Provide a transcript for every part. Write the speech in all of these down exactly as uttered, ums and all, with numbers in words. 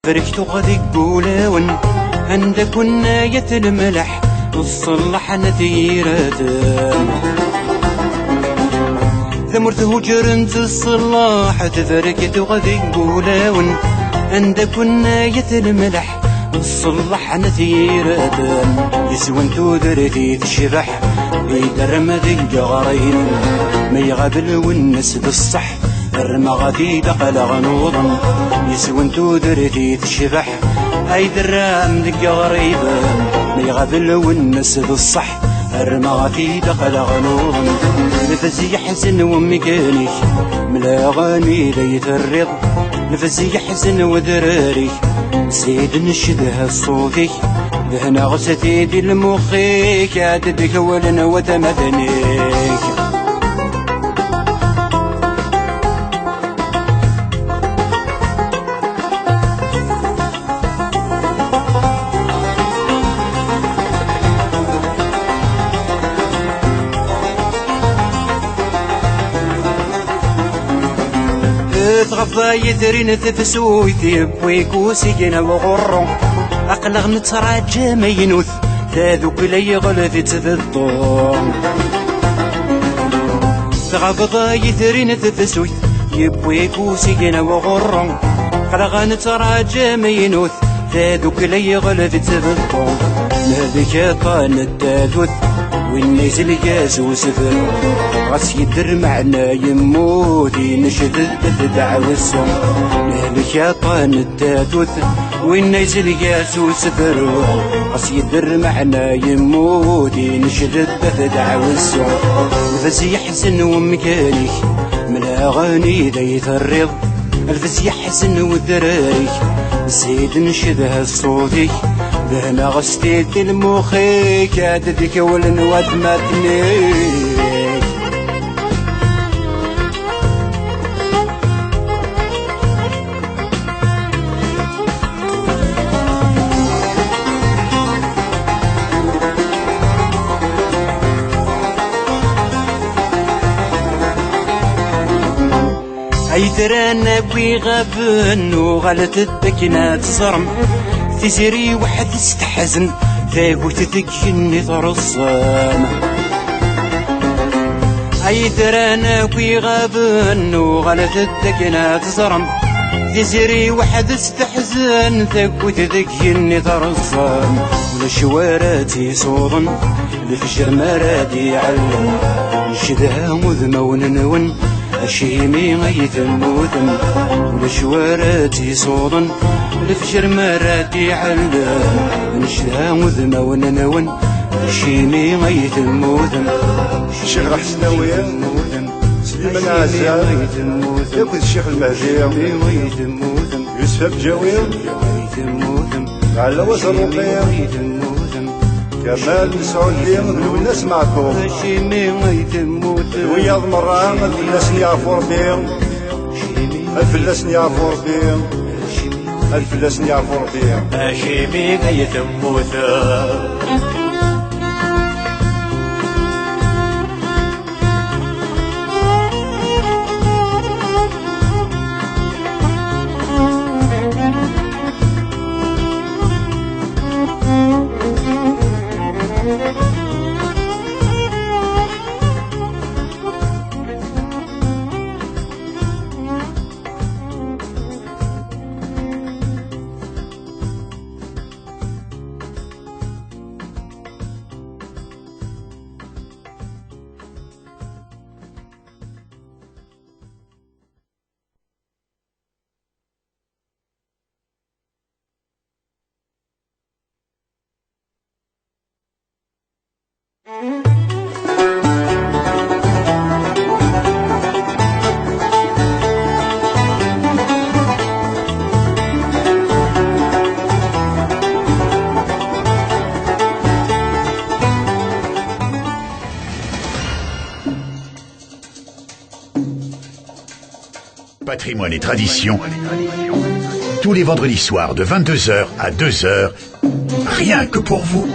Rek tuɣ deg wulawen, anda kunna yat lemleḥ, ṣṣellaḥ n at yiraten. Tamurt hujren-tt ṣṣellaḥ, tebrek tuɣ deg wulawen, anda kunna yat lemleḥ, ṣṣellaḥ n at yiraten. Yeswan tudert i tecbeḥ, i d-rrem deg iɣriden, ma iɣab lwennas d ṣṣeḥ. Rrmeɣ-t-id aql-aɣ nuḍen, yes-wen tudert i tecbeḥ. Ay d-rram deg iɣriben, ma iɣab lwennas d ṣṣeḥ. Rrmeɣ-t-id aql-aɣ nuḍen, nefs yeḥzen wemkan-ik, mlaɣen i d ay terriḍ. Nefs yeḥzen wedrar-ik, zid ncedha ṣṣut-ik, dehneɣ s-t-id i lmux-ik, ad d-kawlen watmaten-ik. Tɣeḍḍa yetrin tefsut, yewwi-k usigna uɣurru. Aql-aɣ nettraǧa amaynut, tadukla yeɣleb-itt beṭṭu. Tɣeḍḍa yetrin tefsut, yewwi-k usigna uɣurru. Aql-aɣ nettraǧa amaynut, tadukla yeɣleb-itt beṭṭu. Nehlek aṭṭan n tatut, winna izelg-as usefru. Ɣas yedder meɛna yemmut, inecded-d ddeɛwessu. Nehlek aṭṭan n tatut, winna izelg-as usefru. Ɣas yedder meɛna yemmut, inecded-d ddeɛwessu. Bas yeḥzen wemkan-ik, mlaɣen i d ay terriḍ. Lbez yeḥzen wedrar-ik, zid ncedha ṣṣut-ik, dehneɣ s-t-id i lmux-ik, ad d-kawlen watmaten-ik. Ay tran akk iɣaben, uɣalet-d akken ad teẓrem. Tiziri weḥd-s teḥzen, tagut deg igenni treẓẓem. Ay tran akk iɣaben, uɣalet-d akken ad teẓrem. Tiziri weḥd-s teḥzen, tagut deg igenni treẓẓem. Ulac wara tt-isuḍen, lefjer mi ara d-iɛellem. Ncedha udmawen-nwen, acimi ay temmutem? Ulac wara tt-isuḍen, lefjer mi ara d-iɛellem. Ncedha udmawen-nwen, acimi ay temmutem? Ccix Lḥesnawi, Sliman Ɛezzam, akked Ccix Lmehdi, Yusef Abǧawi, Ɛellawas Rruqi, Kamal Mesɛudli d Lwennas Meɛtub. D wiyaḍ merra, ad fell-asen yeɛfu Rebbi, ad fell-asen yeɛfu Rebbi, ad fell-asen yeɛfu Rebbi. Acimi ay temmutem? Patrimoine et tradition, tous les vendredis soirs de vingt-deux heures à deux heures, rien que pour vous.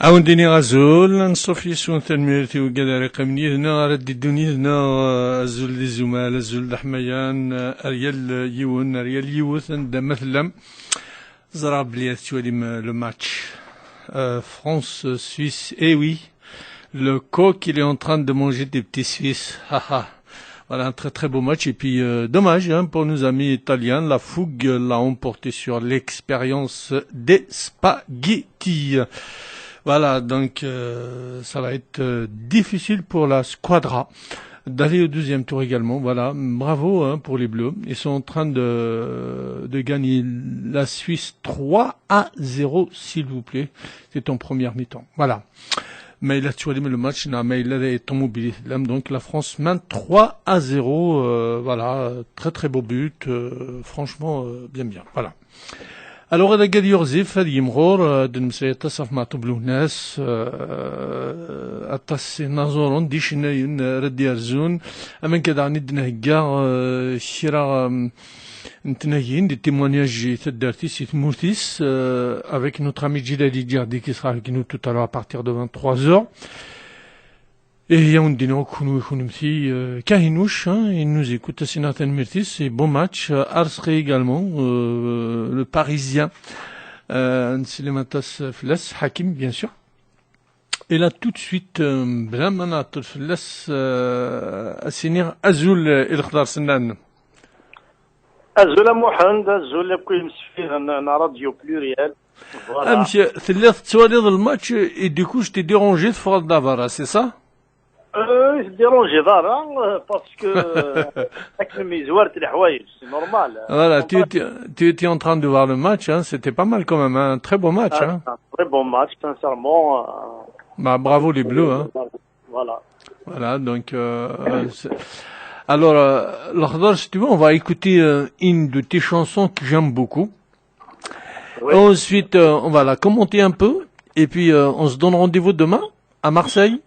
Ad wen-d-iniɣ azul, anṣuf yes-wen, tanemmirt i wigad ara yeqqimen yid-neɣ, ara d-iddun yid-neɣ, eh, azul di Zumal, azul d aḥmayan, eh, ar yal yiwen, ar yal yiwet, anda ma tellam. Ẓriɣ belli ad tettwalim, eh, le match, eh, France-Suisse. Eh oui, le coq, il est en train de manger des petits Suisses. Haha. Voilà, un très très beau match. Et puis, euh, dommage, hein, pour nos amis italiens, la fougue l'a emporté sur l'expérience des spaghettis. Voilà, donc, euh, ça va être, euh, difficile pour la squadra d'aller au deuxième tour également. Voilà, bravo, hein, pour les Bleus. Ils sont en train de, de gagner la Suisse trois à zéro, s'il vous plaît. C'est en première mi-temps. Voilà. Ma yella tettwalim le match, neɣ ma yella d ṭumubil i tellam, donc la France mène trois à zéro, euh, voilà, très très beau but, euh, franchement, euh, bien bien, voilà. Alors, ad agad yuɣzif, ad yimɣur, euh, ad nmeslay aṭas ɣef Meɛṭub Lwennas, euh, aṭas inaẓuren d icennayen, euh, ara d-yerzun, am akka daɣen i d-nhegga, euh, kra, euh, n tnagin, des témoignages i taddart-is, i tmurt-is, euh, avec notre ami Djilali Djihadi qui sera avec nous tout à l'heure à partir de vingt-trois heures. Et il y a un dîner, euh, Kahinouch, hein, il nous écoute, Asina Tanmirtis, et bon match, euh, Arsri également, euh, le Parisien, euh, Slimata Flas, Hakim, bien sûr. Et là, tout de suite, euh, bla ma nɛeṭṭel fell-as, euh, ad s-iniɣ azul, euh, i Lexḍer Sennan. Azul a Muḥend, azul akk imseffiren n Radio Pluriel. Voilà. Amek, telliḍ tettwaliḍ lmatch, et du coup, je t'ai dérangé, teffɣeḍ-d ɣer berra, c'est ça? Euh, ur teddérangeḍ ara, euh, parce que, euh, akken myezwarent leḥwayeǧ, c'est normal. Voilà, tu étais, tu étais en train de voir le match, hein, c'était pas mal quand même, hein, un très beau match, ah, hein. Un très bon match, sincèrement, euh. Bah, bravo les Bleus, hein. Voilà. Voilà, donc, euh, c'est- alors, euh, Lexḍer, si tu veux, on va écouter, euh, une de tes chansons que j'aime beaucoup. Oui. Ensuite, euh, on va la commenter un peu. Et puis, euh, on se donne rendez-vous demain à Marseille.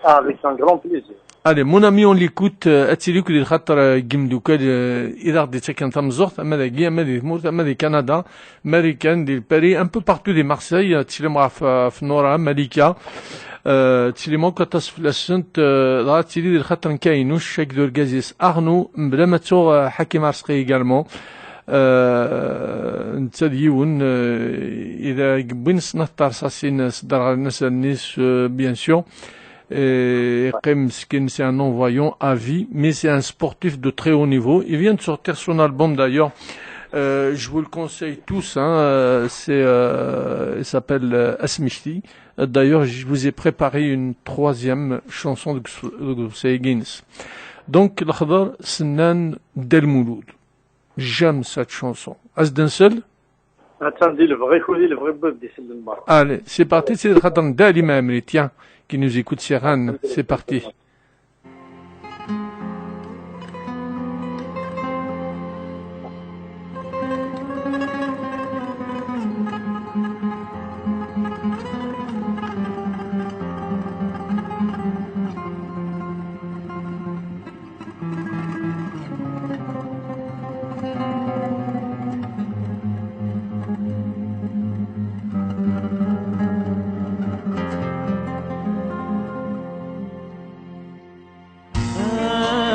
Ah, avec un grand plaisir. Allez, mon ami, on l'écoute, euh, ad tili akked lxaṭer, euh, n yimeddukal, euh, i d aɣ-d-ittaken tameẓẓuɣt, ama dagi, ama di tmurt, ama di Canada, Marikan, di Paris, un peu partout di Marseille, euh, ad tili ɣef, euh, ɣef Nora, Malika, euh, ad tili akk aṭas fell-asent, euh, dɣa ad tili di lxaṭer n Kayinuc, akked urgaz-is Arnaud, mebla ma ttuɣ, euh, Hakim Arsqi également. Euh, netta d yiwen, euh, i d-yewwin snat terṣasin s dderɣel n asalnis, euh, bien sûr. Et yeqqim meskin, c'est un non-voyant à vie, mais c'est un sportif de très haut niveau. Il vient de sortir son album d'ailleurs. Euh, je vous le conseille tous, hein, euh, c'est, euh, il s'appelle, euh, Asmekti. D'ailleurs, je vous ai préparé une troisième chanson de Gus-, de Gussegins. Donc, Lexḍer Sennan Dda Lmulud. J'aime cette chanson. Ad s-d-nsel? Attan di lebɣi-k u di lebɣi n wid d-isellen merra. Allez, c'est parti, c'est le Khatam Dali Mamri, tiens, qui nous écoute sur Rennes. C'est parti.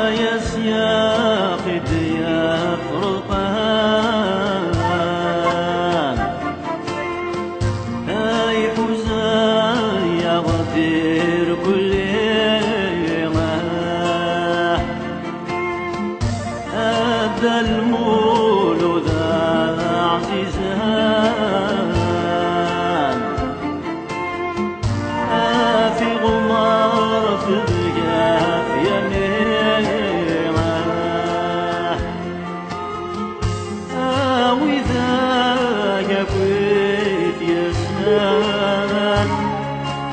Ay asyaq i d-yefruqan, ay ḥuzayaɣ di rkulli, a Dda Lmulud aɛzizan. A tiɣmert deg afyami, a widak akk i t-yessnen,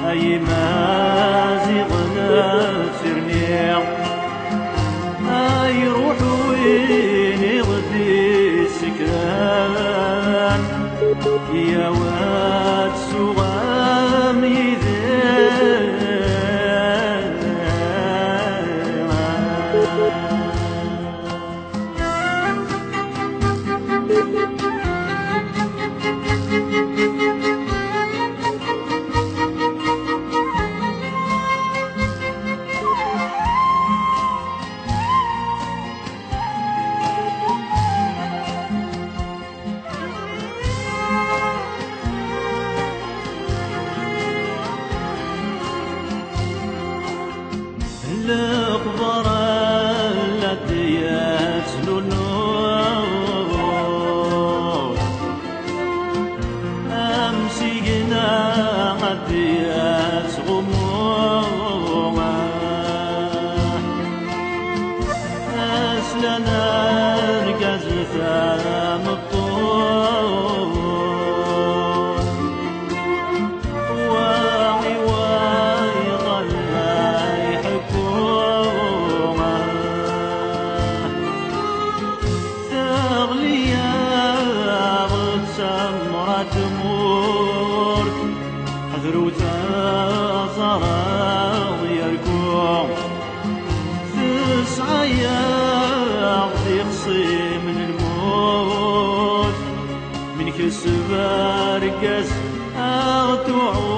ay Imaziɣen ad tirni, ay ruḥ win i ɣ-d-issekran. Argaz d tameṭṭut, waɛi, waɛi, ɣella iḥekku. Teɣli-yaɣ-d tamra n tmurt, ḥder ur teẓraḍ yerku. Tesɛa-yaɣ d ixṣimen n lmut, mi nkeseb argaz ad tuɛu.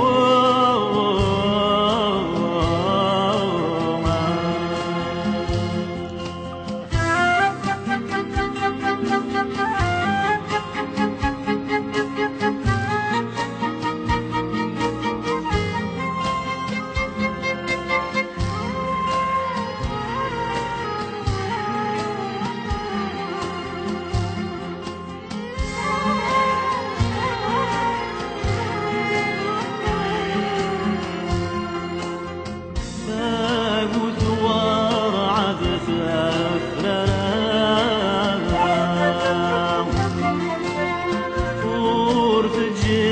Tagut werɛad tefrara, ur teǧǧi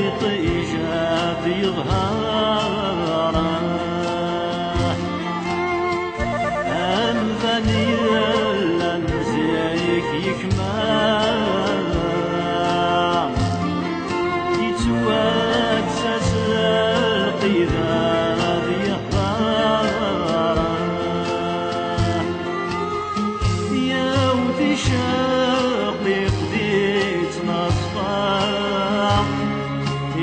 iṭij ad yeḍher. Amdan yellan zik yekma, yettwakkes-as lqid ad yehder. Yaw ticaqliq di ttnaṣfa,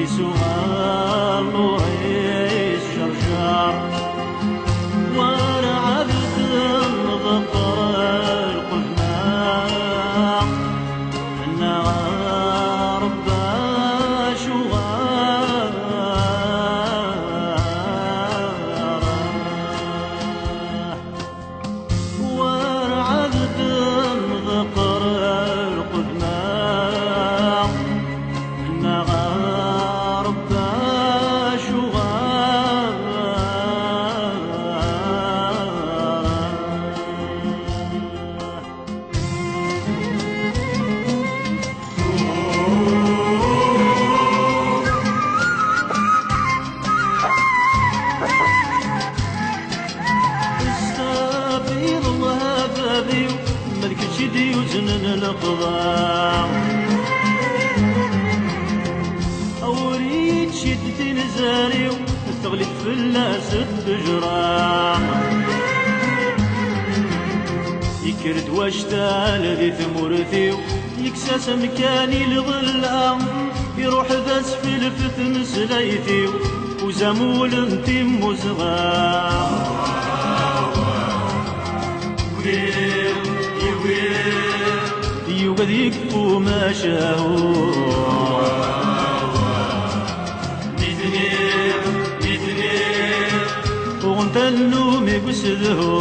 isuɣal lur-is jerjer. Werɛad tenḍeqqer lqedma, neɣ Rebbi acuɣer. Werɛad d-nḍeqqer lqedma, neɣ Rebbi acuɣer. Istafiḍ Allah a bab-iw, ma d kečč i d-yuznen leqḍa. Awer iččit tinzar-iw, teɣli fell-as ttejra. Yekker-d wactal di tmurt-iw, yekkes-as amkan i lɣella, iruḥ d asfel f tmeslayt-iw, uzamul n timmuzɣa. Yugi ad yekfu macahu. Nitni, nitni, uɣen tannumi deg usedhu.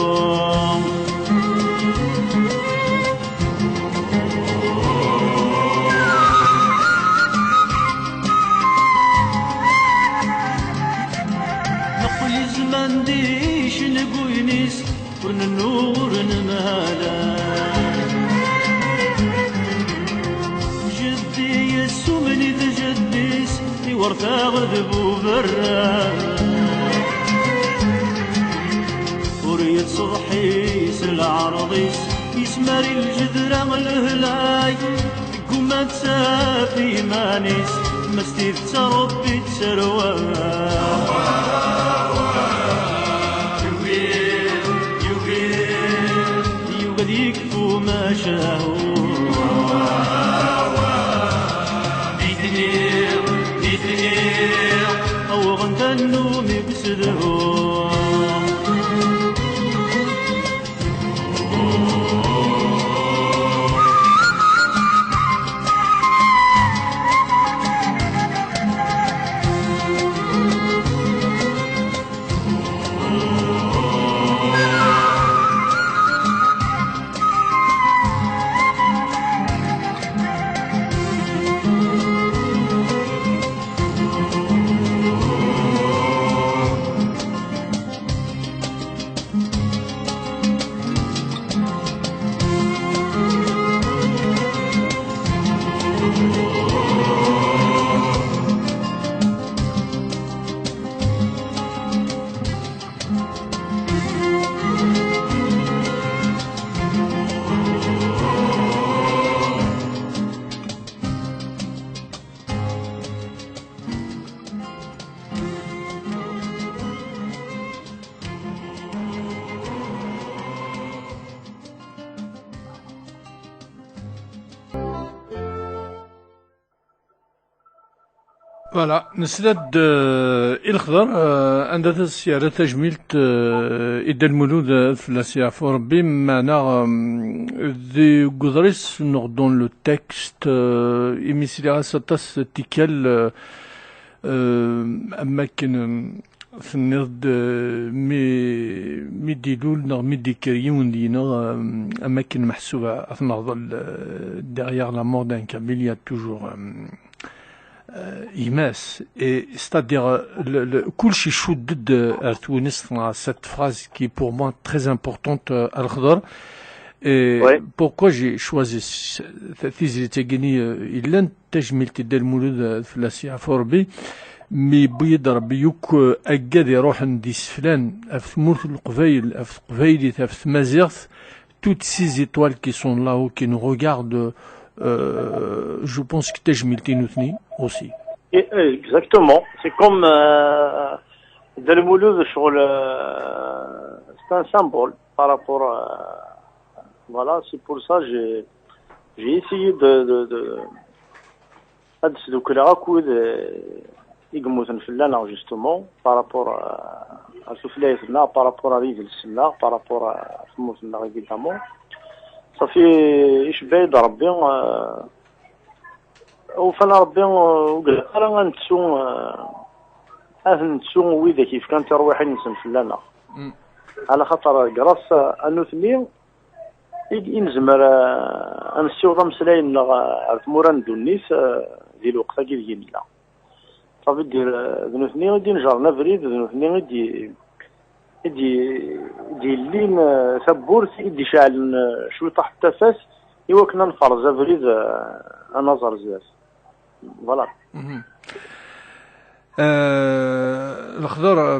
Neqqel i zzman d icenguyen-is, ur nennuɣ ur nemhala. Jeddi yessumen-it jeddi-s, iwertaɣ d buberra. Ur yettṣeḍḥi s leɛreḍ-is, yesmar i lǧedra lehlak. Tegguma ad taf iman-is, ma s tidet Ṛebbi i tt-terwa. Yugi, yugi, yugi ad yekfu macahu. Nitni, nitni, uɣen tannumi deg usedhu. Voilà, nesla-d, euh, i Lexḍer, euh, anda tas-, yerra tajmilt, euh, i Dda Lmulud, euh, fell-as yeɛfu Rebbi, meɛna, euh, deg uḍris neɣ dans le texte, euh, imi sliɣ-as aṭas tikkal, euh, euh, am wakken, euh, tenniḍ-d, euh, mi, mi d-ilul neɣ mi d-ikker yiwen deg-neɣ, euh, am wakken meḥsub ad t-neɣḍel, euh, derrière la mort d'un Kabyle, il y a toujours, euh, euh, gma-s. Et c'est-à-dire, euh, le, le, كلشي يشد د-، euh, ar twinest, euh, cette phrase qui est pour moi très importante, euh, à Lexḍer. Et Oui. Pourquoi j'ai choisi ce- cette tizlit-agi, euh, yellan tajmilt i Dda Lmulud, euh, fell-as yeɛfu Rebbi, mi yewwi-d Rebbi yakk, euh, aggad iruḥen d iseflan ɣef tmurt n Leqbayel, ɣef teqbaylit, ɣef tmaziɣt, toutes ces étoiles qui sont là-haut, qui nous regardent, euh, je pense que tajmilt i nutni aussi. Et, euh, exactement. C'est comme euh, Dda Lmulud, ccɣel, euh, c'est un symbole par rapport. Euh, voilà, c'est pour ça que j'ai j'ai essayé de, de, de, ad sdukleɣ akk wid, euh, i yemmuten fell-aneɣ, justement, par rapport à, à tutlayt-nneɣ, par rapport à yidles-nneɣ, par rapport à tmurt-nneɣ, évidemment. Safi, icebba-yi-d Rebbi, euh, ufan Rebbi, euh, ur ilaq ara ad nettu, euh, ad nettu widak yefkan tirwiḥin-nsen fell-aneɣ. Mm. Ala xaṭer, grâce à nutni, i, i nezmer, eh, ad nessiweḍ ameslay-nneɣ, eh, ar tmura n ddunit, eh, di lweqt-agi deg i nella. Ça veut dire, eh, d nutni i d-inejren abrid, d nutni i d-, i d-, i d-yellin, eh, tawwurt, i d-iceɛlen, eh, cwiṭaḥ n tafat, i wakken ad nferrez abrid, eh, ad naẓ ar zdat. Voilà. Mhm. Euh, Lexḍer, euh,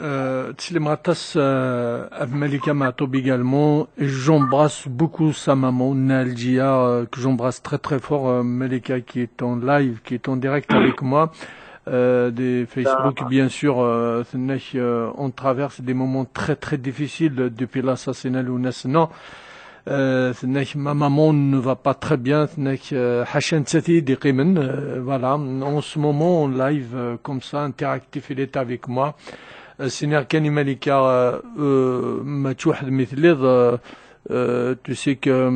euh, ttsellimeɣ aṭas, euh, ɣef Malika Meɛtub également. Et j'embrasse beaucoup sa maman, Nalgia, euh, que j'embrasse très très fort. Euh, Malika qui est en live, qui est en direct avec moi. Euh, des Facebook, bien sûr, euh, tenna-k, euh, on traverse des moments très très difficiles depuis l'assassinat n Lwennas. Non, Euh, tenna-k, ma maman ne va pas très bien, tenna-k, euh, ḥaca nettat i yi-d-iqqimen, euh, voilà. En ce moment, en live, euh, comme ça, interactif, il est avec moi. Euh, s-iniɣ kan i Malika, euh, euh, mačči weḥd-m i telliḍ, euh, euh, tu sais que, euh,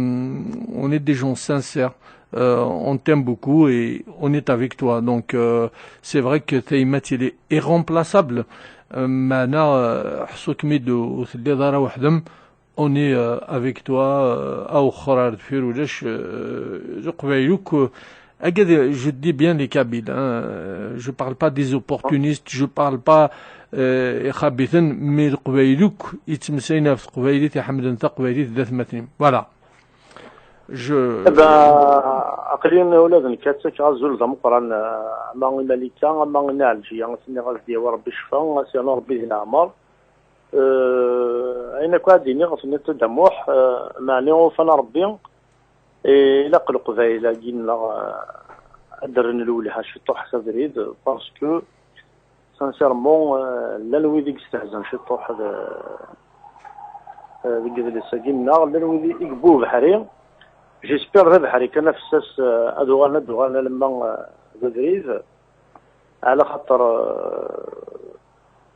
on est des gens sincères, euh, on t'aime beaucoup et on est avec toi. Donc, euh, c'est vrai que tayemmat, elle est irremplaçable. Euh, meɛna, euh, ḥṣu-kem-id ur telliḍ ara weḥd-m. On est, euh, avec toi, euh, awexxer ar deffir ulac, euh, Leqbayel akk, euh, agad, je dis bien les Kabyles, hein, euh, je parle pas des opportunistes, je parle pas, euh, ixabiten, mais Leqbayel akk yettmeslayen ɣef teqbaylit, iḥemmlen taqbaylit d atmaten-im. Voilà. Je... Eh ben, aql-i ula d nekk ad ttakeɣ azul d ameqqran, eh, ama i Malika, ama i Nna Ɛelǧiya, ad s-iniɣ ad s-d-yawi Rebbi ccfa, ad s-yernu Rebbi di leɛmer. Eh, ayen akk ad d-iniɣ, tenniḍ-t-id a Muḥ, eh, meɛni ufan Rebbi, eh, ilaq Leqbayel-agi-nneɣ, eh, ad d-rren lwelha ciṭuḥ s abrid, parce que, sincèrement, eh, llan wid i yestehzan ciṭuḥ d, eh, deg idles-agi-nneɣ, llan wid i, i yewwi ubeḥri. J'espère d abeḥri kan afessas, eh, ad uɣalen, ad uɣalen alamma, eh, d abrid. Ɛla xaṭer, eh,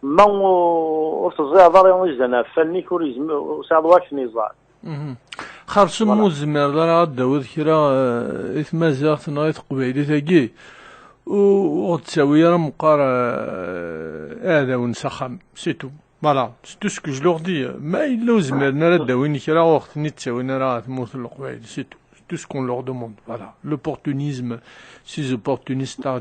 ma ur, ur teẓẓiɛeḍ ara izan ɣef wallen-ik, ur yezmir, ur sɛiḍ wara akken iẓer. Mhm. Xersum ur tezmireḍ ara ad d-tawiḍ kra, eh, i tmaziɣt neɣ i teqbaylit-agi, u-, ur ɣ-d-ttawi ara meqqar, eh, iɛdawen s axxam, c'est tout. Voilà, c'est tout ce que je leur dis. Ma yella ur zmiren ara ad d-awin kra, ur ɣ-ten-id-ttawin ara ɣer tmurt n Leqbayel, c'est tout. C'est tout ce qu'on leur demande. Voilà. L'opportunisme, ces opportunistes, euh,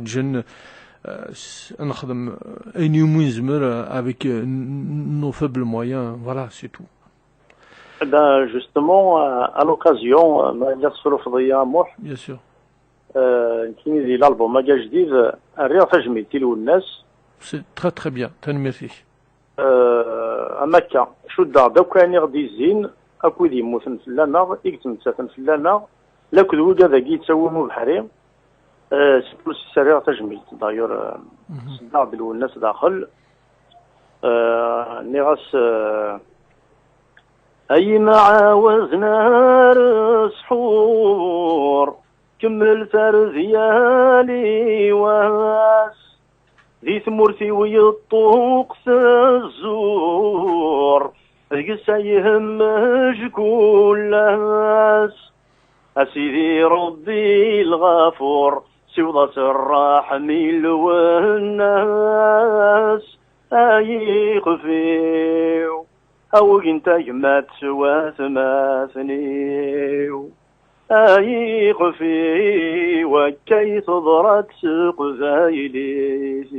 s-, ad nexdem, euh, ayen umi nezmer, euh, avec, euh, n-, n-, nos faibles moyens. Voilà, c'est tout. Eh ben, justement, euh, à l'occasion, euh, ma yella tessurfeḍ-iyi a Muḥ, Bien sûr. euh, nekkini di l'album-agi ajdid, euh, rriɣ tajmilt i Lwennas. C'est très, très bien. Tanemmirt-ik. Euh, am akka, cuddeɣ-d akk ayen i ɣ-d-izzin, akk wid yemmuten fell-aneɣ, i yettmettaten fell-aneɣ, lakked wigad-agi yettawin ubeḥri. Euh, c'est pour ça i rriɣ tajmilt, d'ailleurs, euh, seddaɣ-d Lwennas daxel. Euh, nniɣ-as, euh, ay imaɛawazen ar sḥur. Kemmel tarda yal i wass. Di tmurt-iw yeṭṭuq tezzuɣ, deg-s ay ihemmej kul ass. A Sidi Ṛebbi lɣafur, siweḍ-as ṛṛeḥm i Lwennas. Ay ixef-iw, awgen tagmat s watmaten-iw. Ay ixef-iw, akka i teḍra d teqbaylit.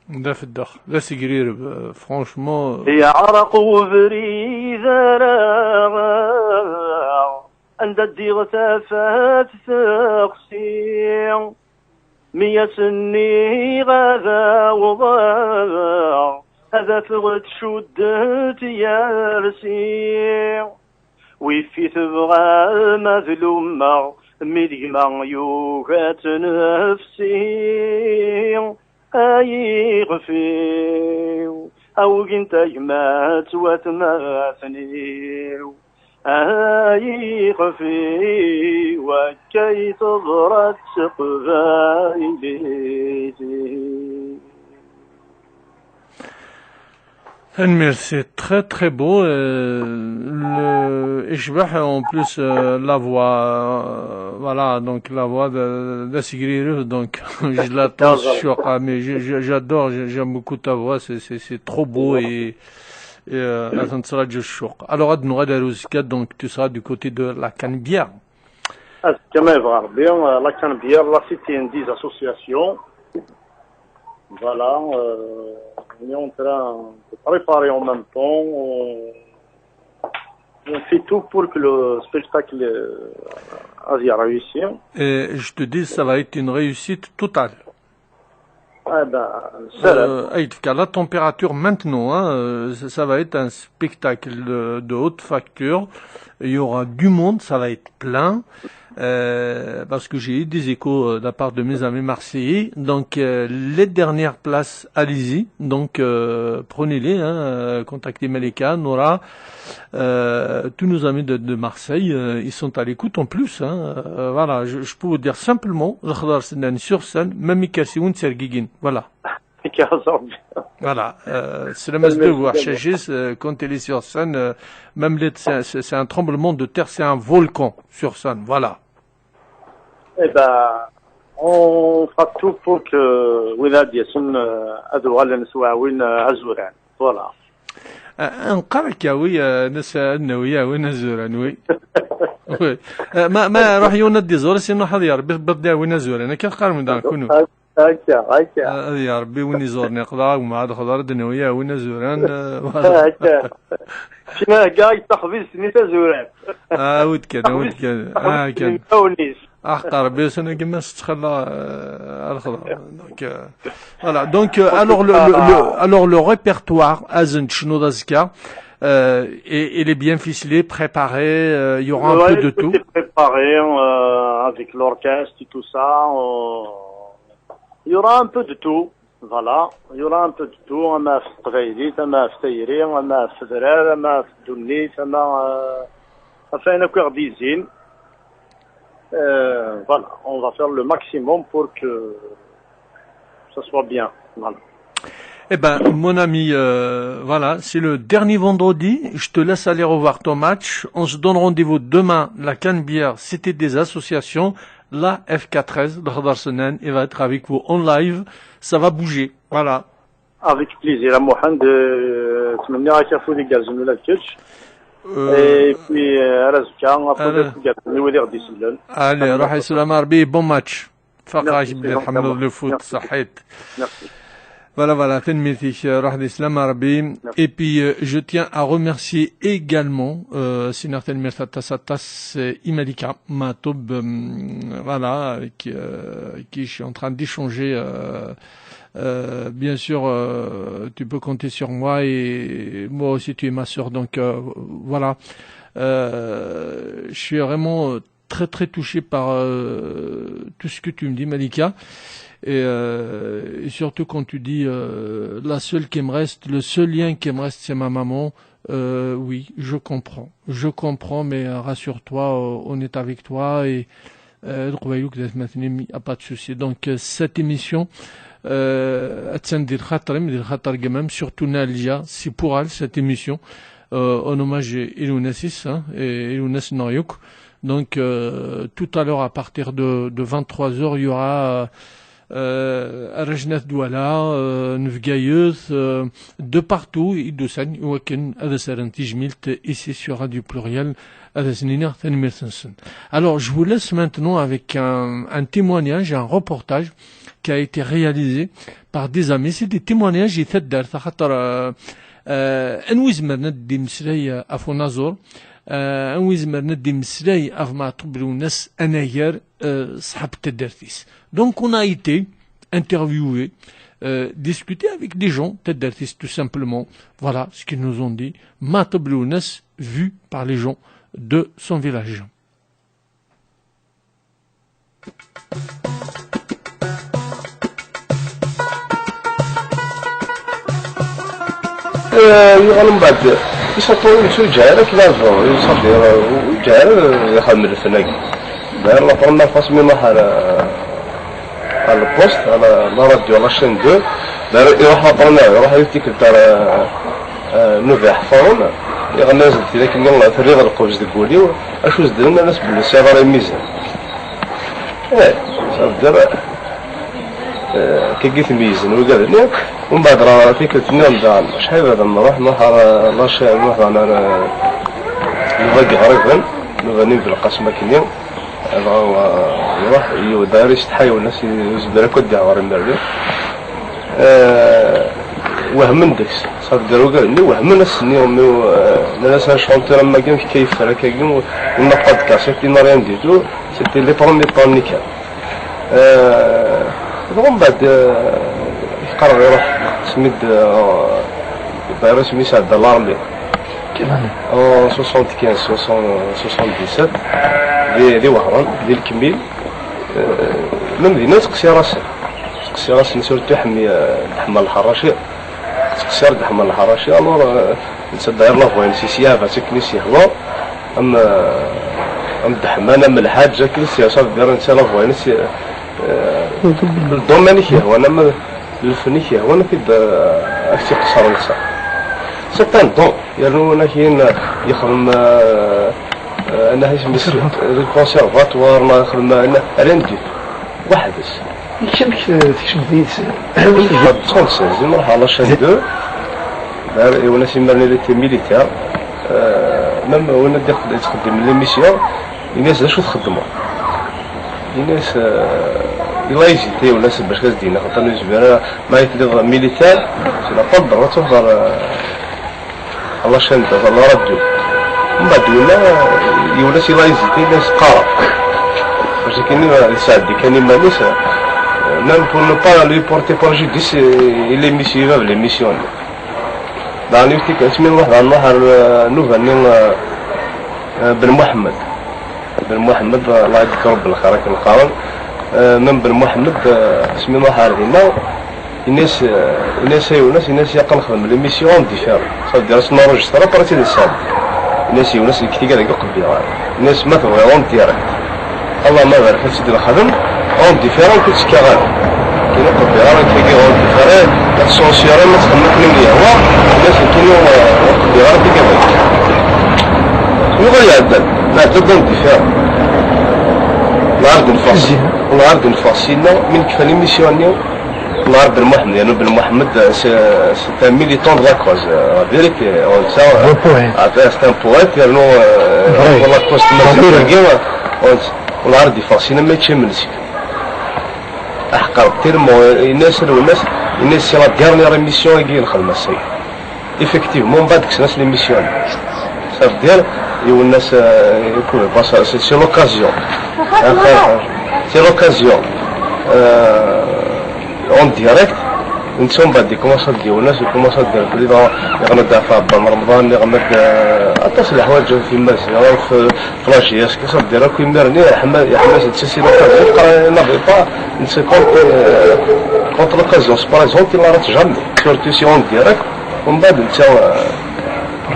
D afeddex, d asegrireb, euh, franchement, euh. Yeɛreq ubrid ara anda ddiɣ tafat texsi. Mi as-nniɣ ad awḍeɣ, ad afeɣ tcuddet yersi. Wifi tebɣam ad lummeɣ, mi d gma yuga-tt nefsi. Ay ixef-iw, awgen tagmat watmaten-iw. Ay ixef-iw, akka i teḍra d teqbaylit. Tanemmirt, c'est très, très beau. Euh, le, icbeḥ, en plus, euh, la voix, euh, voilà, donc la voix de, de Sigriruf, donc je l'attends sur, ah, mais je, je, j'adore, je- j'aime beaucoup ta voix, c'est, c'est, c'est trop beau et, et, euh, ad nettṛaǧu s ccuq. Alors, ad nuɣal ar uzekka, donc tu seras du côté de la Canebière. Azekka ma yebɣa Rebbi, euh, la Canebière, la C T N des associations. Voilà, euh, on est en train de préparer en même temps. On, on fait tout pour que le spectacle, euh, aille réussir. Et je te dis, ça va être une réussite totale. Ah ben, ça, euh, Aïd, la température maintenant, hein, euh, ça, ça va être un spectacle de, de haute facture. Il y aura du monde, ça va être plein. Euh, parce que j'ai eu des échos, euh, de la part de mes amis marseillais. Donc, euh, les dernières places, allez-y. Donc, euh, prenez-les, hein, euh, contactez Malika, Nora, euh, tous nos amis de, de Marseille, euh, ils sont à l'écoute en plus, hein. Euh, voilà, je, je peux vous dire simplement, sur scène, même Ikersi Winsergigin. Voilà. Voilà. Euh, c'est le mess de voir. Chagis, euh, quand il est sur scène, euh, même les, c'est, c'est- c'est un tremblement de terre, c'est un volcan sur scène. Voilà. Eh ben, on fera tout pour que Winad Yassine, euh, ad uɣalen s waɛwin, euh, azuran. Voilà. Euh, nqar akka, oui, euh, nas ad nawi aɛwin azuran, oui. Oui. Euh, ma, ma ruḥ yiwen ad d-iẓur, sinon ad yerbi, ad d-aɛwin azuran. Akka tqarem da, kunu. Akka, akka. Ah, ya Rebbi, win iẓuren iqḍeɛ, u mɛad xḍer ad d-nawi aɛwin azuran, euh, voilà. Akka. Cima hegga i taxbizt-nni tazurant. Ah, awi-d kan, awi-d kan. Ah, kan. Aḥeqqa Rebbi, ussan-agi ma s-ttxalla, euh, ar xḍer. Donc, euh, voilà. Donc, euh, alors, le, le, le, alors, le répertoire, azen tecnuḍ azekka, euh, et, il est bien ficelé, préparé, euh, il y aura un peu de tout. Ouais, tout est préparé, euh, avec l'orchestre et tout ça, euh, Il y aura un peu de tout. Voilà. Il y aura un peu de tout. Ama ɣef teqbaylit, ama ɣef tayri, ama ɣef udrar, ama ɣef ddunit, ama, euh, ɣef wayen akk i ɣ-d-yezzin. Euh, voilà. On va faire le maximum pour que ça soit bien. Voilà. Eh ben, mon ami, euh, voilà, c'est le dernier vendredi. Je te laisse aller revoir ton match. On se donne rendez-vous demain, la Canebière, Cité des Associations. La F quatre S, Lexḍer Sennan, il va être avec vous en live. Ça va bouger. Voilà. Avec plaisir, à Mohamed, euh, ttmenniɣ-ak afud igerrzen ula d kečč. Euh, et puis, euh, ar azekka, afud igerrzen i wid i ɣ-d-isellen. Allez, ruḥ islem a Rebbi, bon match. Faqeɣ-ak belli tḥemmleḍ le foot, ṣaḥit. Merci. Voilà, voilà, tanemmirt-ik, euh, ruḥ di slam a Rebbi. Merci. Et puis, euh, je tiens à remercier également, euh, sinaɣ tanemmirt aṭas, aṭas, euh, i Malika Matoub, euh, voilà, avec, euh, avec qui je suis en train d'échanger, euh, euh, bien sûr, euh, tu peux compter sur moi et moi aussi tu es ma sœur, donc, euh, voilà. Euh, je suis vraiment, euh, très, très touché par, euh, tout ce que tu me dis, Malika. Et, euh, et surtout quand tu dis, euh, la seule qui me reste, le seul lien qui me reste, c'est ma maman. Euh, oui, je comprends. Je comprends, mais euh, rassure-toi, euh, on est avec toi et euh, Leqbayel d atmaten-im, il n'y a pas de souci. Donc, euh, cette émission, euh, attan di lxaṭer-im, di lxaṭer n gma-m, surtout Nalia, c'est pour elle, cette émission. Euh, en hommage à Ilounas, hein, et Ilounas Noyuk. Donc, euh, tout à l'heure, à partir de, de vingt-trois heures, il y aura euh, euh, Rajnat Douala, euh, Nvgayut, euh, de partout, Idousan, Iwaken, Adasaren Tijmilt, ici sur Radio Pluriel, Adasnina, Tanmirtensen. Alors, je vous laisse maintenant avec un, un témoignage, un reportage qui a été réalisé par des amis. C'est des témoignages et tête d'art, euh, euh, anwa izemren ad d-imeslay, euh, ɣef unaẓur, euh, anwa izemren ad d-imeslay ɣef Meɛtub Lwennas anagar, euh, ṣṣḥab n taddart-is. Donc, on a été interviewé, euh, discuter avec des gens, taddart-is, tout simplement. Voilà ce qu'ils nous ont dit. Meɛtub Lwennas vu par les gens de son village. Euh, yuɣal mbeɛd isaṭuren ur yeǧǧa ara akken ad, yeṣafi, ur yeǧǧa ara, euh, ixdem lfen-agi. Daɣ la première fois mi nruḥ ar, ar le poste, ar la radio, la chaîne deux, daɣ iruḥ la première, iruḥ yiwet tikkelt ar, euh, euh, nnuba iḥeqquren, iɣenna-as-d tidak-nni terriḍ lqebz deg wul-iw, acu zeddren ad as-belli sɛiḍ ara imizan. Eh, ça veut dire, eh, kagi tmeyyzen wigad-nni, umbeɛd ra tikkelt-nniḍen daɣen, acḥal bada nruḥ, nruḥ ar Laci, nruḥ daɣen ar, eh, nnuba n Yiɣriben, nnuba-nni n Belqasem akkenni, dɣa, eh, nruḥ, yiw-, daɣ isetḥa yiwen, as-, ur yezmir akk ad d-iɛer imir-nni. Eh, wehmen deg-s, ça veut dire wigad-nni wehmen ass-nni, mi, eh, nnan-as un chanteur am wagi, amek akka yeffer akkagi, on n'a pas de cassette, il n'a rien du tout. C'était les premiers paniques. Euh, dɣa mbeɛd, euh, qqareɣ iruḥ, isem-id, euh, bayra isem-is ɛedda l'armée. En soixante-quinze, soixante, soixante-dix-sept, di, di Wehran, di Lekmil, euh, même dinna ttqeṣṣireɣ-asen. Ttqeṣṣireɣ-asen surtout Ḥemmi, euh, Ḥemma Lḥerraci. Ttqeṣṣireɣ-d Ḥemma Lḥerraci, alors, euh, netta d'ailleurs la voix-ines i s-yeɛba, akken i s-yehwa. Am, am Ddeḥman, am Lḥaǧ, akken i s-yehwa, ça veut dire netta la voix-ines, euh, le domaine i k-yehwan, am lfen i k-yehwan, ad t-id, euh, ad k-tt-iqeṣṣer netta. C'est un don, yernu akken yexdem, euh, euh, anaḥ isem-is, le conservatoire, neɣ yexdem, euh, rien du tout. Weḥd-s. Amek, amek, eh, tkecmeḍ yid-sen? Ttxelṣen, zimer ḥala chaîne deux. Dar, iwen-as imaren il était militaire. Euh, même win ad yettxeddem l'émission, ini-as d acu txeddmeḍ. Ini-as, euh, il a hésité, iwen-as bac ad s-d-yini, xaṭer ur yezmir ara, ma i telliḍ militaire, tu n'as pas le droit ad truḥeḍ ɣer, euh, ɣer la chaîne, ɣer la radio. Mbeɛd winna, yiwen ass il a hésité, la s-qqareɣ. Parce que ni, euh, yesɛeddi kan iman-is, euh, même pour ne pas lui porter préjudice, euh, il émission, il va l'émission. Daɣen yiwet tikkelt, asmi nruḥ daɣen nruḥ ɣer, euh, nnuba-nni, euh, euh, Ben Muḥemmed. Ben Muḥemmed, euh, Allah yeḍfer Rebbi lxir akken qqaren. Euh, même Ben Muḥemmed, euh, asmi nruḥ ɣer dinna, Ini-as, eh, ini-as a Yunes, ini-as yaqqa nexdem l'émission en différé. Ça veut dire, ad tt-nrejistre après ad tt-id-nessawel. Ini-as Yunes, deg tiga deg uqebbiɣ. Ini-as ma tebɣiḍ en direct. Allahumma barik, ad tt-id-nexdem en différé, ur k-id-ttekkaɣ ara. Kini uqebbiɣ ara tagi en différé, ad tessensure, ma txemmem akken i yehwa, ini-as nekkini, eh, uqebbiɣ ara tiga deg. Yuɣal iɛedda-d, nɛedda-d en différé. Nɛawed neffeɣ s-, nɛawed neffeɣ syenna, mi nekfa l'émission-nni, Nɣar Ben Muḥemmed, yernu Ben Muḥemmed, euh, c'est, c'est un militant de la cause, euh, la vérité, on sait, euh, c'est un poète, yernu, euh, pour la cause de la cause, on, on a défendu, mais tu me dis. Aḥeqqar, tellement, euh, yenna-as Lwennas, yenna-as c'est la dernière émission i nxeddem ass-agi. Effectivement, mbeɛd kksen-as l'émission. Ça veut dire, Lwennas, euh, c'est, c'est l'occasion. C'est l'occasion. Euh, en direct, netta mbeɛd ikumaṣ ad d-, Lwennas ikumaṣ ad d-, belli dɣa iɣenna-d ɣef Ɛebban Remḍan, iɣenna-d, euh, aṭas n leḥwayeǧ ɣef Imaziɣen, ɣef, ɣef la J S K, ça veut dire akk imir-nni, iḥma-, iḥma-, c'est l'occasion, il n'avait pas, c'est contre, euh, contre l'occasion se présente, il n'arrête jamais, surtout si en direct. Mbeɛd netta, euh,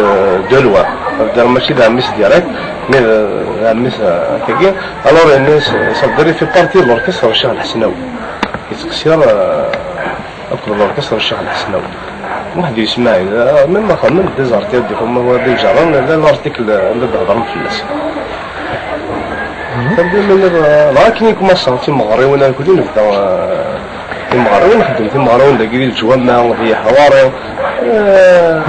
de, de loin. Ça veut dire, mačči d ɛemmi-s direct, mais d, d ɛemmi-s, euh, akkagi. Alors, yenna-as, ça veut dire, il fait partie de l'orchestre n Ccix Lḥesnawi. Yettqeṣṣir, euh, akked l'orchestre n Ccix Lḥesnawi. Muḥend Ismaɛil, euh, même quand même des articles, des fois, ma d ijerran, llan l'article anda d-hedren fell-as. Tabdil, euh, dɣa akken i commencé timeɣriwin, akked i nebda, euh, timeɣriwin, nxeddem timeɣriwin dagi di leǧwama, di Ḥwari. Euh,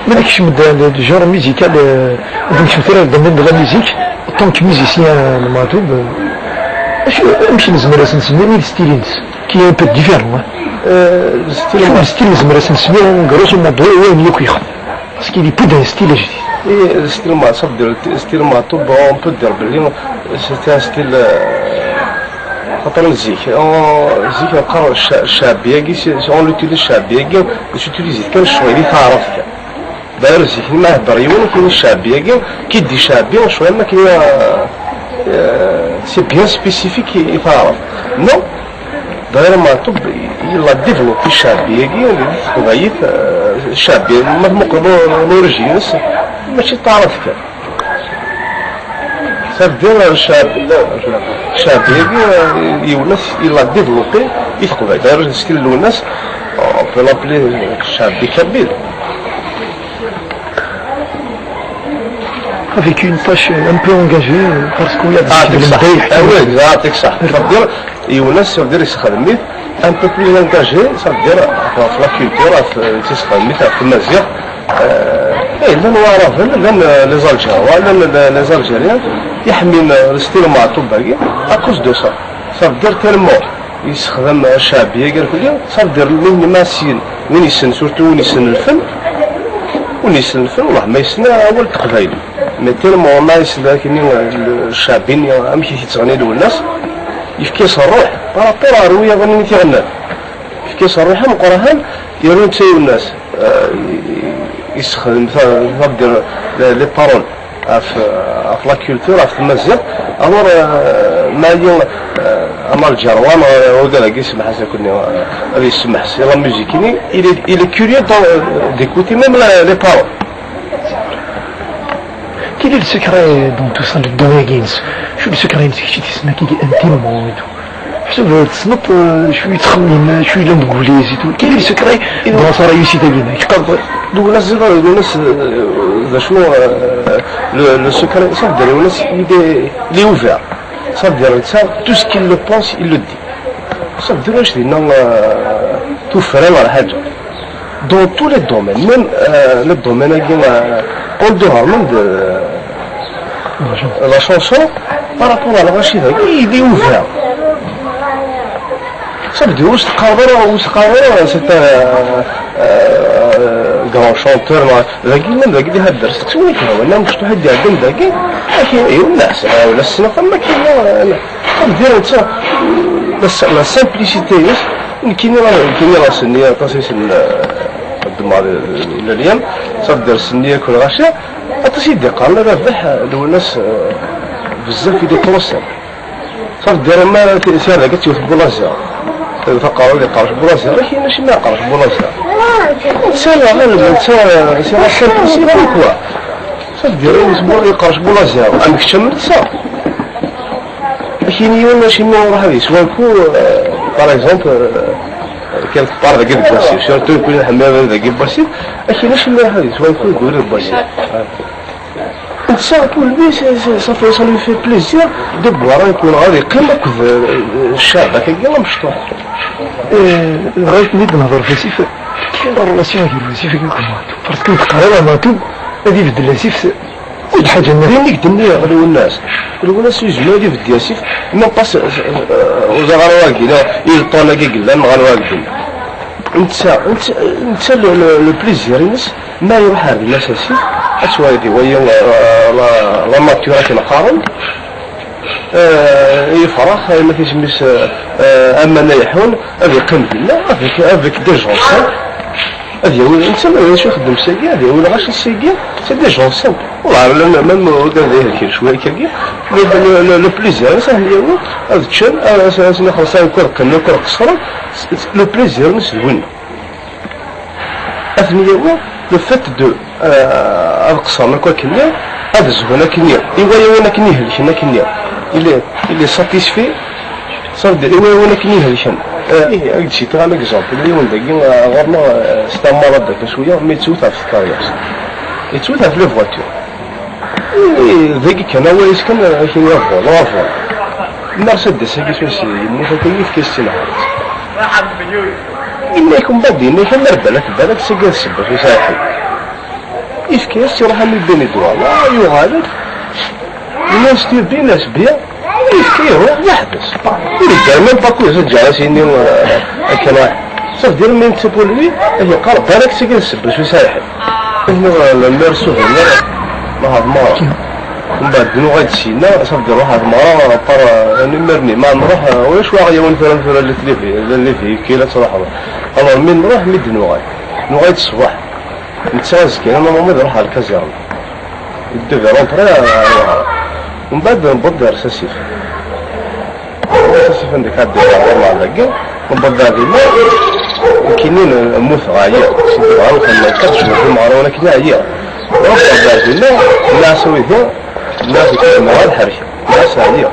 Ma d kečč d, d, d genre musical, euh, d nekk tura dans le domaine de la musique, en tant que musicien, euh, Lmeɛtub, euh, acu, amek nezmer ad s-nsemmi i d style-ines, qui est un peu différent, hein. Euh, le style, acu n style nezmer ad s-nsemmi, grosso modo, i wayen yakk yexdem? Parce qu'il est plus d'un style ajdid. Et le style ma-, ça veut dire, le style Meɛtub, on peut dire belli c'est un style, euh, خاطر zik, on, zik neqqar cca-, ccaɛbi-agi, si, si on utilise ccaɛbi-agi, on utilise kan ccɣel i taɛrabt kan. D'ailleurs, zik ma ihedder yiwen, akken ccaɛbi-agi, qui dit ccaɛbi, ccɣel ma akken, euh, euh, c'est bien spécifique i, i taɛrabt. Non? D'ailleurs, Meɛtub, il a développé ccaɛbi-agi, di teqbaylit, euh, ccaɛbi, ma tmuqleḍ l'origine-ines, mačči d taɛrabt kan. Ça veut dire, ccaɛbi, ccaɛbi-agi, euh, Lwennas, il a développé i teqbaylit. D'ailleurs, style Lwennas, on peut l'appeler ccaɛbi kabyle. Avec une tâche un peu engagée, parce qu'il y a des Ah, c'est ça. Ah oui, ah, c'est ça. Ça veut dire, Lwennas, ça veut dire, il se un peu plus engagé, ça veut dire, ɣef la culture, ɣef, euh, tis-, ɣef tmaziɣt. Euh, eh, llan Waɛraben, llan, euh, les Algérois, llan, euh, les Algériens, iḥemmlen, euh, le style Meɛtub-agi, à cause de ça. Ça veut dire tellement yessexdam ccaɛbi-agi irkelli, ça veut dire, win ma syin, win yessen, surtout win yessen lfen, win yessen lfen, wellah ma yessen awal n teqbaylit. Mais tellement ma yessen akkenni, euh, ccaɛbi-nni, amek i t-yettɣenni Lwennas, yefka-yas ṛṛuḥ, par rapport ar wiyaḍ-nni i t-iɣennan. Yefka-yas ṛṛuḥ ameqqran, yernu netta Lwennas, euh, yessexdem, ça, ça veut dire, les, les paroles ɣef, ɣef la culture, ɣef tmaziɣt. Alors, euh, ma yella, euh, ama Lǧerwan, euh, wigad-agi, semmeḥ-as akkenni, euh, ad yessemmeḥ s la musique-nni, il est, il est curieux dans, euh, d'écouter même la, les paroles. Quel est le secret dans tout ça, dans les games? شو le secret-ines kečč i t-yessen akkagi intimement et tout? Ḥseb tessneḍ, euh, acu yettxemmim, acu yellan deg wul-is et tout. Quel est le secret dans sa réussite-agi-inek? Lwennas, Lwennas, euh, d acu, euh, le, le secret, ça veut dire, Lwennas, il est, il est ouvert. Ça veut dire, ça, tout ce qu'il le pense, il le dit. Ça veut dire, je dis, non, euh, tout faire, voilà, حاجة. Dans tous les domaines, même euh, le domaine euh, en dehors même de euh, la chanson, par rapport à la Rachida, il est ouvert. Ça veut dire, واش تقرر واش تقرر c'est un euh, grand chanteur. Dagi, même dagi, il a des sexualités. Même je te dis, dagi, il y a une nation, la sina, comme qui, ça veut dire, ça, la simplicité, كاين راه كاين راه سنيه طاسي سن الدمار الى اليوم. صافي دار سنيه كل غاشيه. طاسي دي قال ربح لوناس بزاف في دي بروسيم. صافي دير ما سير لك تشوف بولازيا. فقالوا لي قارش بولازيا، لكن ماشي ما قارش بولازيا. سير غير سير سير كوا. صافي دير اسمه يقارش بولازيا. عندك شمت صافي. كاين يوم شي ما راح يسوى كو، par exemple كانت بار داك الباسيف، surtout يكون الحمام داك الباسيف. كاين شي ما راح يسوى كو يقول الباسيف. انت كل بي صافي، ça lui fait plaisir. دبر يكون غادي يقيم اكد الشعب هكا مشطوح. بغيت نيت نهضر في سيف. كاين لا ريلاسيون ديال سيف كيما، parce que تقريبا ما تو غادي يبدل سيف. كل حاجة الناس. فين ديك الدنيا غلو الناس؟ غلو الناس يجمع لي في الدياسيف. ما باس وزا غلو واقي لا يلطون كي قلنا غلو واقي. انت انت انت لو بليزير الناس ما يروح هذا الناس اسيف. اسوا يدي ويا لا لا ماتيورا كنقارن. آه، يفرح، آه، ما كيسميس، آه، آه، أما لا يحون، هذا يقيم بالله، هذاك، هذاك دي جونسون. هذا يقول الإنسان، هذا شو يخدم ساقي، هذا يقول غاش الساقي، سي دي جونسون. والله لا، لا، ما نقول هذا يهلك شوية كاكي. لو، لو، لو، لو بليزير، هذا سهل يقول، هذا تشن، هذا سنة خمسة يكون قلنا، يكون قصرا، لو بليزير نسدوين. Aten yawi le fait de ad qeṣren akk akkenni, ad zhun akkenni, i wayawen akken ihelken akkenni, il est, il est satisfait. Ça veut dire, i wayawen akken ihelken. Ih, ad d-citeɣ un exemple, yiwen dagi ɣur-neɣ s tamara dagi cwiya, mi yettwet ɣef tkeryas, yettwet ɣef les voitures. Ih, dagi kan awal-is kan akken avol, avol. Mercedes-agi s wass yemmut akka yefka-as tinehert. Yenna-k mbeɛd, yenna-k amer balak, balak sagi d ssebba-s ur sɛiɣ ḥedd. Yefka-yas, iruḥ am ibin i ddwala, yuɣal-d. Yenna-as tu es bien, bien. Yefka, iruḥ, yeḥbes. Ur yedder même pas kuẓ, ǧǧa-as yini, eh, akken. Ça veut dire, mi netta pour lui, ad yeqqar balak sagi d ssebba-s ur sɛiɣ ḥedd. Nniɣ le meilleur souvenir, ma ɣer tmeɣra. Mbeɛd nuɣal-d syenna, ça veut dire ruḥ ɣer tmeɣra, par, euh, imir-nni, ma nruḥ, euh, ulac wa aɣ-yawin tura, tura la tlivi, la tlivi, kil ad truḥeḍ. Alors, mi nruḥ, mi d-nuɣal. Nuɣal-d ṣṣbeḥ. Netta azekka, normalement, ad iruḥ ɣer lkazirna. Il devait rentrer à, à, mbeɛd newweḍ-d ɣer Sasif. Sasif anda k-ɛeddi ɣer dagi, newweḍ-d ɣer dinna, nekkini mmuteɣ, ɛyiɣ. Seg ɣer uxemmem, kan tecbeḥ tmeɣra, walakin ɛyiɣ. Ruḥ ɣer dinna, nniɣ-as a wigi, nniɣ-as ikid-nneɣ ad ḥerken, nniɣ-as ɛyiɣ.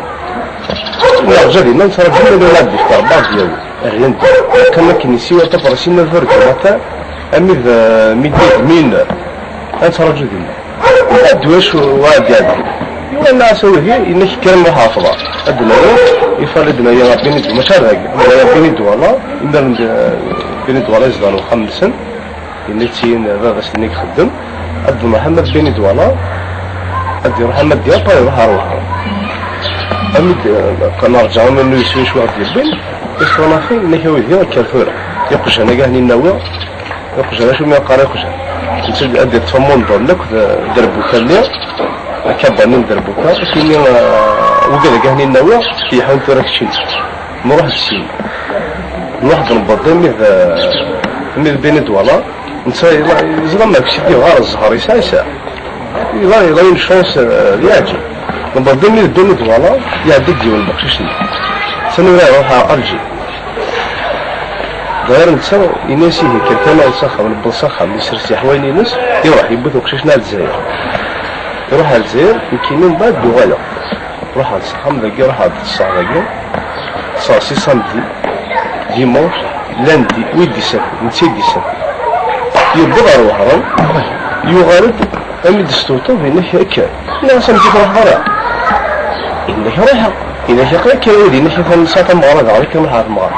Nerǧa dinna, nettraǧu ma yella ad d-yefk Rebbi ad d-yawi. Rien de. Kan akken yessiwa tafersi neuf heures du matin, armi d, euh, midi, une heure. Ad nettraǧu dinna. Ad d-wacu wa ad d-iɛeddi. Iwa nniɣ-as a wigi, yenna-k kker nruḥ ɣer tḍar. Ad d-nawi, ifal ad d-nawi Rebbi n id-, mačči ar dagi. Ad d-nawi Rebbi n id-wala, imir n d-, Rebbi n id-wala yezdeɣ wexxam-nsen. Yenna-k-tt-in baba-s-nni ixeddem. Ad d-nruḥ ama d Beni Douala, ad d-iruḥ ama d Yapa, iruḥ ɣer Wehran. Ami d-, nerǧa ama nnu yeswi acu ɣ-d-yewwin, isfanafi, yenna-k a wigi, kker tura. Iqjan-agi a hen-in-nawi, iqjan acu mi yeqqar iqjan. Netta ad d-iṭṭef amunḍur akk d, d derbuka-nni, akabani n derbuka, akken, ah, wigad-agi a hen-in-nawi, yeḥun tura keččini. Nruḥ-d syin. Nruḥ-d newweḍ-d armi d, armi d Beni Douala. Netta yella, yeẓra ma kečč d-yuɣal zzher yesɛa, yesɛa. Yella, yella une chance, euh, d yeɛǧeb. Newweḍ-d armi d Beni Douala, iɛedda-d yiwen n weqcic-nni. Sani ur iruḥ ɣer Alger. Dɣa netta, yenna-as ihi, kker kan s axxam, newweḍ s axxam, yessers leḥwayen-ines, iruḥ, yewwi-t uqcic-nni ar Lezzayer. Iruḥ ar Lezzayer, nekkini mbeɛd d-uɣaleɣ. Ruḥeɣ s axxam dagi, ruḥeɣ-d ṭṭseɣ dagi. Ṭṭseɣ si samedi, dimanche, lundi, wi d-isafren, netta i d-isafren. Yewweḍ ɣer Wehran, yuɣal-d, ami d-istuṭeḍ, yenna-k akka. Nniɣ-as amek i truḥeḍ ara? Yenna-k ruḥeɣ. Yella kra akka, ur yella kra, nesɛa tameɣra daɣen, akka nruḥ ɣer tmeɣra.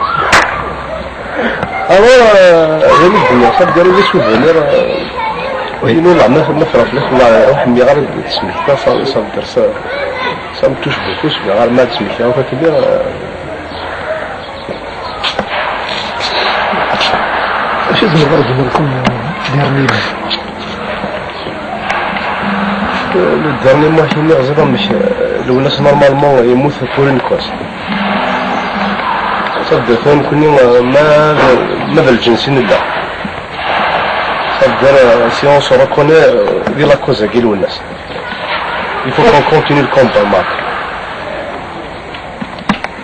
Alors, euh, d ayen i d-nniɣ, ça veut dire, les souvenirs, euh, oui, inu la, ma, ma fret, la, ur ḥemmiɣ ara ad d-smekta, ça, ça veut dire, ça, ça me touche beaucoup, sbiɣ ara ma ad smekta, en fait, euh, Acu i tzemreḍ ad d-tiniḍ, euh, dernier mot? Le dernier mot, kini ẓriɣ amek, euh, Lwennas normalement yemmut pour une cause. Ça veut dire, nekkni, euh, ma, ma d lǧens i nella. Ça veut dire, euh, si on se reconnaît, euh, di la cause-agi Lwennas. Il faut qu'on continue le combat, Marc.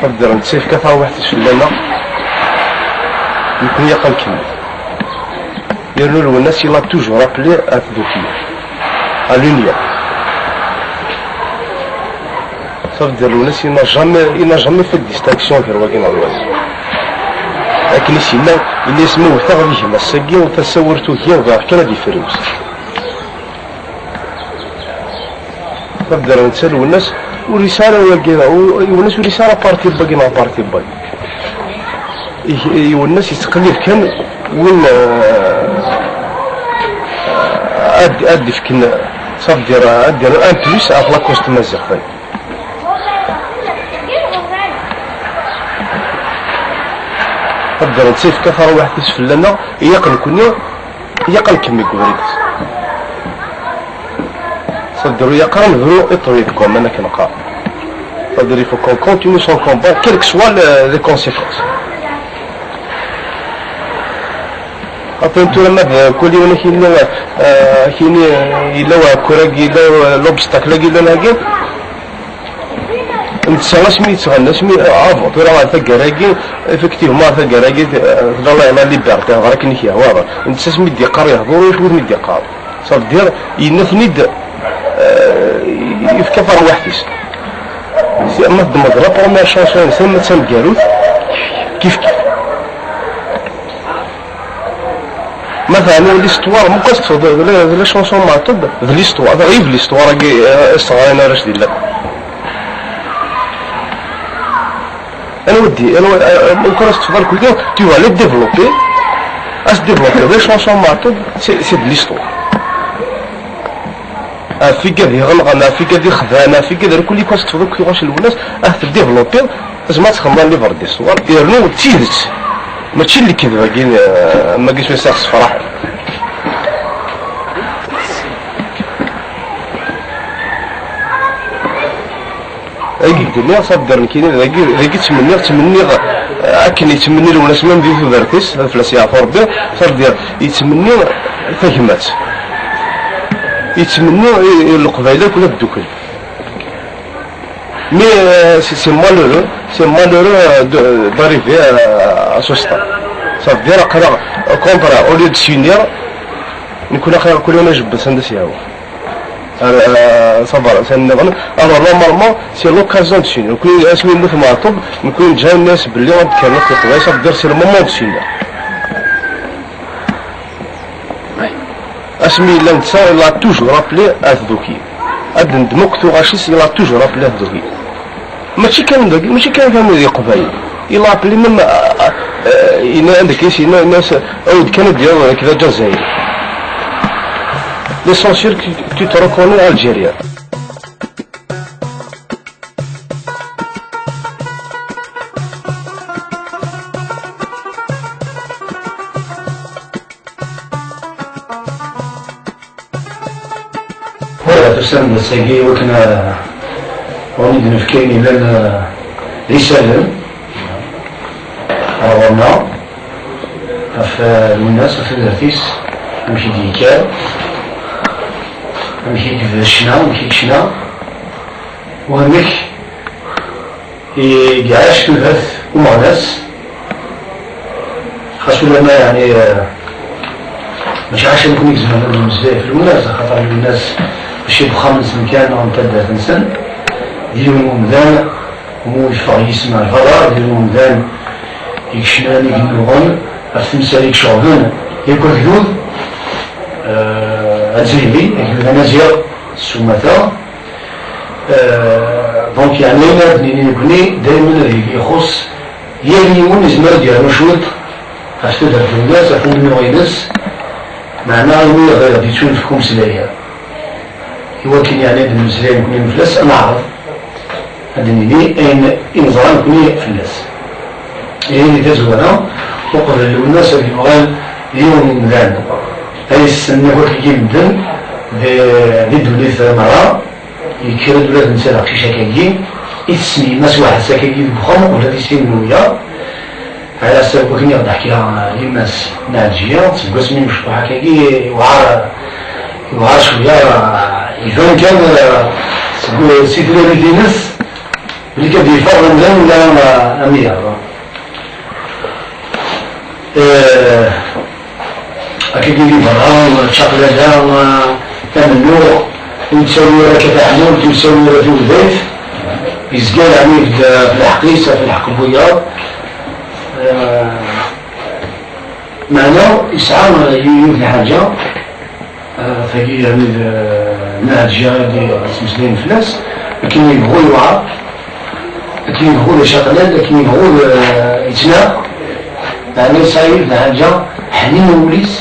Qedder netta yefka tarwiḥt-is fell-aneɣ, nekkni aql-kem. Yernu Lwennas, il a toujours appelé à tdukli, à l'union. Ça veut dire, Lwennas, il n'a jamais, il n'a jamais fait de distinction gar wagi neɣ wagi. Akken i s-yenna, yenna-yas ma wteɣ di gma-s-agi, tasa ur tugi, bɣiɣ kan ad ifriwes. Taddart netta Lwennas ur yesɛi ara wagi, u-, Lwennas ur yesɛi ara parti n wagi neɣ parti n wagi. I-, Lwennas yettqellib kan win, euh, ad, ad d-ifken, ça veut dire, ad d-yerren un plus ɣef la cause tamaziɣt. Taddart netta yefka tarwiḥt-is fell-aneɣ, ilaq nekkni, ilaq ad nkemmel deg ubrid-is. Ça veut dire, ilaq ara nebru i ṭṭbib deg waman akken qqar. Ça veut dire, il faut qu'on continue son combat, quelles que soient le-, les conséquences. Après, tura ma d kul yiwen akini, euh, akini, euh, yella uɛekkur-agi, yella, euh, l'obstacle-agi, yella lagi. Netta asmi yettɣenna, asmi, ah, bon, tura ɣer taggara-agi, effectivement, ɣer taggara-agi, eh, tella la, la liberté, hḍer akken i k-yehwa, hḍer. Netta asmi d-yeqqar yehḍur, ulac win i d-yeqqar. Ça veut dire, yenna-ten-id, eh, yefka tarwiḥt-is. Si, ma teddmeḍ la première chanson-ines, ma d taneggarut, kif kif. Matɛen, l'histoire, meqqar teṭṭfeḍ d la, d la chanson Meɛṭub, d l'histoire, d ɣif l'histoire-agi, eh, i s-ɣrin arrac di llat. Anwa di, anwa, eh, meqqar teṭṭfeḍ arkuti, tu vas les développer, à se développer, les chansons Meɛṭub, c'est, c'est de l'histoire. Ɣef wigad iɣelɣen, ɣef wigad ixdan, ɣef wigad, rkul ikk ad teṭṭfeḍ akk tuɣac n Lwennas, ad t-développer, tezmer ad txedmeḍ livre d'histoire, yernu d tidet. Mačči n lekdeb-agi, eh, am wagi s wis ssefraḥen. Agi d-nniɣ, ça veut dire nekkini, dagi, dagi ttmenniɣ, ttmenniɣ, eh, akken yettmenni Lwennas même di tudert-is, ad fell-as yeɛfu Rebbi, ça veut dire yettmenni tagmat. Yettmenni i, i Leqbayel akk ad ddukel. Mais, euh, c'est, c'est malheureux, c'est malheureux, euh, de, d'arriver à, à ce stade. Ça veut dire, aql-aɣ, au contraire, au lieu de s'unir, nekkni aql-aɣ kul yiwen ijebbed s anda s-yehwa. Ar, euh, ça va, c'est un événement. Alors, normalement, c'est l'occasion de s'unir. Nekkni, asmi yemmut Meɛṭub, nekkni neǧǧa nniɣ-as belli ad d-kkren akk Leqbayel, ça veut dire, c'est le moment de s'unir. Asmi yella netta, il a toujours appelé à tdukli. Ad d-neddem akk tuɣac-is, il a toujours appelé à tdukli. Mačči kan dagi, mačči kan kan di Leqbayel. Il a appelé même, euh, euh, yenna-, anda k-, yenna-, yenna-as, awi-d kan ad d-yaweḍ nekk d aǧazzayri. L'essentiel que tu te reconnais algérien. Voilà, tusam-d ass-agi i wakken, eh, ad wen-id-nefk ayen yellan, eh, d isallen ɣer ɣur-neɣ ɣef, eh, Lwennas, ɣef tudert-is, amek i d-yekker, amek i yebda ccna, amek i yecna, wamek i iɛac tudert umeɣnas. Xas ulamma, yeɛni, eh, mačči ḥaca nekkni i izemren ad nmeslay ɣef Lwennas, axaṭer Lwennas mačči d uxxam-nsen kan neɣ n taddart-nsen, d yiwen umdan umi yeffeɣ yisem ar berra, d yiwen umdan i yecnan, i yennuɣen ɣef temsal i iceɣben yakk agdud, eh, azzayri, agdud amaziɣ s umata. Eh, Donc, yeɛni ayen ara d-nini nekkni, daymen ad yili ixuṣṣ yal yiwen yezmer ad d-yernu cwiṭ ɣef tudert-nnes, ɣef umennuɣ-ines, meɛna imi ad d-yettunefk umeslay-a. I wakken yeɛni ad d-nemmeslay nekkni fell-as, ad neɛreḍ ad d-nini ayen i neẓra nekkni fell-as. Ihi di tazwara, uqbel Lwennas ad yuɣal d yiwen n umdan ay ssnen akk akk medden di, di ddunit merra, yekker-d ula d netta d aqcic akkagi, i tessen yemma-s waḥed-s akkagi deg uxxam uqbel ad issin wiyaḍ. Ala s wakken i ɣ-d-teḥka yemma-s n Ɛelǧiya, seg wasmi mecṭuḥ akkagi, yewɛer, yewɛer cwiya, iban kan, eh, seg, si tlalit-ines, belli kan d-yeffeɣ umdan ula, eh, am wiyaḍ. Eh, Akkagi di berra, ččaqlala, amennuɣ, ur yettawi ara akka taḥnult, ur yettawi ara tudayt, yezga yeɛni ɣef lḥeqq-is, ɣef lḥeqq n wiyaḍ. Eh, meɛna yesɛa yiwet n lḥaǧa, eh, tagi yeɛni d, eh, Nna Ɛelǧiya i d-yettmeslayen fell-as, akken yebɣu yewɛer, akken yebɣu d acaqlal, akken yebɣu d, eh, yettnaɣ, meɛna yesɛa yiwet n lḥaǧa, ḥnin wul-is,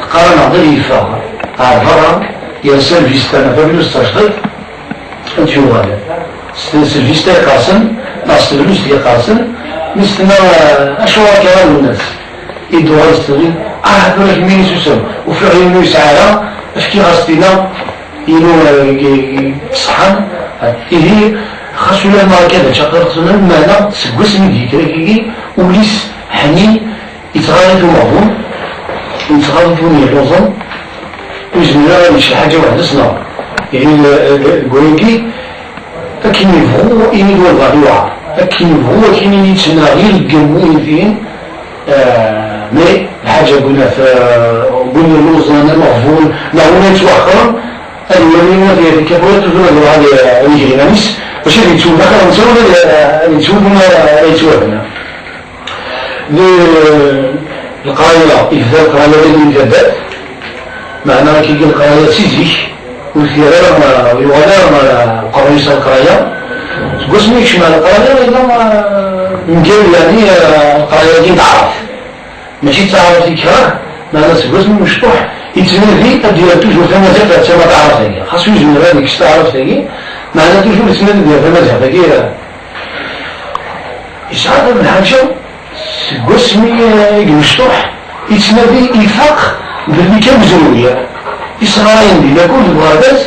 teqqar-aneɣ-d ad yeffeɣ ɣer berra, yersa lvista n Babilus tajdiṭ, ad d-yuɣal. S, s lvista iqersen, neɣ s teblust iqersen, mi s-tenna, eh, acuɣer akka a Lwennas? I d-tuɣal s teblust, ah, tura kemmini susem, ufiɣ yiwen ur yesɛi ara, efk-as-t-ina, inu, eh, ṣṣeḥḥan, ihi, xas ula ma akka d ačaqar, meɛna seg wasmi d-yekker akkagi, ul-is ḥnin, yettɣaḍ-it umeɣbun, yettɣaḍ-it win yelluẓen, ur yezmir ara ad yečč lḥaǧa weḥd-s, neɣ? Ihi, eh, eh, deg wayagi, akken yebɣu, ini-d walbeɛḍ yewɛer. Akken yebɣu, akken i yettnaɣ, ireggem, wihin tihin, eh, mais lḥaǧa n win at, eh, n win yelluẓen, ameɣbun, neɣ win yettwaḥeqren, ad iwali, ad yaf akka tura tudur ad iruḥ ad, ad yeg iman-is, mačči ad yettwet axir netta, wala ad, ad yettwet win ara yettwaben. D-, leqraya, yebda leqraya d ayen yebda, meɛna akkagi leqraya si zik, ur tger ara, ur yuɣal ara uqerruy-is ar leqraya. Seg wasmi yekcem ar leqraya, yella, eh, mgal, yeɛni, eh, leqraya-agi n taɛrabt. Mačči d taɛrabt i yekreh, meɛna seg wasmi mecṭuḥ, yettnadi ad d-yerr toujours tamaziɣt ar tama taɛrabt-agi. Xas ur yezmir ad yekkes taɛrabt-agi, meɛna toujours yettnadi ad d-yerr tamaziɣt-agi, eh, Yesɛa d lḥaǧa, seg wasmi, eh, i yemecṭuḥ, yettnadi ifaq belli d amezruy. Isɣarayen di lakul deg uɣerbaz,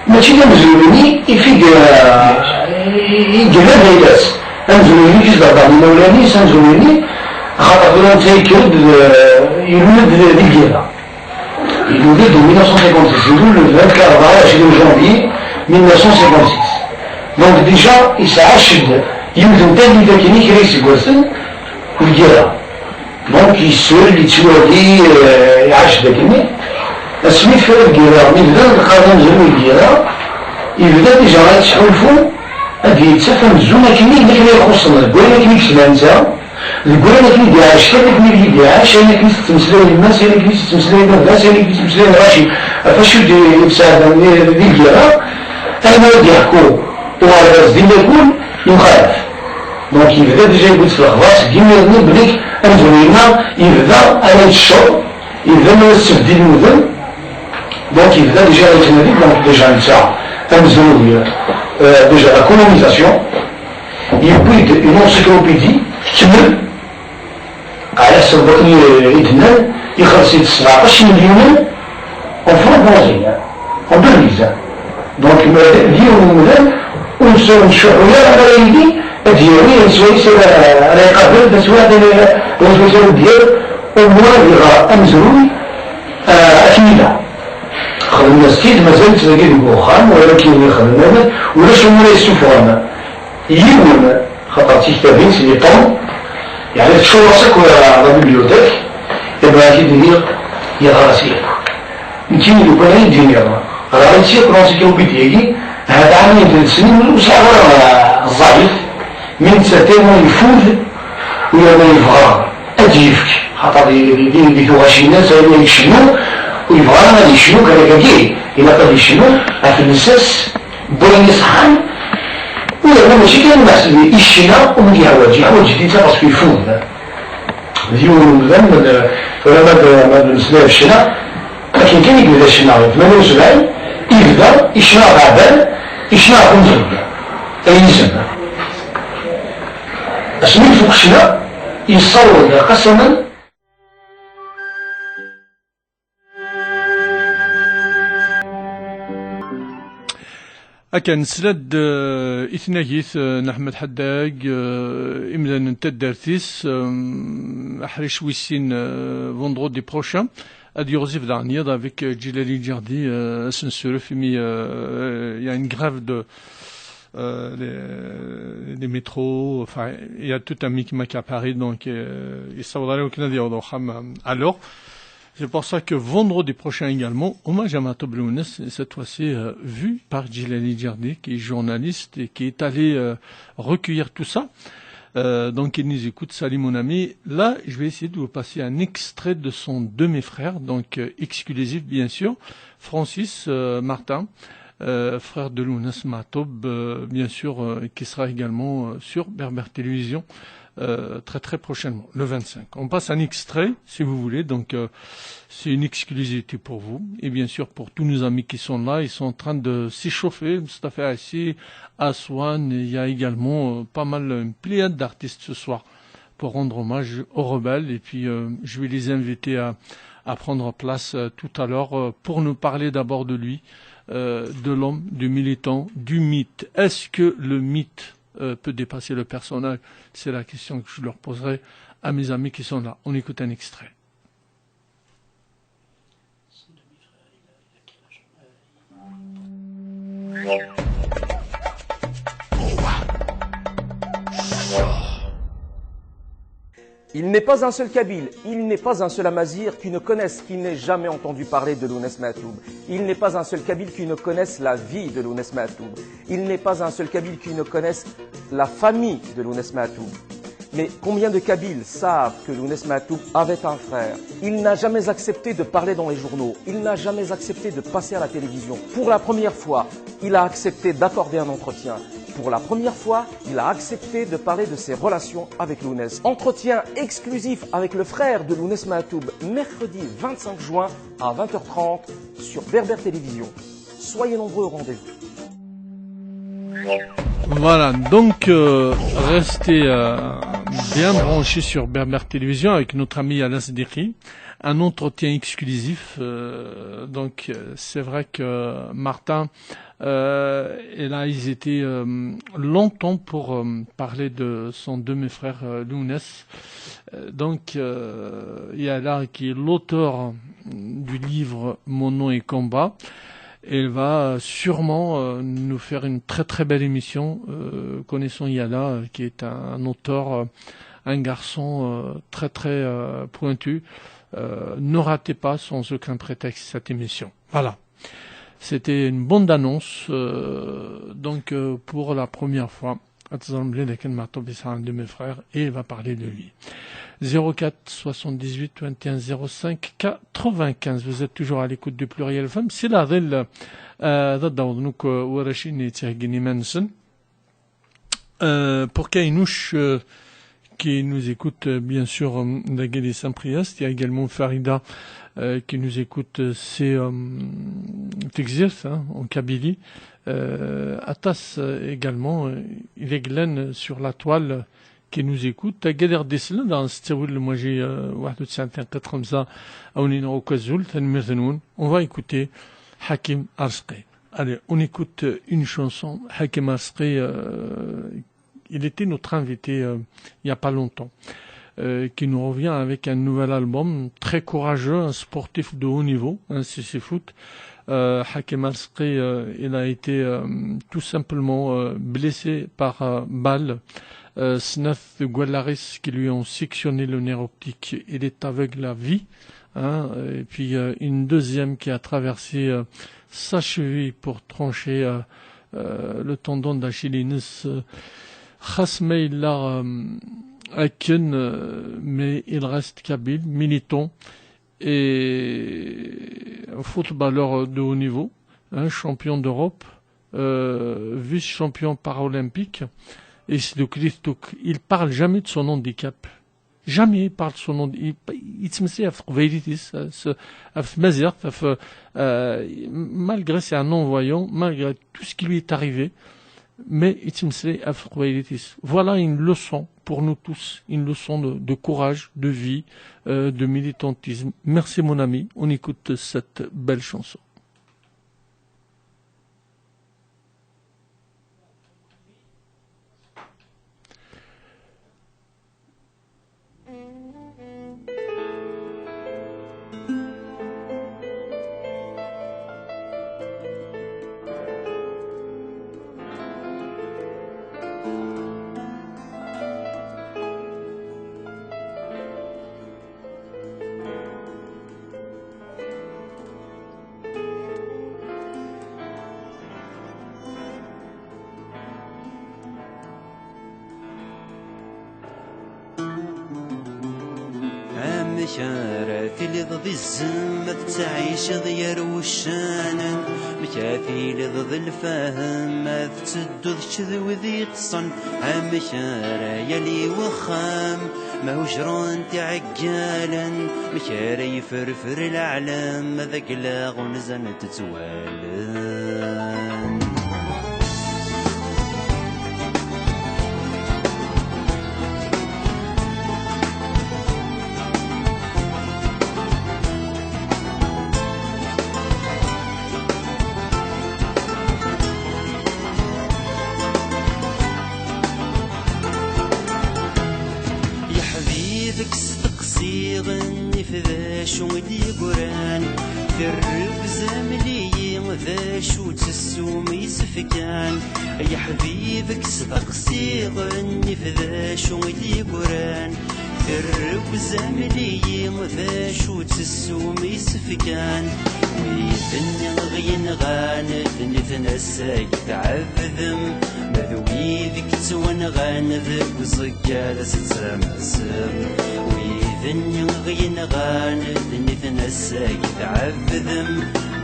mačči d amezruy-nni i fig, eh, i, i yella d ayla-s. Amezruy-nni i s-d-heddren imawlan-is, amezruy-nni, axaṭer tura netta yekker-d, eh, ilul-d di, di lgirra. Ilul-d en mille neuf cent cinquante-six, ilul-d vingt-quatre, rebɛa u ɛecrin janvier mille neuf cent cinquante-six. Donc déjà, yesɛa cced, yiwet n tallit akkin i kra iseggasen, lgirra. Donc, yessel, yettwali, euh, iɛac-d akkenni. Asmi tefra lgirra, mi bdan lqern amezruy n lgirra, yebda déjà ad yettḥulfu, ad d-yettaf amzun akkenni yella kra ixuṣṣen deg wayen akken i yesla netta, deg wayen akken i d-iɛac, kan akken i d-iɛac, ayen akken i s-tettmeslay yemma-s, ayen akken i s-tettmeslay baba-s, ayen akken i s-tettmeslay Racid, ɣef wacu i d-yebseɛden di, di lgirra, ayen ara d-yeḥku uɣerbaz di lakul, yemxalaf. Donc, yebda déjà yewwi-d s lexbar seg yimir-nni belli amezruy-nneɣ yebda ara yettecceḍ, yebda ara yettbeddil udem. Donc, yebda déjà yettnadi, donc déjà netta amezruy, euh, déjà la colonisation, yewwi-d une encyclopédie tekmel, ɛla ḥsab wakken i, i d-nnan, ixelleṣ-itt sebɛeṭṭac n milyunen en francs bronzés, en devises. Donc, ma d, d yiwen n umdan, ur nsu-, ur ncuḥḥu ara ma ara yili, ad d-yawi, ad yeswa, ara, ara iqabel, taswiɛt, ara, ara yeswa, ara d-yawi, au moins ad iɣer amezruy, ah, akken yella. Xedmen-as-t-id, mazal-itt dagi deg uxxam, wala akken i xedmen, ulac win ara yessufɣen. Yiwen, xaṭer d tiktabin, c'est des tomes, yeɛni teččuṛ-as akk la bibliothèque, yebɣa ad k-id-iniɣ, yeɣra-as yakk. Nekkini lukan ay d-iniɣ, ɣriɣ-itt yakk l'encyclopédie-agi, ahat ɛamayen d snin ur sɛiɣ ara, eh, ẓẓayet, mi netta tellement yeffud, u yerna yebɣa ad d-yefk, xaṭer di, di, di, di tuɣac-ines, ayen ay icennu, ur yebɣa ara ad yecnu, kan akkagi, ilaq ad yecnu ɣef lsas, n wayen iṣeḥḥan, Ula d mačči kan meḥsub i ccna ur yeḥwaǧ, yeḥwaǧ di tabasfifun. D yiwen umdan, tura ma d, ma d-nesla ɣef ccna, akken kan i yebda ccna, tmanya u sebɛin, yebda icna ɣef Ɛebbal, icna ɣef umezruy, ay izem. Asmi ifuk ccna, yessaweḍ Qasaman. Akka, nesla-d eh, i tnagit eh, n Ḥmed Ḥaddag, eh, imdanen n taddart-is, eh, aḥric wis sin eh, vendredi prochain, ad yeɣzif daɣen yiḍ avec eh, Djilali Djihdi, eh, ad s-nessuref imi eh, il y a une grève de euh, les, les métros, enfin, il y a tout un micmac à Paris, donc euh, il faudra que à l'heure. C'est pour ça que vendredi prochain également, hommage à Matoub Lounès, et cette fois-ci euh, vu par Djilali Djihdi, qui est journaliste et qui est allé euh, recueillir tout ça. Euh, donc il nous écoute, salut mon ami. Là, je vais essayer de vous passer un extrait de son demi-frère, donc euh, exclusif bien sûr, Francis euh, Martin, euh, frère de Lounès Matoub, euh, bien sûr, euh, qui sera également euh, sur Berbère Télévision euh, très très prochainement, le vingt-cinq. On passe un extrait, si vous voulez, donc euh, c'est une exclusivité pour vous, et bien sûr pour tous nos amis qui sont là, ils sont en train de s'échauffer, Mustafa Assi, Aswan, et il y a également euh, pas mal, une pléiade d'artistes ce soir pour rendre hommage aux rebelles, et puis euh, je vais les inviter à, à prendre place euh, tout à l'heure euh, pour nous parler d'abord de lui, euh, de l'homme, du militant, du mythe. Est-ce que le mythe euh, peut dépasser le personnage ? C'est la question que je leur poserai à mes amis qui sont là. On écoute un extrait. Il n'est pas un seul Kabyle, il n'est pas un seul Amazigh qui ne connaisse, qui n'ait jamais entendu parler de Lounès Matoub. Il n'est pas un seul Kabyle qui ne connaisse la vie de Lounès Matoub. Il n'est pas un seul Kabyle qui ne connaisse la famille de Lounès Matoub. Mais combien de Kabyles savent que Lounès Matoub avait un frère ? Il n'a jamais accepté de parler dans les journaux. Il n'a jamais accepté de passer à la télévision. Pour la première fois, il a accepté d'accorder un entretien. Pour la première fois, il a accepté de parler de ses relations avec Lounès. Entretien exclusif avec le frère de Lounès Matoub, mercredi vingt-cinq juin à vingt heures trente sur Berbère Télévision. Soyez nombreux au rendez-vous. Voilà, donc euh, restez euh, bien branchés sur Berbère Télévision avec notre ami Alas Diki. Un entretien exclusif. Euh, donc euh, c'est vrai que Martin euh, et là ils étaient euh, longtemps pour euh, parler de son demi-frère euh, Lounès. Euh, donc euh, il y a là qui est l'auteur du livre Mon nom est combat. Et il va sûrement euh, nous faire une très très belle émission. Euh, connaissant Yala, euh, qui est un, un auteur, euh, un garçon euh, très très euh, pointu, euh, ne ratez pas sans aucun prétexte cette émission. Voilà. C'était une bonne annonce. Euh, donc euh, pour la première fois, Atzam Lelekin Matob est un de mes frères et il va parler de lui. Zéro quatre soixante-dix-huit vingt et un zéro cinq quatre-vingt-quinze. Vous êtes toujours à l'écoute de Pluriel F M. C'est la règle euh, d'Addaoud. Donc, euh, Warachin et Tsergini Manson. Euh, pour Kainouch, euh, qui nous écoute euh, bien sûr euh, d'Aguel et Saint-Priest, il y a également Farida euh, qui nous écoute, euh, c'est euh, Texas, hein, en Kabylie. Euh, Atas euh, également, euh, il est glaine sur la toile qui nous écoute. Tagad iɣ d-isellen, daɣen s ttawil lemwaji, euh, واحد وتسعين نقطة خمسة, a wen-iniɣ akk azul, tanemmirt-nwen. On va écouter Hakim Arsqi. Allez, on écoute une chanson. Hakim Arsqi, euh, il était notre invité euh, il n'y a pas longtemps, euh, qui nous revient avec un nouvel album très courageux, un sportif de haut niveau, un C C Foot. Euh, Hakim Arsqi, euh, il a été euh, tout simplement euh, blessé par euh, balle. Euh, Snaf Guallaris qui lui ont sectionné le nerf optique. Il est aveugle à vie. Hein, et puis euh, une deuxième qui a traversé euh, sa cheville pour trancher euh, euh, le tendon d'Achilles. Xas ma yella euh, akken, euh, mais il reste kabyle, militant et footballeur de haut niveau, hein, champion d'Europe. euh, vice-champion paralympique, et c'est de Cliftouk. Il parle jamais de son handicap. Jamais il parle de son handicap. Il, il se met à faire à faire, euh, malgré c'est un non-voyant, malgré tout ce qui lui est arrivé, mais il se met à faire. Voilà une leçon pour nous tous, une leçon de, de courage, de vie, euh, de militantisme. Merci mon ami, on écoute cette belle chanson. Amek ara tiliḍ d izem, ad tettɛiceḍ gar wuccanen? Amek ara tiliḍ d lfahem, ad tettedduḍ kečč d wid yeṭṭsen? Amek ara yali wexxam ma hujren-t iɛeggalen? Amek ara yefferfer leɛlam, ad aglaɣ unzan tettwalen? Yeḥbib-k steqsiɣ nnif d acu i d-yeggran, terregz amliyi d acu ttessum isefkan. Yeḥbib-k steqsiɣ nnif d acu i d-yeggran, terregz amliyi d acu ttessum isefkan. Wid-nni ɣ-yenɣan d nitni ass-agi tɛebdem, ma d wid i yettwanɣan deg uẓeggal ad tettamasem. Wid-nni ɣ-yenɣan d nitni ass-agi tɛebdem,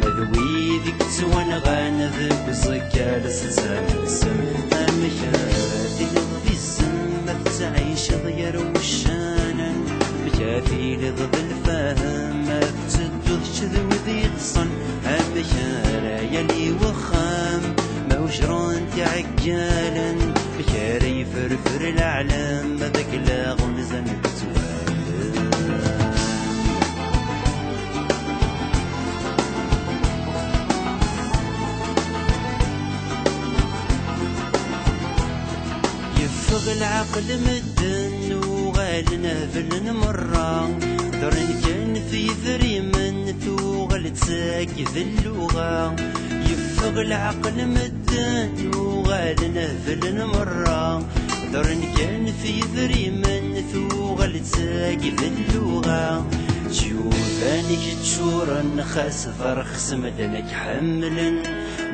ma d wid i yettwanɣan deg uẓeggal ad tettamasem. Amek ara tiliḍ d izem, ma tettɛiceḍ gar wuccanen? Amek ara tiliḍ d lfahem, ma tettedduḍ kečč d wid yeṭṭsen? Amek ara yali wexxam ma ujren-t iɛeggalen? Amek ara yefferfer leɛlam, ad aglaɣ unzan tettwalen? Yeffeɣ leɛqel, medden uɣalen heblen merra, ddren kan f yidrimen, tuɣal d tagi d lluɣa. Yeffeɣ leɛqel, medden uɣalen heblen merra, ddren kan f yidrimen, tuɣal d tagi d lluɣa. Tjuban-ik ččuren, xas d rxes, medden ad k-ḥemmlen.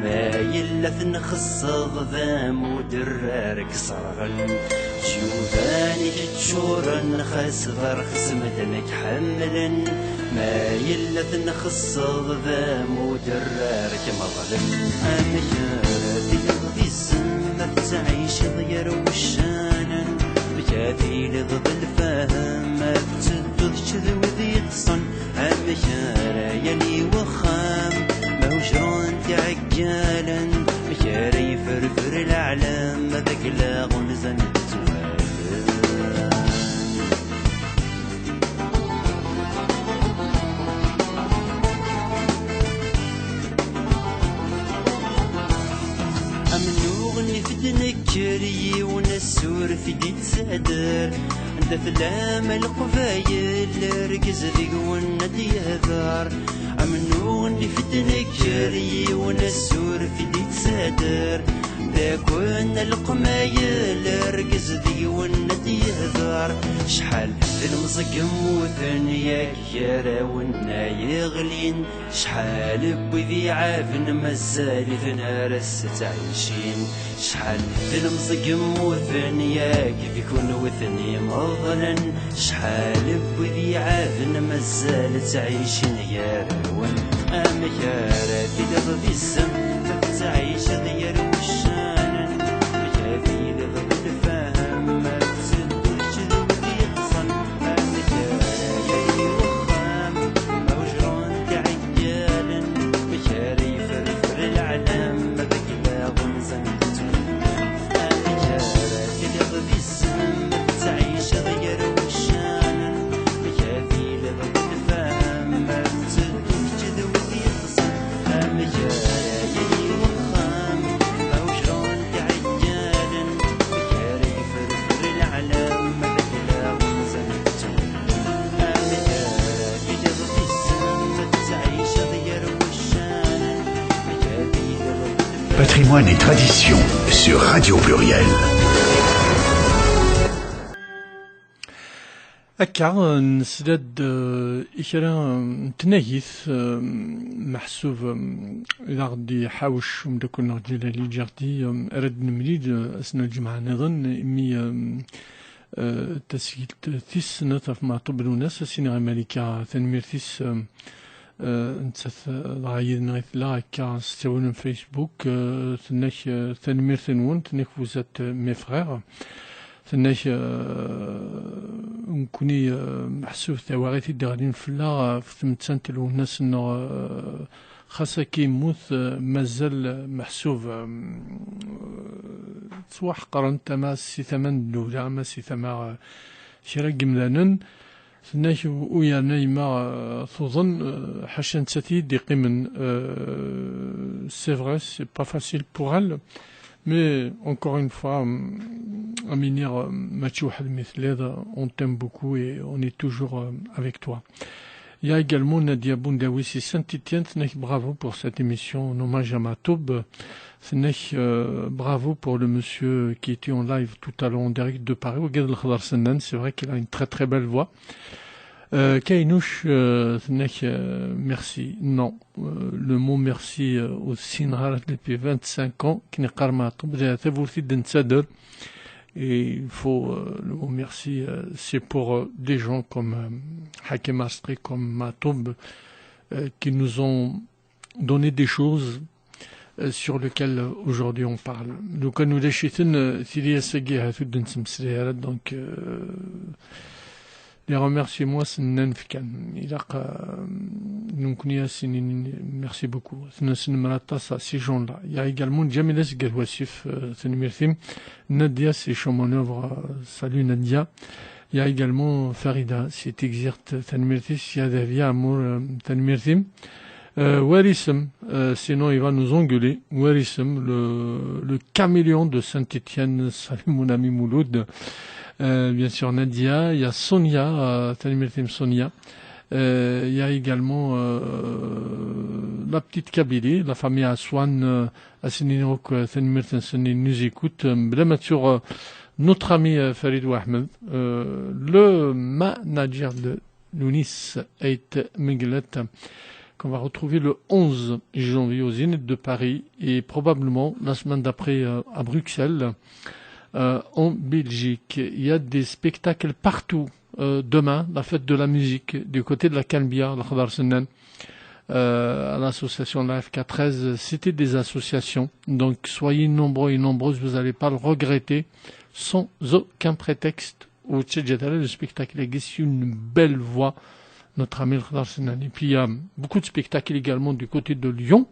Ma yella tnexseḍ d amudrar i iserɣen, tjuban-ik ččuren, xas d rxes, medden ad k-ḥemmlen. Ma yella tnexseḍ d amudrar i k-imeḍlen. Amek ara tiliḍ d izem, ma tettɛiceḍ gar wuccanen? Amek ara tiliḍ d lfahem, ma tettedduḍ kečč d wid yeṭṭsen? Amek ara yali wexxam ma hujren-t iɛeggalen? Amek ara yefferfer leɛlam, ad aglaɣ unzan tettwalen? Amennuɣ n ifedden kker, yiwen asuref i d-yettader. Anda tellam a Leqbayel, argaz deg-wen ad d-yehder. Amennuɣ n ifedden kker, yiwen asuref i d-yettader. Dakun a Leqbayel, argaz deg-wen ad d-yehder. Cḥal d lemẓeg mmuten yak gar-awen-nna yeɣlin. Cḥal n wid iɛaben mazal-iten ar ass ttɛicin. Cḥal d lemẓeg mmuten yak d kunwi ten-imeḍlen. Cḥal n wid iɛaben mazal ttɛicin gar-awen. Amek ara tiliḍ d izem, Tettɛiceḍ gar wuccanen, amek ara tiliḍ d lfahem, ma tetteddu kečč d wid yeṭṭsen, amek ara yali wexxam, ma ujrun d iɛeggalen, amek ara yefferfer leɛlam, ma d aglaɣ unẓan yettwellem, amek ara tiliḍ d isem, ma tettɛiceḍ gar wuccanen, amek ara tiliḍ d lfahem, ma tetteddu kečč d wid yeṭṭsen, amek ara yali wexxam, ma ujrun d iɛeggalen, amek ara yefferfer leɛlam, ma d aglaɣ unẓan yettwellem, amek ara tiliḍ d isem, ma tettɛiceḍ gar wuccanen, amek ara tiliḍ d lfahem. Patrimoine et tradition sur Radio Pluriel. Akka, nesla-d, eh, i kra, eh, n tnagit, eh, meḥsub, eh, i aɣ-d-iḥawec umeddakel-nneɣ Ǧilali Ǧerdi, eh, ara d-nemlil, eh, ass n lǧemɛa nniḍen, imi, eh, eh, tasgilt tis snat ɣef Meɛṭub Lwennas, ad s-iniɣ i Malika tanemmirt-is, eh, eh, nettat, eh, dɣa yid-neɣ i tella, akka s ttawil n Facebook, eh, tenna-k, eh, tanemmirt-nwen, tenna-k vous êtes, eh, mes frères. Tenna-k, eh, nekkni, eh, meḥsub tawaɣit i d-iɣlin fell-aɣ, eh, ɣef tmettant n Lwennas-nneɣ, eh, xas akka yemmut, eh, mazal, eh, meḥsub, eh, ttwaḥeqrent, ama si tama n ddula, ama si tama, eh, kra n yemdanen. Tenna-k u yerna yemma, eh, tuḍen, eh, ḥaca nettat i yi-d-iqqimen, eh, c'est vrai, c'est pas facile pour elle, mais encore une fois, mm, am iniɣ, eh, mačči weḥd-m i telliḍ, eh, on t'aime beaucoup et on est toujours, eh, avec toi. Il y a également Nadia Boundaoui, c'est Saint-Étienne, tenna-k bravo pour cette émission, un hommage à Matoub. Tenna-k, euh, bravo pour le monsieur qui était en live tout à l'heure en direct de Paris. Wagi d Lexder Sennan, c'est vrai qu'il a une très très belle voix. Euh, Kaynouch, euh, tenna-k, euh, merci. Non, euh, le mot merci, euh, ur t-ssineɣ ara depuis vingt-cinq ans, akken i qqar Meɛṭub, d tawwurt i d-nettader. Et il faut, euh, le mot merci, euh, c'est pour, euh, des gens comme, euh, Hakim Astri, comme Meɛṭub, euh, qui nous ont donner des choses, euh, sur lesquelles, euh, aujourd'hui on parle. Donc, à nous les chitines, euh, s'il y a ce qui a tout d'une simslière, donc, euh, les remerciements, c'est n'enfkan. Il a, euh, donc, ni a sinin, merci beaucoup. C'est une, c'est une mrata, ça, ces gens-là. Il y a également Jamila Seged Wassif, euh, c'est une merci. Nadia, c'est Chaud Manœuvre, euh, salut Nadia. Il y a également Farida, c'est Exert, tanemmirt-is. Il y a Davia Amour, euh, tanemmirt-im. Euh, Warisem, euh, sinon il va nous engueuler. Warisem, le, le caméléon de Saint-Étienne. Salut mon ami Mouloud. Euh, bien sûr Nadia, il y a Sonia, euh, tanemmirt-im Sonia. Euh, il y a également, euh, la petite Kabylie, la famille Aswan, euh, à Sénénoc, euh, tanemmirt-nsen, ils nous écoutent. Euh, bla ma ttuɣ, euh, notre ami, euh, Farid Ouahmed, euh, le manager de Lounis Ait Menglet, qu'on va retrouver le onze janvier au Zénith de Paris et probablement la semaine d'après, euh, à Bruxelles, euh, en Belgique. Il y a des spectacles partout. Euh, demain, la fête de la musique du côté de la Canebière, Lexder Sennan, euh, à l'association la F K treize, c'était des associations. Donc soyez nombreux et nombreuses, vous n'allez pas le regretter, sans aucun prétexte. Au Tchedjadala, le spectacle existe, une belle voix, notre ami Lexder Sennan. Et puis il y a beaucoup de spectacles également du côté de Lyon,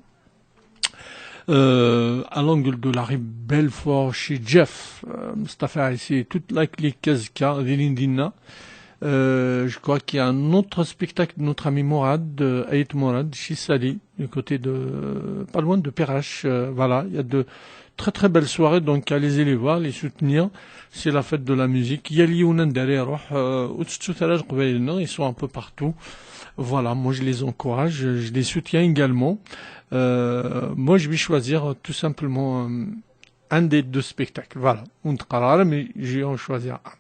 euh, à l'angle de la rue Belfort, chez Jeff, euh, Mustafa Aïssi, toute la clique Kazka, Vilindina. Euh, je crois qu'il y a un autre spectacle de notre ami Mourad, euh, Aït Mourad, chez Sali, du côté de, pas loin de Perrache. Euh, voilà, il y a de très très belles soirées, donc allez-y les voir, les soutenir. C'est la fête de la musique. Il y a Lyon, Nandere, Roh, euh, Utsu Tara, Leqbayel, non, ils sont un peu partout. Voilà, moi je les encourage, je les soutiens également. Euh, moi je vais choisir tout simplement, euh, un des deux spectacles. Voilà, on te parlera, mais je vais en choisir un.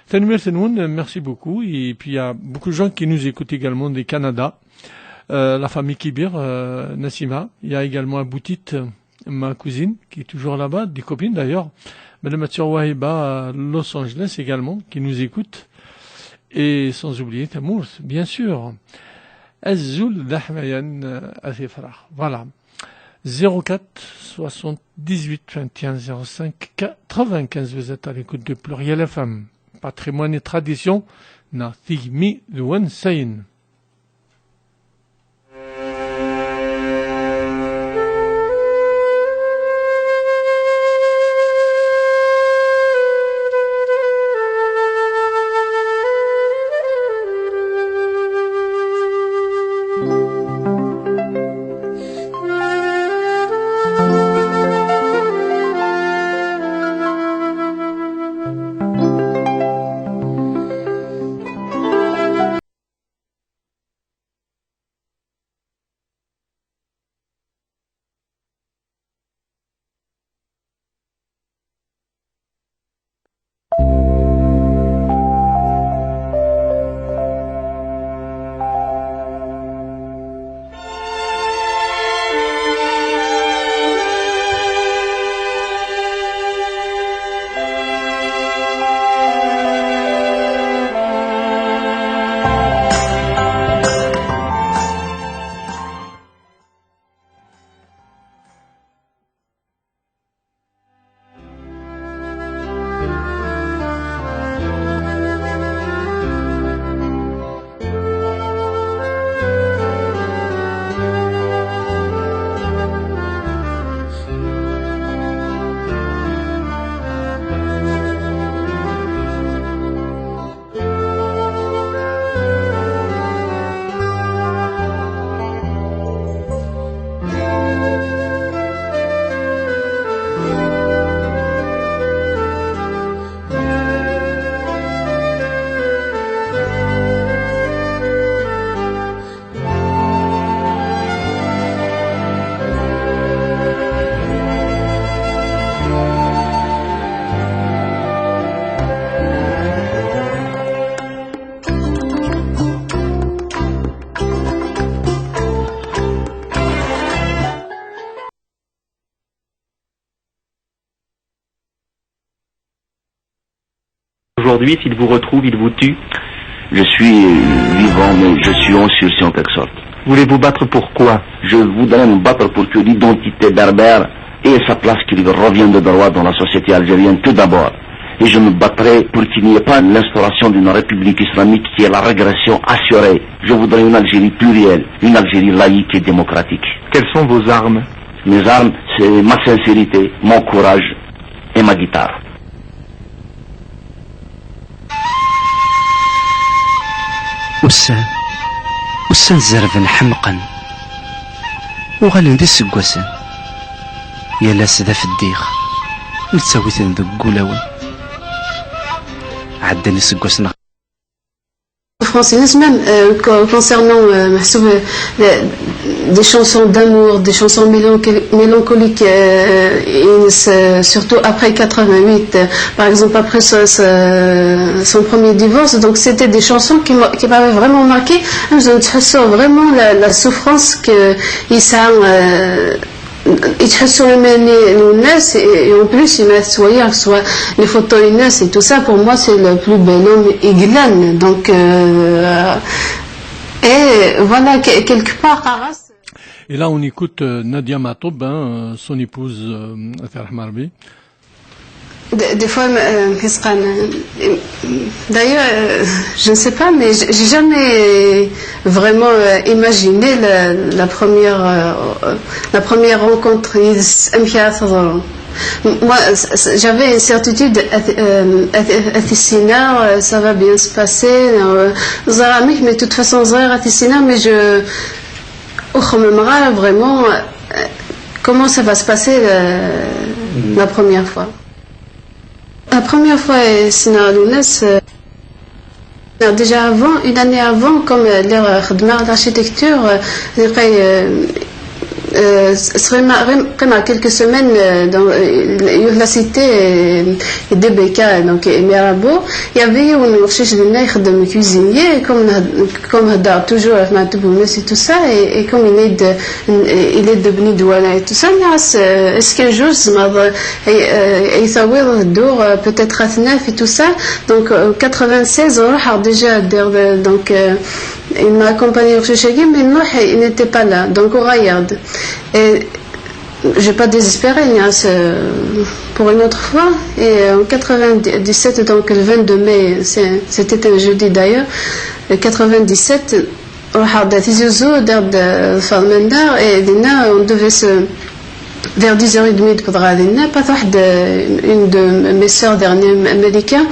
Tanemmirt-nwen, merci beaucoup. Et puis il y a beaucoup de gens qui nous écoutent également des Canada. Euh, la famille Kibir, euh, Nassima. Il y a également Aboutit, ma cousine, qui est toujours là-bas, des copines d'ailleurs. Madame Mathieu Wahiba, euh, Los Angeles également, qui nous écoute. Et sans oublier Tamours, bien sûr. Azul Dahmayan, euh, Athifrah. Voilà. Zéro quatre, soixante-dix-huit, vingt et un, zéro cinq, quatre-vingt-quinze, vous êtes à l'écoute de Pluriel F M. Patrimoine et tradition, neɣ tigmi d wansayen. Aujourd'hui, s'il vous retrouve, il vous tue. Je suis vivant, mais je suis en sursis en quelque sorte. Voulez-vous battre pour quoi ? Je voudrais me battre pour que l'identité berbère ait sa place, qu'il revienne de droit dans la société algérienne tout d'abord. Et je me battrai pour qu'il n'y ait pas l'instauration d'une république islamique qui est la régression assurée. Je voudrais une Algérie plurielle, une Algérie laïque et démocratique. Quelles sont vos armes ? Mes armes, c'est ma sincérité, mon courage et ma guitare. Ussan, ussan zerrben ḥemqen, uɣalen d iseggasen, yal ass d afeddix, nettawi-ten deg wulawen. Ɛeddan iseggasen. Français, même, euh, co-, concernant, euh, محسوب, euh, des, des chansons d'amour, des chansons mélanco-, mélancoliques, euh, et, euh, surtout après quatre-vingt-huit, euh, par exemple après ce, ce, son premier divorce, donc c'était des chansons qui m'a-, qui m'avaient vraiment marqué. Hein, je ressens vraiment la, la souffrance que il sent, euh, يتحسوا même les, les ناس, et, et en plus, il m'a soigné, que ce soit les photos, les ناس et tout ça, pour moi, c'est le plus bel homme, Iglan. Donc, euh, et voilà, que-, quelque part, Arras. Et là, on écoute, euh, Nadia Matoub, hein, euh, son épouse, euh, Athar Marbi. Des, des fois, euh, Hisqan, euh, d'ailleurs, euh, je ne sais pas, mais j'ai j'ai jamais vraiment, euh, imaginé la, la première, euh, la première rencontre. Moi, c-, c-, j'avais une certitude, euh, euh, ça va bien se passer, euh, ẓriɣ amek, mais de toute façon, ẓriɣ ad t-issineɣ, mais je, ur xemmemeɣ ara vraiment, euh, comment ça va se passer, euh, la première fois. La première fois, euh, ssneɣ Lounès, euh, déjà avant, une année avant, comme, euh, lliɣ, euh, xeddmeɣ l'architecture, euh, euh, euh, s-, s-, qqimeɣ, qqimeɣ quelques semaines, euh, dans, euh, la cité, euh, de Beka, donc, euh, Mirabeau. Il y avait un chercheur de cuisinier, comme, comme toujours, euh, ma tout ça, et, et comme il est de, il est devenu douane et tout ça, mais, euh, est-ce que je, euh, euh, euh, peut-être à Tenef et tout ça. Donc, euh, quatre-vingt-seize, on a déjà, euh, donc, euh, il m'a accompagné au Shishagi, mais non, il n'était pas là. Donc, on regarde. Et J'ai pas désespéré, hein, c'est pour une autre fois. Et en quatre-vingt-dix-sept, donc le vingt-deux mai, c'est- c'était un jeudi d'ailleurs, le quatre-vingt-dix-sept, on a fait des yeux d'heure de Farmender et dinna, on devait se, vers dix heures et demie de Padradina, pas de, une de mes sœurs dernière américaine.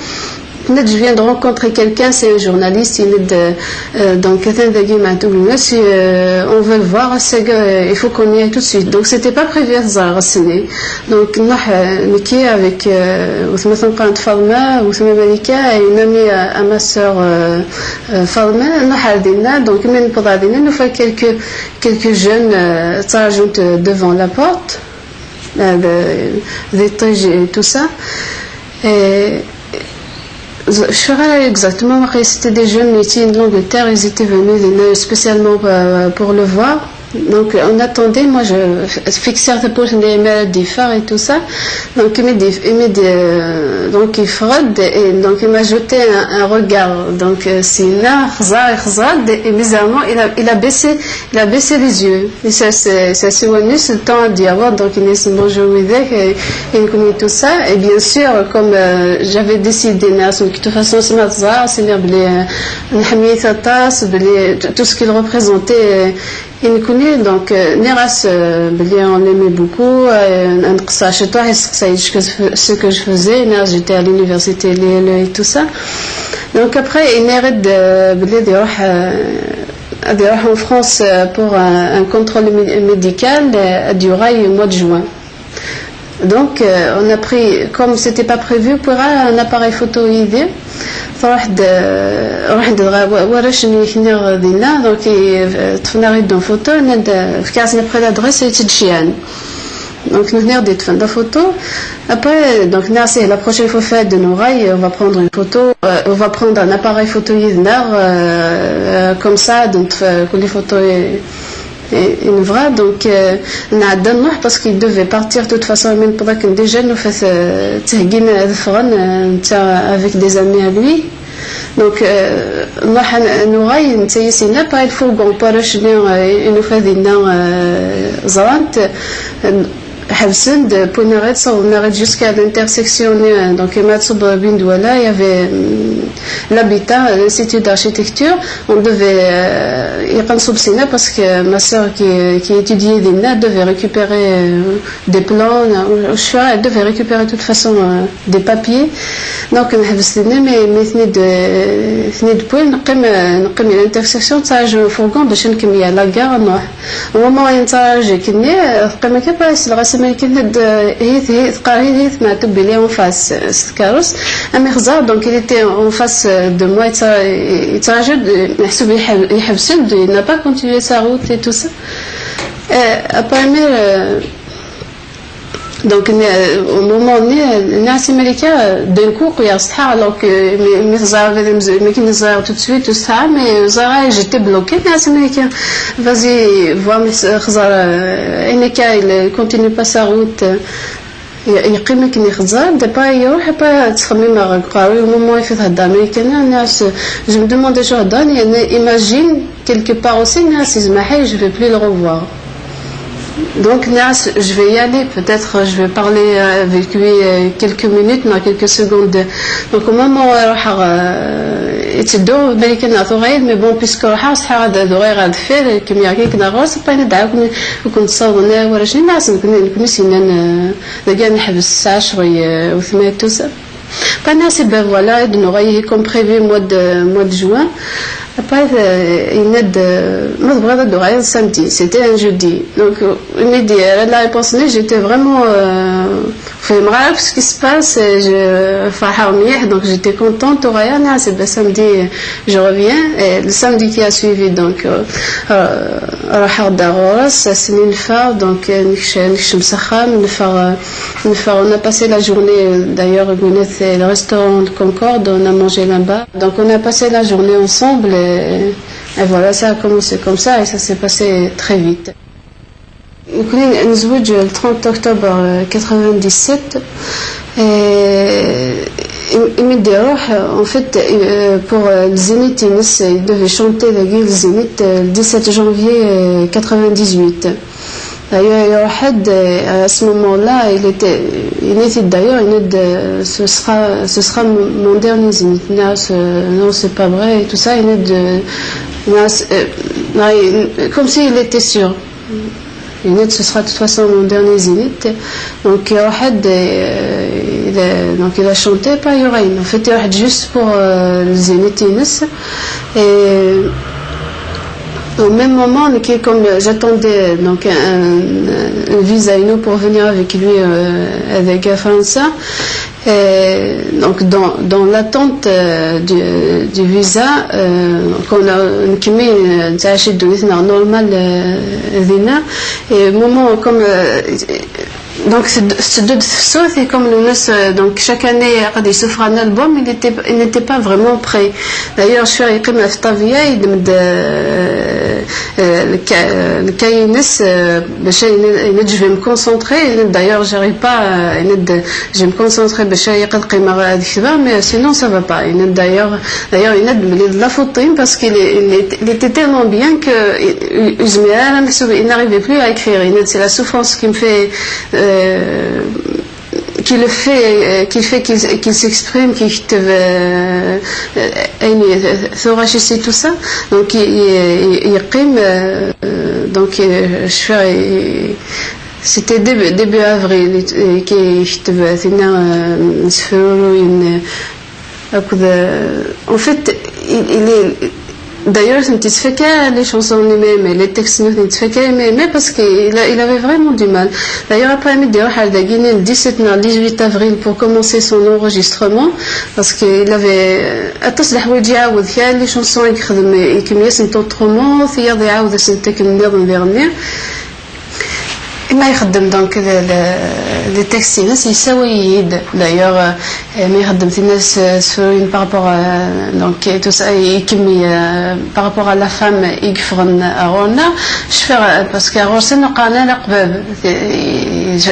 Je viens de rencontrer quelqu'un, c'est un journaliste, il est de, euh, donc, euh, on veut le voir, c'est que, euh, il faut qu'on y aille tout de suite. Donc, c'était pas prévu à ce. Donc, nous, euh, Niki avec, euh, وثما تنقانت فاطمة، وثما مليكة، et une amie à, à ma sœur, euh, euh, فاطمة, nous, عدينا. Donc, من بعد عدينا, nous fait quelques, quelques jeunes, euh, تراجعوا devant la porte, euh, de, des têches et tout ça. Et, je sais pas exactement, c'était des jeunes ici de l'Angleterre, ils étaient venus de- spécialement euh, pour le voir. Donc on attendait, moi je fixais la pose des mails des phares et tout ça. Donc il me dit, il me dit, euh, donc il fraude et donc il m'a jeté un, un regard. Donc euh, c'est là, خزار, خزار, et bizarrement il a, il a baissé, il a baissé les yeux. Et ça, c'est, ça, c'est venu, c'est le temps à dire, bon, donc il est bonjour, et, et tout ça. Et bien sûr, comme euh, j'avais décidé, de toute façon, c'est ma, c'est نحمي ثلاثة, tout ce qu'il représentait, euh, il me connaît, donc euh, نراس, euh, بلي on l'aimait beaucoup, euh, نقص عشرة, يسقسي ce que je fais- ce que je faisais, نراس, j'étais à l'université, les, les, et tout ça. Donc après, il m'a dit, euh, بلي يروح, euh, يروح en France, euh, pour un, un contrôle mé- médical, euh, يروح au mois de juin. Donc, euh, on a pris, comme c'était pas prévu, pour un appareil photo يدي. رحت، رحت ورشني هنا دينا، donc, طفنا غير دون فوتو، فكاسنا بخير l'adresse et تدشيان. Donc, nous venir de la photo. Après, donc, نراس, la prochaine fois, fait de nos rails, on va prendre une photo, euh, on va prendre un appareil photo يدنا, euh, comme ça, donc, euh, que les photos et, et, et voilà. Donc, euh, on a donné, parce qu'il devait partir de toute façon, même pendant que déjà nous faisons, euh, تهجين, euh, euh, avec des amis à lui. Donc, euh, نروح, نروح, نتيسينا, pas il faut qu'on peut rejoindre, euh, une fois دينا, euh, زرانت, euh, حبسند, puis نغيت, صوبنا غير jusqu'à l'intersection, euh, donc, ما تصب بين دولا, il y avait, euh, l'habitat, l'Institut d'architecture, on devait, euh, يقنصب سينا, parce que ma sœur qui, qui étudiait دينا devait récupérer, euh, des plans, euh, je sais pas, elle devait récupérer de toute façon, euh, des papiers. Donc نحبس دينا, mais, mais ثني د, ثني د بوين, نقيم, نقيم l'intersection, تاع جو fourgon, باش نكمل la gare, نروح. Au moment où نتراجي كني, قيمة كيف راس الغسل ما يكن د, هيث, هيث, قار هيث, هيث, ما تبي لي en face, euh, الكاروس. أما خزار, donc il était en face, euh, de moi, يترا-, يتراجع, نحسب يحب-, يحبسن, il n'a pas continué sa route et tout ça. Euh, après, mais, euh, donc, euh, au moment où نراس مليكة, euh, d'un coup, قياس, alors que, mais, mais خزار, mais كي نزار tout de suite, tout ça, mais خزار, j'étais bloquée, نراس مليكة. Vas-y, vois, mais خزار, euh, إنك, il continue pas sa route. ي-, يقيم كني خزار, دابا يروح, با تخمم غا قاري, au moment où يفيد هضر مليكة, نراس, je me demande شو هضر, يعني, imagine, quelque part aussi, نراس, زعما, حي, je vais plus le revoir. Donc, نراس, je vais y aller, peut-être je vais parler avec lui, euh, quelques minutes, non, quelques secondes. Donc, au moment où نروح, euh, يتدو, بالك أنا ثوغيد, mais bon, puisque راح أصحى هذا ثوغيد غير دفير, كم يعطيك نغوص, بين دعاكم, وكنت صوبنا, ولا شنو, نراس, نكون, نكون سنان, euh, دقيقة نحبس الساعة شوية, euh, وثمانية tout ça. Après, نراس, ben voilà, de nous comme prévu mois de, mois de juin. Après, euh, il m'a dit, ما تبغى تدوغ غير samedi, c'était un jeudi. Donc, euh, il m'a dit, euh, la réponse, mais j'étais vraiment, euh, في مغارب, ce qui se passe, euh, je, فرحة مليح, donc j'étais contente, وغايا, نراس, ben samedi, je reviens. Et le samedi qui a suivi, donc, euh, euh, رحت دار غورس, سنين فار, donc, euh, نكش-, نكشم سخام, نفر, نفر, on a passé la journée, euh, d'ailleurs, قلنا, c'est le restaurant de Concorde, on a mangé là-bas. Donc, on a passé la journée ensemble et, et voilà, ça a commencé comme ça et ça s'est passé très vite. نكون نزوج le trente octobre, euh, quatre-vingt-dix-sept. Et il, il me dit, روح, euh, en fait, euh, pour, euh, le Zénith, il, il devait chanter la gueule Zénith, euh, le dix-sept janvier, euh, quatre-vingt-dix-huit. D'ailleurs, il y aura de, à ce moment-là, il était, il était d'ailleurs, il est de, ce sera, ce sera mon mon dernier zénith. Non, ce- non, c'est pas vrai, et tout ça, il est de, non, c'est- euh, non, il- comme s'il était sûr. Il est, ce sera de toute façon mon dernier zénith. Donc, il y aura de, euh, il a- donc, il a chanté, pas il y aura, en fait, il y aura juste pour euh, le zénith, Inès. Et au même moment, qui est comme j'attendais donc un, un visa, you know, pour venir avec lui euh, avec Air France. Et donc dans, dans l'attente euh, du, du visa, euh, qu'on a une كمية نتاع شي دويتنا normal euh, دينا. Et au moment comme euh, donc c'est deux c'est deux sauts, c'est comme le ناس, euh, donc chaque année غادي يسوفر un album, il était il n'était pas vraiment prêt. D'ailleurs, je suis يقيم في الطبيعة يدمد آه، آه، الك- الكاينس آه، باش ينجم me concentrer. D'ailleurs, j'arrive pas, آه، يند- je me concentre باش يقلقي ما غادي كذا, mais sinon ça va pas. يند- D'ailleurs, d'ailleurs, يند ملي la faute, parce qu'il est- il est- il était tellement bien que يزمي انا محسوب, il n'arrivait plus à écrire. يند- C'est la souffrance qui me fait euh, qui le fait, euh, qui fait qu'il qu'il s'exprime, qui يكتب, euh, euh, ثورة شي سي tout ça. Donc, il, il, il يقيم, euh, donc, euh, je fais, c'était début, début avril, et كي يكتب ثنا سفورو. En fait, il, il est D'ailleurs, c'est une petite les chansons, mais, mais les textes, c'est une petite mais, mais parce qu'il a- il avait vraiment du mal. D'ailleurs, après, il me dit, oh, حال داكيني le dix-sept نهار dix-huit avril pour commencer son enregistrement, parce qu'il avait أطاس الحوايج يعاود كاع les chansons يخدم يكمل ياسن autrement, ثياض يعاود سنتك النظام ديغني. ما يخدم donc les textes ينس يساوي يد. D'ailleurs, euh, ما يخدم في الناس سورين par rapport à, donc tout ça, يكمي, euh, par rapport à la femme يقفغن أغورنا. Je fais, euh, parce que أغور سنة قانا لقباب.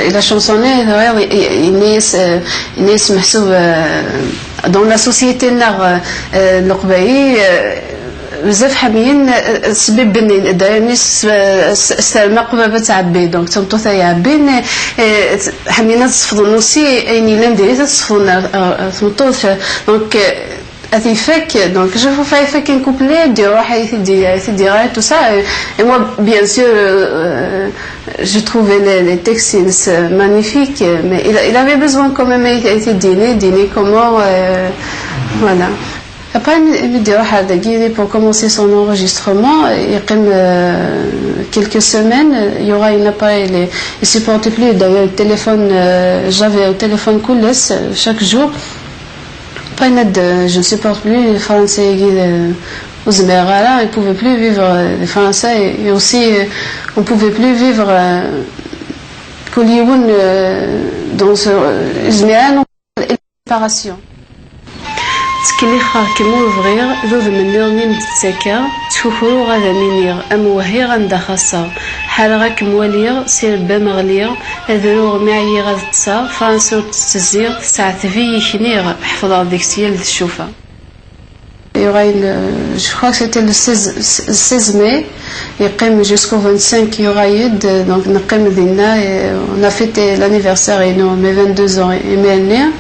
Il a chansoné, il est, il est, il est محسوب, euh, dans la société نغ لقبايي بزاف حاميين سبيبني دايرني سلمى قبابة تعبي. Donc تمطوث يعبين حاميين تصفض نوسي أين يلان ديري تصفض تمطوث. Donc أتي فك donc je fais فك كوبلي دي روحي تدي تدي غير tout ça. Et moi, bien sûr, euh, je trouvais les, les textes magnifiques, mais il, il avait besoin quand même d'idées, d'idées comment, euh, voilà. Après, il me dit, oh, pour commencer son enregistrement, il y a euh, quelques semaines, il y aura une appareil, il ne supporte plus. D'ailleurs, le téléphone, euh, j'avais au téléphone coulisse chaque jour. Après, il a dit, je ne supporte plus les Français, euh, il ne pouvait plus vivre, euh, les Français, et aussi, euh, on ne pouvait plus vivre, euh, كل يوم, euh, dans ce, euh, زميران séparation. Ttkellixeɣ-kem ur bɣiɣ d udem nniḍen i m-d-ttakeɣ, ttkukruɣ ad am-iniɣ am wehhiɣ anda xaṣṣeɣ, ḥareɣ ad kem-waliɣ s irebba-m ɣliɣ, ad ruɣ mi ɛyiɣ ad ṭṭseɣ, Fransa ur tt-ttezziɣ, tesɛetb-iyi kniɣ, ḥefḍeɣ deg-s yal d ccufa. Il y aura une, euh, je crois que c'était le seize, seize mai, et jusqu'au vingt-cinq, il y aura eu de, donc, نقيم دينا, et on a fêté l'anniversaire et nous, mes vingt-deux ans, et mes aînés.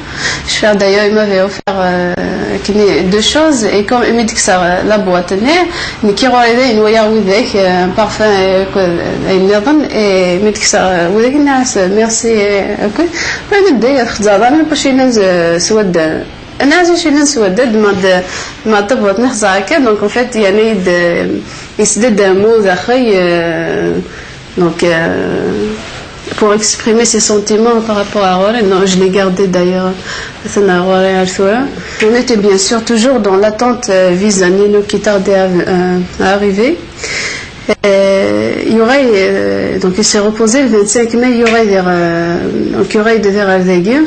Je fais d'ailleurs, il m'avait offert, euh, deux choses, et comme il me dit que ça, la boîte, mais, mais qui aurait aidé, il y a eu un parfum, euh, que, euh, une heure, et il me dit que ça, euh, merci, euh, ok. Mais d'ailleurs, خزعة، أنا باش ينزل سود. أنا عزيز شي نسوى دد ما د-، ما طبوت نخزع هكا. Donc en fait, يعني د-، يسدد مو داخل, euh, donc, euh, pour exprimer ses sentiments par rapport à Rory. Non, je l'ai gardé d'ailleurs. C'est un Rory Arthur. On était bien sûr toujours dans l'attente, euh, visa Nino qui tardait à, euh, à arriver. Euh, il y aurait, euh, donc il s'est reposé le vingt-cinq mai, il y aurait des, euh, donc il y aurait des, des, des,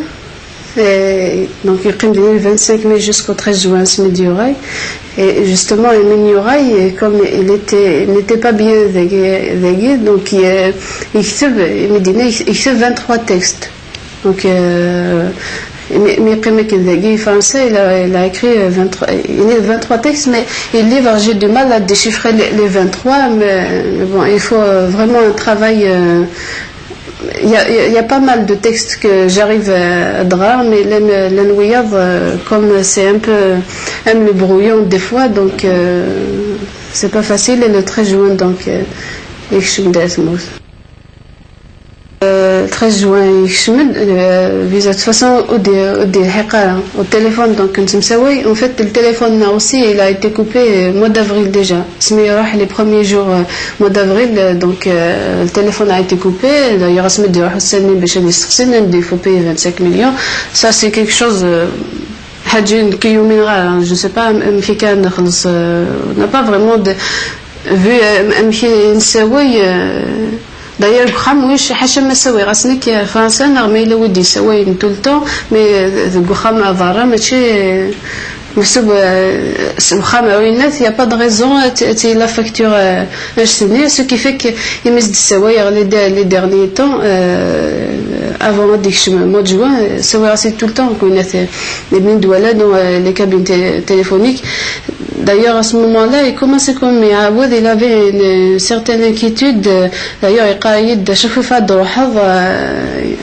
Et donc, il a le vingt-cinq mai jusqu'au treize juin, ce Médiorail. Et justement, le Médiorail, comme il était, il n'était pas bien veillé, veillé, donc il, euh, il écrit, il me dit, il écrit vingt-trois textes. Donc, euh, Mais, mais comme il a dit français, il a, il a écrit euh, vingt-trois, il y a vingt-trois textes, mais il livre, j'ai du mal à déchiffrer les, les vingt-trois, mais, mais bon, il faut euh, vraiment un travail. Euh, il y, a, il y a pas mal de textes que j'arrive à, à lire, mais l'un, l'un, euh, comme c'est un peu, un peu brouillon des fois, donc euh, c'est pas facile. Et le treize juin, donc, euh, يكشم داس موت. Euh, treize juin, يكشم, euh, visa de toute façon, au dé-, au dé-, au téléphone, donc, نتمساوي. En fait, le téléphone là aussi, il a été coupé euh, mois d'avril déjà. سمي راح les premiers jours euh, mois d'avril, euh, donc euh, le téléphone a été coupé. D'ailleurs, اسمي دي راح السنة باش يستخسن, il faut payer vingt-cinq millions. Ça, c'est quelque chose, euh, حاجة كي يومين غا, je sais pas, même كي كان خلص, euh, on n'a pas vraiment de, vu, euh, même كي نسوي, euh, D'ailleurs, deg uxxam, wic, ḥaca ma ssawayeɣ-as nekk, euh, فرنسا, neɣ ma yella wid yessawalen tout le temps, mais euh, deg uxxam, à برا, mačči, euh, meḥsub, euh, s uxxam, winat, il y a pas de raison, euh, t-, t-, la facture, euh, anect-nni, ce qui fait que imi s-d-ssawayeɣ les de-, les derniers temps, euh, avant ad d-ikcem mois de juin, euh, ssawayeɣ-as tout le temps, winat, euh, les bnin dwala, donc, euh, les cabines té-, téléphoniques. D'ailleurs, à ce moment-là, il commençait comme, mais, ah, il avait une certaine inquiétude, euh, D'ailleurs, يقايد شوفي فهاد روحض, euh,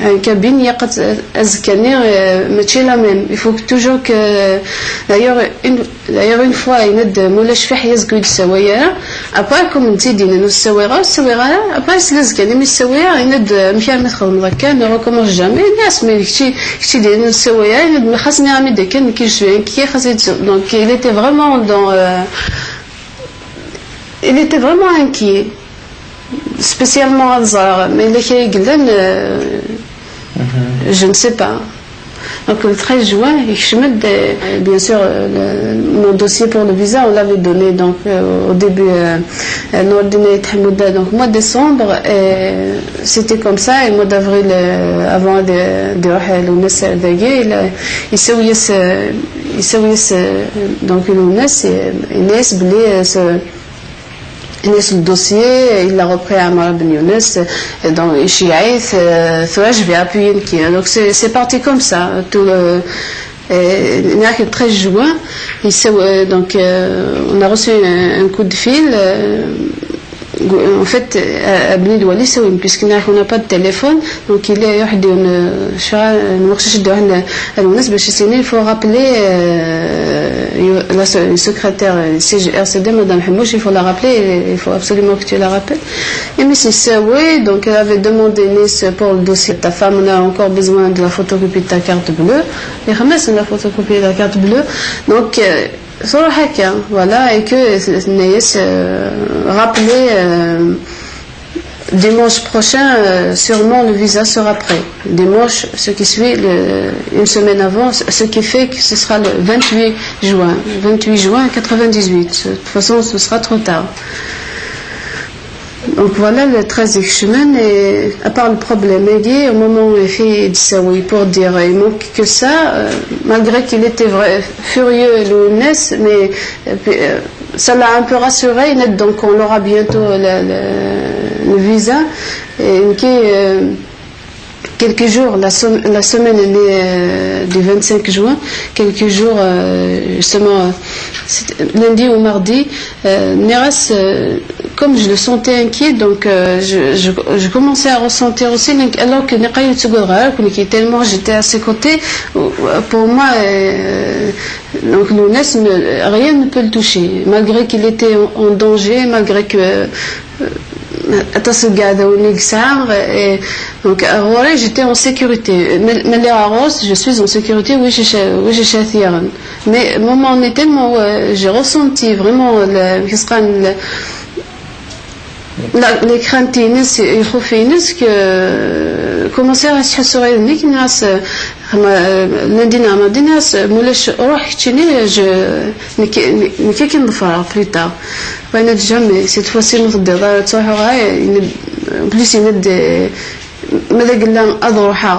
un cabinet يقت أزكاني, euh, ماشي la même. Il faut toujours que, d'ailleurs, une, d'ailleurs, une fois, il y a de مولا شفيح يزكو يد السوايا. Après, comme نتي دينا نو السوايغا, السوايغا, après, c'est لازكاني, mais السوايا, il y a de مشي عم يدخل مضكا, ne recommence jamais. الناس, mais كشي, كشي دينا نو السوايا, il y a de خاصني عمي دكان, كي شوي, كي خاصني, donc, il était vraiment dans, euh, il était vraiment inquiet. Spécialement à Zara, mais les Kayeglen, euh, je ne sais pas. Donc le treize juin, يكشم-d, euh, bien sûr, euh, le- mon dossier pour le visa, on l'avait donné donc, euh, au début, euh, euh, Nourdine Tahmouda, donc mois de décembre, et c'était comme ça, et mois d'avril, euh, avant de, de, de, de, il a, il s'est, il s'est, euh, donc, il a, il a, euh, ce, Inès le dossier, il l'a repris à Amara Ben Younes, et donc, Shiaït, euh, Thouaj, je vais appuyer une qui. Donc, c'est, c'est parti comme ça, tout le, et, il n'y a que treize juin, il s'est, euh, donc, euh, on a reçu un, un coup de fil, euh, en fait, euh, Abni Douali, c'est une, puisqu'il n'y a, on n'a pas de téléphone, donc il est, euh, je crois, euh, المقصود شدوه لنا الناس باش يسيني, il faut rappeler, euh, la se- secrétaire, euh, C G R C D, Madame Hemouche, il faut la rappeler, il faut absolument que tu la rappelles. Et Miss Issaoui, donc elle avait demandé Nice pour le dossier de ta femme, on a encore besoin de la photocopie de ta carte bleue. Et remet la photocopie de la carte bleue. Donc, euh, صراحة هكا, voilà, et que Nice, euh, rappeler, euh, Dimanche prochain, euh, sûrement le visa sera prêt. Dimanche, ce qui suit, le- une semaine avant, ce ce qui fait que ce sera le vingt-huit juin. Vingt-huit juin quatre-vingt-dix-huit. De toute façon, ce sera trop tard. Donc voilà, le treize juin, et à part le problème, il y a au moment où il fait des saouis pour dire, il manque que ça, euh, malgré qu'il était vrai, furieux, Lounès, mais euh, puis, euh, ça l'a un peu rassuré, net, donc on aura bientôt le, le- le visa. Et qui, euh, quelques jours, la, sem- la semaine, euh, du vingt-cinq juin, quelques jours, euh, justement, euh, c'était lundi ou mardi, euh, Neres, euh, comme je le sentais inquiet, donc euh, je, je, je commençais à ressentir aussi, l'inqui- alors que نقايد تقول غير كنت tellement j'étais à ses côtés, pour moi, euh, donc Lounès, ne- rien ne peut le toucher, malgré qu'il était en, en danger, malgré que euh, aṭas n yiɛdawen i yesɛa, et donc ɣur-i, j'étais en sécurité. Ma ma lliɣ ɣur-s, je suis en sécurité, wi c-, wi c-, wi c-, mais moment on était, moi, euh, j'ai ressenti vraiment le, qu'est-ce qu'on- le- la, les craintes, ixuf-ines, que commencer à se rassurer, lundi neɣ mardi, nniɣ-as, ma ulac, ruḥ keččini, je, nekk, nekk ad k-ḍefreɣ plus tard. Bɣiɣ ad jamais, cette fois-ci, ma teddiḍ ara, ttruḥuɣ ara, en plus, yenna-d, ma d agella ad ruḥeɣ,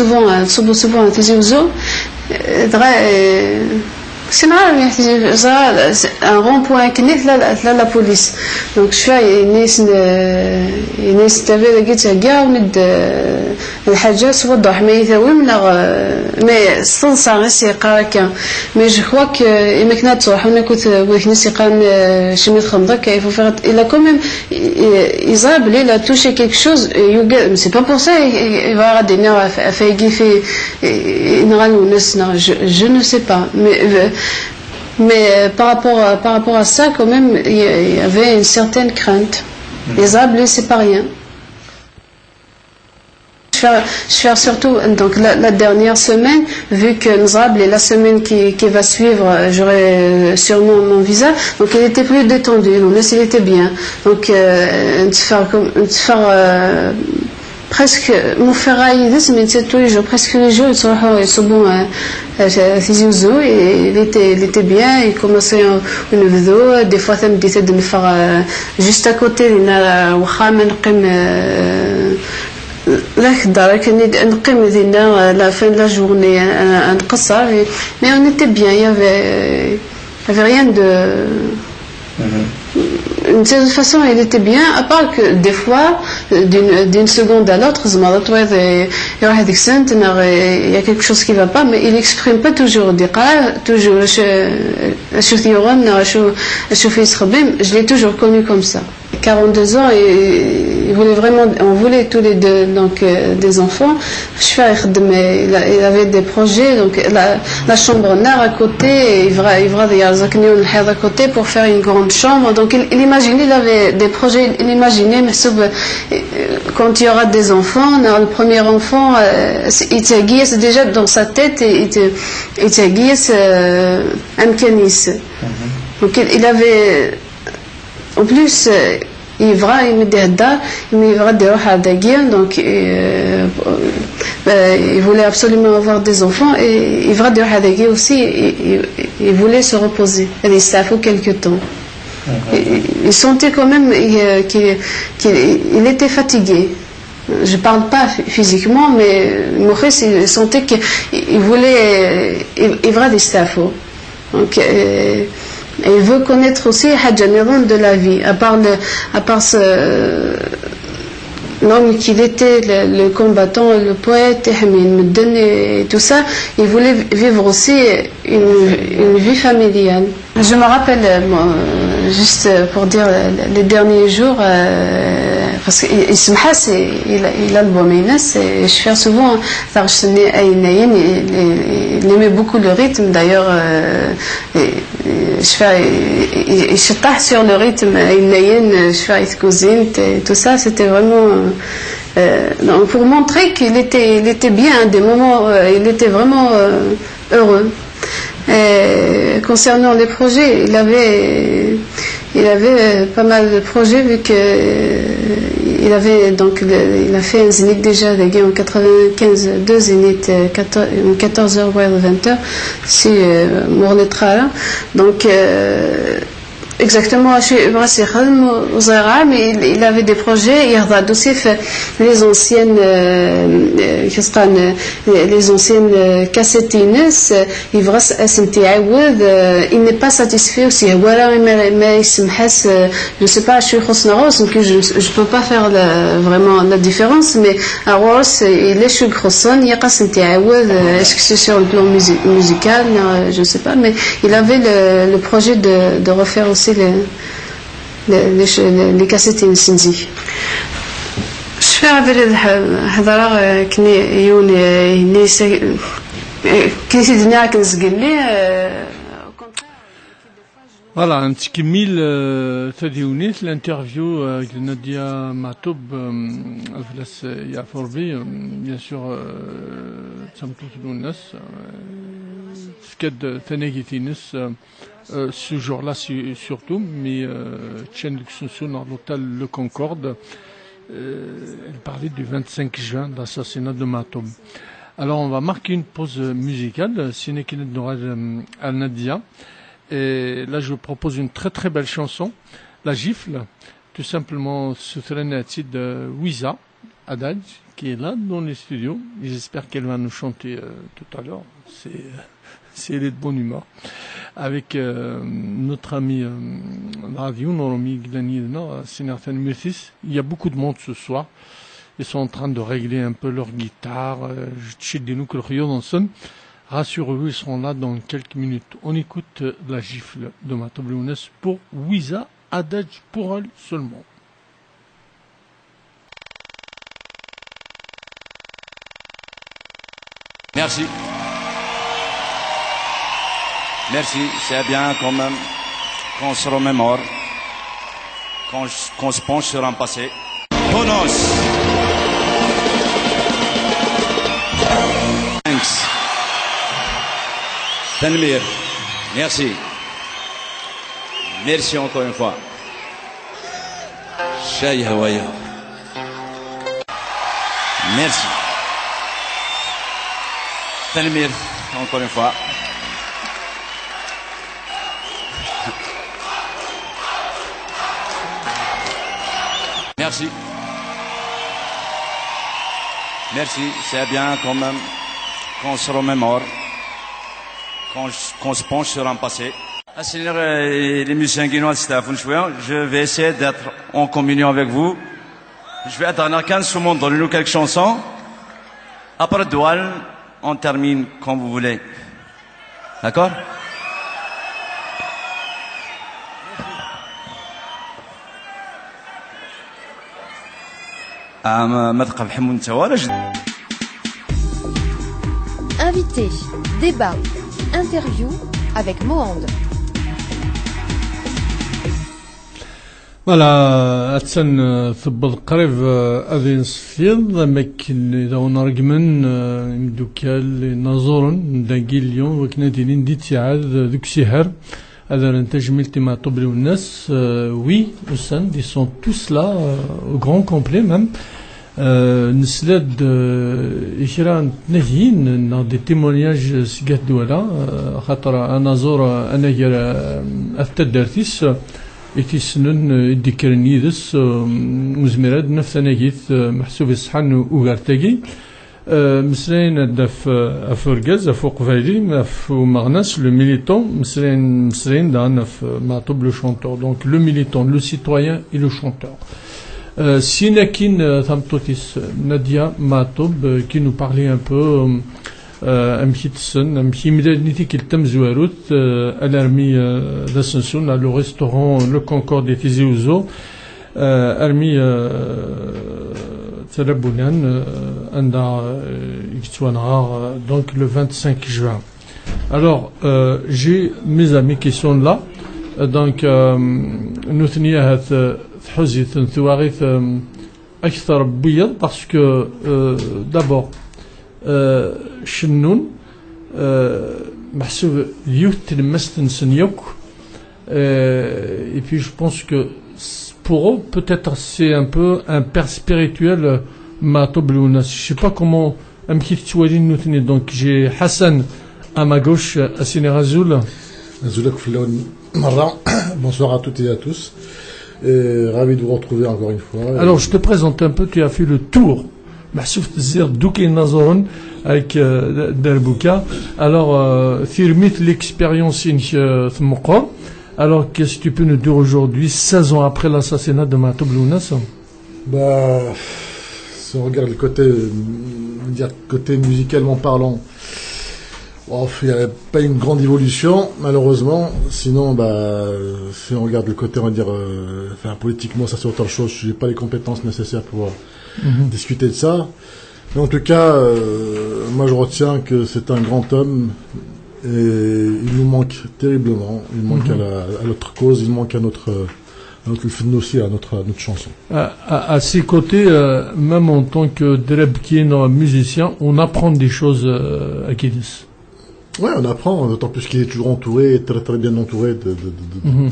souvent, euh, souvent, souvent, Tizi Ouzou. Euh, dɣa, euh, c'est normal, mais c'est, c'est un rond-point akken i tella, tella la police. Donc, je fais, yenna-yasen, euh, yenna-yasen, t'avais la guide, c'est gars, on est de, lḥaǧa s waddaḥ ma yi-tawim neɣ, euh, mais s teḍsa i s-yeqqar akka. Mais je crois que, euh, imi akken ad truḥun akked, euh, wid akken i s-yeqqaren, euh, cimi txedmeḍ akka, il faut faire, il a quand même, i-, i-, yeẓra belli il a touché quelque chose, euh, yuga, mais c'est pas pour ça, i-, i-, yebɣa ad d-iniɣ ɣef, ɣef ayagi fi, i-, i-, yenɣa Lwennas, neɣ je, je ne sais pas. Mais, euh, mais, euh, par rapport à, par rapport à ça, quand même, il y a-, il y avait une certaine crainte. Yeẓra belli c'est pas rien. Je fais, je fais surtout donc la, la dernière semaine, vu que nous avons la semaine qui, qui va suivre, euh, j'aurai, euh, sûrement mon visa. Donc il était plus détendu, donc il était bien. Donc, euh, de faire comme, de faire, euh, presque, mon frère a dit, mais c'est tous les jours, presque tous les jours, ils sont, ils sont bons, hein. Euh, Tizi Ouzou, et il était, il était bien, il commençait en, en Ouvdo, des fois, ça me disait de me faire, euh, juste à côté, il y a, euh, وخا ما نقيم، euh, لا خدار كان نقيم دينا la fin de la journée، آه، نقصر. Mais on était bien, il y avait, il y avait rien de, de toute façon, il était bien, à part que des fois, euh, d'une, d'une seconde à l'autre, زعما تويض يروح هذيك السنة، il y a quelque chose qui va pas, mais il exprime pas toujours, il dit toujours شو يغن، شو، شو في يسخبم. Je l'ai toujours connu comme ça. Quarante-deux ans, et il voulait vraiment, on voulait tous les deux, donc, euh, des enfants. Je fais, il a, il avait des projets, donc la, la chambre noire à côté, il va, il va, il y a un à côté pour faire une grande chambre. Donc il, il imaginait, il avait des projets, il imaginait, mais sauf, euh, quand il y aura des enfants, on aura le premier enfant, euh, c'est, il était déjà dans sa tête, et il était, il était, euh, un mécanicien. Donc il, il avait, en plus, euh, il voulait, il me dit, il voulait des enfants, donc, euh, euh, il voulait absolument avoir des enfants, et il voulait aussi, il, il, il voulait se reposer, rester quelques temps. Il, il sentait quand même, euh, qu'il, qu'il, il était fatigué. Je parle pas phy-, physiquement, mais Maurice, il sentait qu'il, il voulait, il, il voulait des enfants. Donc, euh, il veut connaître aussi حاجة نظن de la vie, à part le, à part ce, l'homme qu'il était, le, le combattant, le poète, يحمي المدن et tout ça, il voulait vivre aussi une, une vie familiale. Je me rappelle, euh, moi, euh, juste, euh, pour dire, euh, les derniers jours, euh, parce que il, il se masse, il, il a l'album, il, je fais souvent, il, il aimait beaucoup le rythme, d'ailleurs, euh, et, et je fais, il, il, il se tape sur le rythme, il, il, je fais, il cuisine, et tout ça, c'était vraiment, euh, euh, donc pour montrer qu'il était, il était bien, des moments, euh, il était vraiment, euh, heureux. Et concernant les projets, il avait, il avait, euh, pas mal de projets vu que, euh, il avait donc le, il a fait un zénith déjà, il a gagné en quatre-vingt-quinze, deux zéniths, euh, quatorze, en quatorze heures, ouais, vingt heures, si, euh, مور les trains. Donc, euh, exactement, je suis, mais il, il avait des projets, il a aussi fait les anciennes, euh, euh, qu'est-ce qu'on, euh, les anciennes, euh, cassettes, euh, il va s-, à Santiago, euh, il n'est pas satisfait aussi. Voilà, mais, mais il se masse, euh, je sais pas, je suis Rose, que je, je peux pas faire la, vraiment la différence, mais à Rose, il est chez Grosson, il y a pas Santiago, euh, est-ce que c'est sur le plan musi-, musical, euh, je sais pas, mais il avait le, le projet de, de refaire aussi les, les, les, les, les cassettes insensibles. Je fais avec le, euh, هضرة، euh, كني يوني، euh, يني سي-، euh, كي سيدنا كنزقلي، euh, au contraire. Voilà, un petit Kimil, euh, تديونيت l'interview, euh, avec Nadia Matoub, euh, Avlas, euh, Yafourbi, euh, bien sûr, euh, Tsamtou Toulounas, euh, Tefka-d tanagit-ines, euh, euh, ce jour-là, su- surtout, mais euh, ččan deg usensu neɣ l'hôtel Le Concorde. Euh, elle parlait du vingt-cinq juin, l'assassinat de Maɛtub. Alors, on va marquer une pause musicale, euh, syin akin ad nuɣal, euh, à Nadia. Et là, je vous propose une très très belle chanson, La Gifle, tout simplement, sutran-tt-id, euh, Wiza Haddad, qui est là dans les studios. J'espère qu'elle va nous chanter, euh, tout à l'heure. C'est, euh, c'est, elle est de bonne humeur. Avec, euh, notre ami, euh, d yiwen n uṛumi i yellan yid-neɣ, euh, s-iniɣ tanemmirt-is. Il y a beaucoup de monde ce soir. Ils sont en train de régler un peu leur guitare. Euh, ttceddin akk lexyuḍ-nsen. Rassurez-vous, ils seront là dans quelques minutes. On écoute, euh, La Gifle de Maɛtub Lwennas pour Wiza Haddad, pour elle seulement. Merci. Merci, c'est bien quand même qu'on se remémore, qu'on qu'on se penche sur un passé. Bonus. Thanks. Tanmir. Merci. Merci encore une fois. Chay Hawaïa. Merci. Tanmir, encore une fois. Merci. Merci, c'est bien quand même qu'on se remémore, qu'on qu'on se penche sur un passé. Asnir, euh, les musiciens qui nous je vais essayer d'être en communion avec vous. Je vais attendre quinze secondes, donnez-nous quelques chansons. Après Doual, on termine quand vous voulez. D'accord? Ah, ma, ma tqebḥem ur nettawi ara. Invité, débat, interview avec Mohand. Voilà, attan, euh, tewweḍ qrib, euh, ad yenṣef yiḍ, am wakken i d awen-ṛeggmen, euh, imeddukal, inaẓuren n dagi Lyon, wakken ad ilin di ttiɛad, euh, deg usiher, ad rren tajmilt i Meɛṭub Lwennas, euh, oui, usan-d, ils sont tous là, euh, au grand complet même. Euh, nesla-d, euh, i kra n tnagiyin neɣ des témoignages seg At Dwala, euh, axaṭer anaẓur, euh, anagar, euh, at taddart-is, euh, i t-issnen, euh, i d-ikkren yid-s, euh, nezmer ad naf tanagit, euh, meḥsub iṣeḥḥan ugar tagi. Euh, meslayen-d ɣef, euh, ɣef urgaz, ɣef uqbayli, ɣef umeɣnas, le militant, meslayen, meslayen daɣen ɣef, euh, Meɛṭub le chanteur. Donc le militant, le citoyen et le chanteur. Euh, syin akkin, euh, tameṭṭut-is, Nadia Meɛṭub, euh, qui nous parlait un peu, euh, euh, amek i tessen, amek i mlalen i tikkelt tamezwarut, euh, alarmi, euh, d asensu, neɣ le restaurant, le Concorde di Tizi Uzzu, euh, armi, euh, Talabunan, euh, anda, euh, i yettwanɣa, euh, donc le vingt-cinq juin. Alors, euh, j'ai mes amis qui sont là. Euh, donc, euh, nutni ahat, euh, tḥuza-ten twaɣit, euh, akteṛ n wiyaḍ, parce que, euh, d'abord, euh, cennun, euh, meḥsub d yiwet tlemmast-nsen yakk. Euh, et puis je pense que c- pour eux, peut-être c'est un peu un père spirituel, euh, Meɛṭub Lwennas. Je sais pas comment, amek i t-ttwalin nutni. Donc j'ai Hassan à ma gauche, euh, Asini Razoul. Azul akk fell-awen merra. Bonsoir à toutes et à tous. Et ravi de vous retrouver encore une fois. Alors, je te présente un peu, tu as fait le tour. Meḥsub tezziḍ-d akk inaẓuren avec, euh, Derbuka. Alors, euh, tirmit, l'expérience-inek, euh, tmeqqer. Alors, qu'est-ce que tu peux nous dire aujourd'hui, seize ans après l'assassinat de Meɛṭub Lwennas? Bah, si on regarde le côté, euh, dire côté musicalement parlant, oh, il n'y avait pas une grande évolution, malheureusement. Sinon, bah, euh, si on regarde le côté, on va dire, euh, enfin, politiquement, ça c'est autre chose. Je n'ai pas les compétences nécessaires pour, euh, discuter de ça. Mais en tout cas, euh, moi je retiens que c'est un grand homme et il nous manque terriblement. Il manque à la- à notre cause, il manque à notre, à notre film aussi, à notre, à notre chanson. À, à- à ses côtés, euh, même en tant que Drebkin, euh, musicien, on apprend des choses, euh, à Kidis. Ouais, on apprend, d'autant plus qu'il est toujours entouré, très très bien entouré de, de- de- de- Mhm.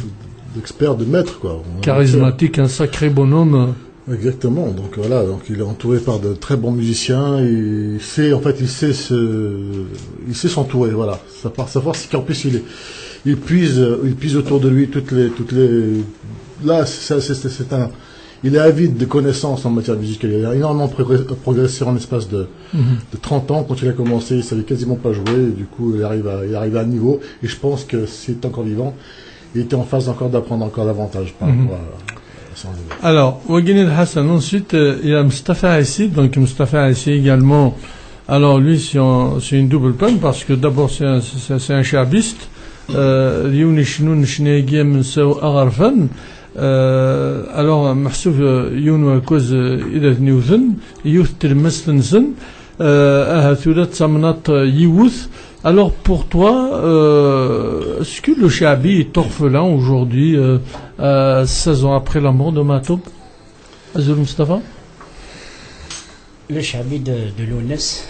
d'experts, de maîtres, quoi. Charismatique, un sacré bonhomme. Exactement. Donc voilà, donc il est entouré par de très bons musiciens. Et il sait, en fait, il sait se, il sait s'entourer. Voilà, ça part savoir si qu'en plus il est, il puise, euh, il puise autour de lui toutes les, toutes les. Là, c'est c'est- c'est- c'est un, il est avide de connaissances en matière musicale. Il a énormément progr- progressé en l'espace de, Mhm. de trente ans. Quand il a commencé, il savait quasiment pas jouer. Et du coup, il arrive à, il arrive à un niveau. Et je pense que s'il est encore vivant, il était en phase encore d'apprendre encore davantage par Mhm. rapport à son niveau. Alors, Wagin El Hassan, ensuite, euh, il y a Mustafa Assi. Donc, Mustafa Assi également. Alors, lui, c'est un- c'est une double peine parce que d'abord, c'est un, c'est c'est un chabiste. Euh, yiwen icennun ccna-agi amensaw aɣerfan. Euh, alors, meḥsub, euh, yiwen wakuz, euh, i d at-niwten, yiwet tlemmast-nsen, euh, ahat ula d tamnaḍt, euh, yiwet. Alors, pour toi, euh, est-ce que le Chabi est orphelin aujourd'hui, euh, euh, seize ans après la mort de Matoub ? Azul Mustafa ? Le Chabi de, de Lounès,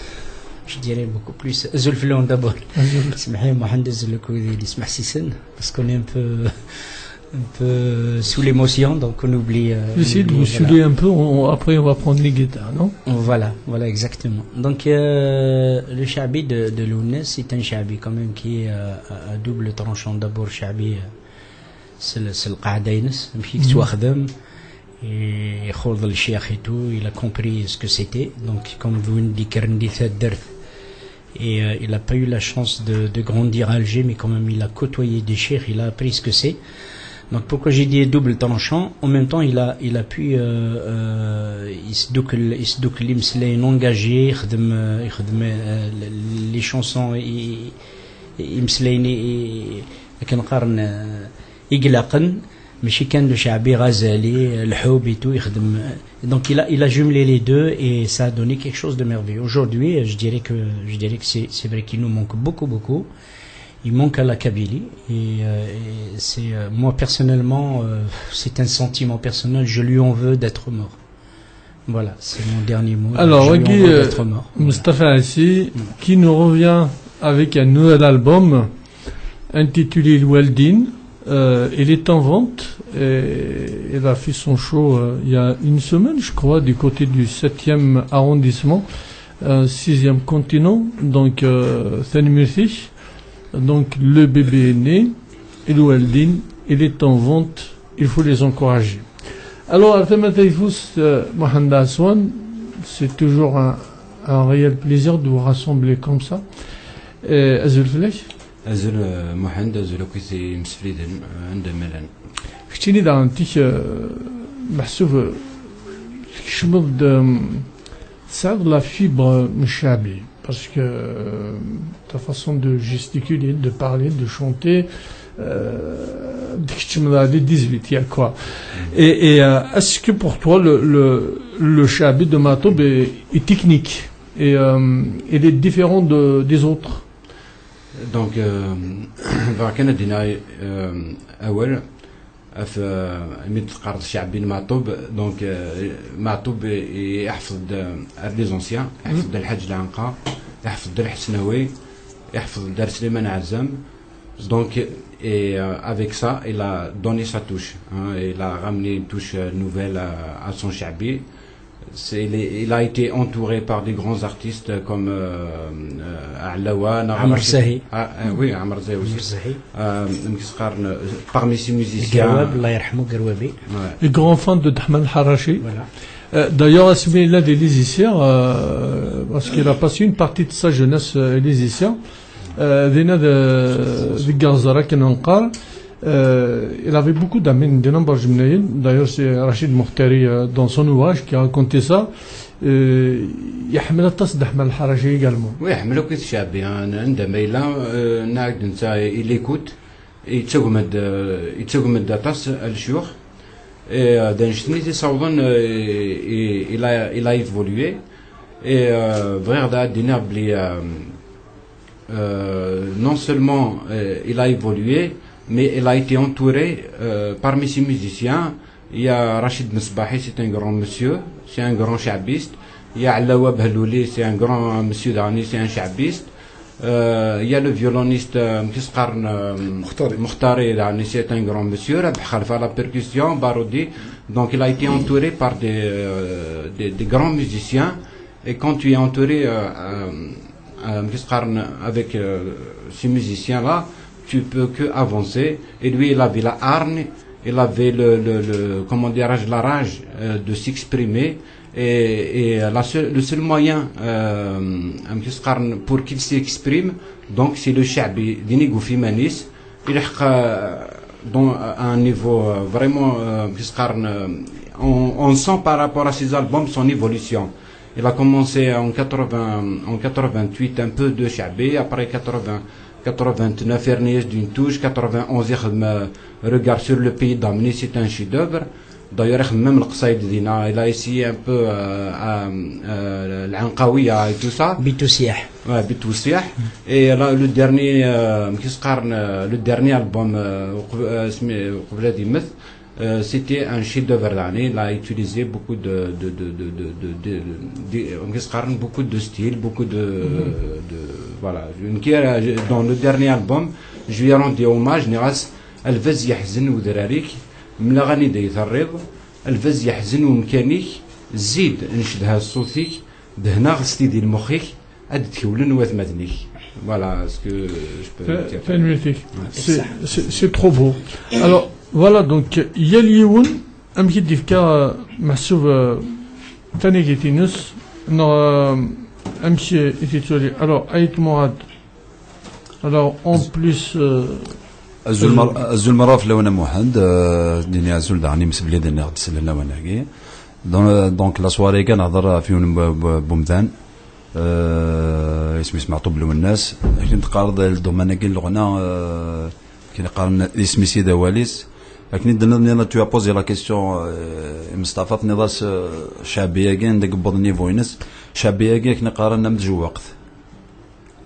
je dirais beaucoup plus. Azul Floun d'abord. Azul. Smaḥi Mohamed, azul akk wid i d-yesmeḥsisen, parce qu'on est un peu, un peu sous l'émotion, donc on oublie. Euh, on J'essaie de oublie, vous voilà. Saouler un peu, on- après on va prendre les guitares, non ? Voilà, voilà, exactement. Donc, euh, le Chabi de, de Lounès, c'est un Chabi quand même qui est euh, à, à double tranchant. D'abord, Chabi, euh, c'est le, c'est le qa'da-ines, amek i yettwaxdem, et ixuḍ le cheikh et tout, il a compris ce que c'était. Donc, comme vous dites, Kerndi Taddert, et euh, il n'a pas eu la chance de, de grandir à Alger, mais quand même, il a côtoyé des cheikhs, il a appris ce que c'est. Donc, pourquoi j'ai dit double tranchant ? En même temps, il a, il a pu, euh, euh, يسدوك ال- يسدوك les imeslayen engagés, يخدم, euh, يخدم, euh, les chansons, i- i- imeslayen, i- akken qqaren, euh, iglaqen, ماشي كان le Chabi Ghazali, euh, الحب et tout, يخدم. Donc, il a, il a jumelé les deux et ça a donné quelque chose de merveilleux. Aujourd'hui, euh, je dirais que, je dirais que c'est, c'est vrai qu'il nous manque beaucoup, beaucoup. Il manque à la Kabylie. Et, euh, et c'est, euh, moi, personnellement, euh, c'est un sentiment personnel. Je lui en veux d'être mort. Voilà, c'est mon dernier mot. Alors, Je lui en Wagin, veux euh, d'être mort. Voilà. Mustafa Assi, qui nous revient avec un nouvel album intitulé Lwaldin. Euh, il est en vente. Et il a fait son show, euh, il y a une semaine, je crois, du côté du septième arrondissement, euh, sixième continent. Donc, euh, tanemmirt-ik. Donc, le bébé est né. Et Lwaldin, il est en vente. Il faut les encourager. Alors, à Tama Taifous, euh, Mohamed Aswan, c'est toujours un, un réel plaisir de vous rassembler comme ça. Euh, Azul Flek. Azul, euh, Mohamed, azul akk i t-imsefliden, euh, anda ma llan. Keččini daɣen tik, euh, meḥsub, euh, tkecmeḍ-d, euh, tesɛiḍ la fibre n ccaɛbi, parce que, euh, ta façon de gesticuler, de parler, de chanter, euh, d-tkecmeḍ daɣen di dix-huit, il y a quoi. Et, et, euh, est-ce que pour toi, le, le, le ccaɛbi de Matoub est, est technique et, euh, il est différent de, des autres ? Donc, euh, bɣiɣ kan ad d-iniɣ, euh, awal ɣef, euh, imi d-teqqareḍ ccaɛbi n Matoub. Donc, euh, Matoub i- iḥfeḍ-d, euh, ar les anciens, iḥfeḍ-d Lḥaǧ Lɛenqa, iḥfeḍ-d Lḥesnawi, iḥfeḍ-d ar Sliman Ɛezzam. Donc, et, euh, avec ça, il a donné sa touche, hein, il a ramené une touche, euh, nouvelle à, à son ccaɛbi. C'est- il, est- il a été entouré par des grands artistes comme, euh, euh, Ɛellawa, Ɛmer Zahi. Ah, euh, oui, Ɛmer Zahi aussi. Ɛmer Zahi. Euh, amek i s-qqaren, euh, parmi ses musiciens. Garwab, Allah yerḥmu, Garwabi. Ouais. Le grand fan de Dahman Harachi. Voilà. Euh, d'ailleurs, asmi yella di Lizisier, euh, parce qu'il a passé une partie de sa jeunesse, euh, à Lizisier. Euh, dinna d, deg Iɣzer akken neqqar. Euh, il avait beaucoup d'amis, de nombreux jeunes. D'ailleurs, c'est Rachid Mouhtari, euh, dans son ouvrage, qui a raconté ça. Euh, iḥemmel aṭas Dahman Harachi également. Oui, iḥemmel akk ccaɛbi, hein, anda ma yella, euh, nna-ak-d netta, il écoute, yettagem-d, euh, yettagem-d aṭas lecyux. Et, euh, d annect-nni i t-issawḍen, euh, et- et il a, il a évolué. Et, euh, bɣiɣ ad d-iniɣ belli, euh, euh, non seulement, euh, il a évolué, mais il a été entouré, euh, parmi ses musiciens. Il y a Rachid Mesbahi, c'est un grand monsieur, c'est un grand chabiste. Il y a Alawa Behlouli, c'est un grand monsieur d'Arni, c'est un chabiste. Euh, il y a le violoniste euh, Mkisqarn euh, Mouhtari. Mouhtari, là, c'est un grand monsieur, Rabah Khalfa à la percussion, Baroudi. Donc il a été entouré par des, euh, des, des grands musiciens. Et quand tu es entouré euh, euh, euh, Mkisqarn avec euh, ces musiciens-là, tu peux que avancer. Et lui, il avait la hargne, il avait le, le, le- comment dirais-je, la rage euh, de s'exprimer. Et, et la seule- le seul moyen euh, Mkisqarn pour qu'il s'exprime, donc c'est le Shaabi, d nnig ufus-is. Il est euh, dans, à un niveau euh, vraiment euh, Mkisqarn, euh, on, on sent par rapport à ses albums son évolution. Il a commencé en quatre-vingts, en quatre-vingt-huit un peu de Shaabi, après quatre-vingts, quatre-vingt-neuf Ernest d'une touche, quatre-vingt-onze il Regard sur le pays d'Amni, c'est un chef-d'œuvre. D'ailleurs même le Qsaïd Dina, il a essayé un peu euh, à, euh, l'Anqawiya et tout ça. Bitousiah. Ouais, Bitousiah. Et là, le dernier, euh, Mkisqarn, euh, le dernier album, euh, euh, c'était un chef-d'œuvre. Il a utilisé beaucoup de, de, de, de, de, de, de- Mkisqarn, beaucoup de styles, beaucoup de, de voilà. Une qui- euh, Dans le dernier album, je lui ai rendu hommage. Nniɣ-as, lbaz yeḥzen udrar-ik, mleɣ anida i terriḍ, lbaz yeḥzen umkan-ik, zid ncedha ṣṣut-ik, dehneɣ s tidi lmux-ik, ad d-tkewlen watmaten-ik. Voilà ce que je peux dire. Tanemmirt-ik. C'est trop beau. Alors voilà, donc yal yiwen amek i d-yefka meḥsub tanagit-ines neɣ amek i t-yettwali. Alors Ayt Mourad, alors en plus. Azul mer- azul merra fell-awen a Muḥend, euh, dini azul daɣen imsebli d-nniɣ d-sellen lawan-agi. Donc, donc la soirée kan nehḍer ɣef yiwen n bu- bu- bumdan, euh, isem-is Meɛṭub Lwennas. Akken teqqareḍ le domaine-agi n leɣna, euh, akken qqaren isem-is i d awal-is. Akken i d-tenniḍ, tu as posé la question, euh, i Mustafa, tenniḍ-as euh, Caabi-agi anda yewweḍ niveau-ines. Caabi-agi akken qqaren am tjewwaqt.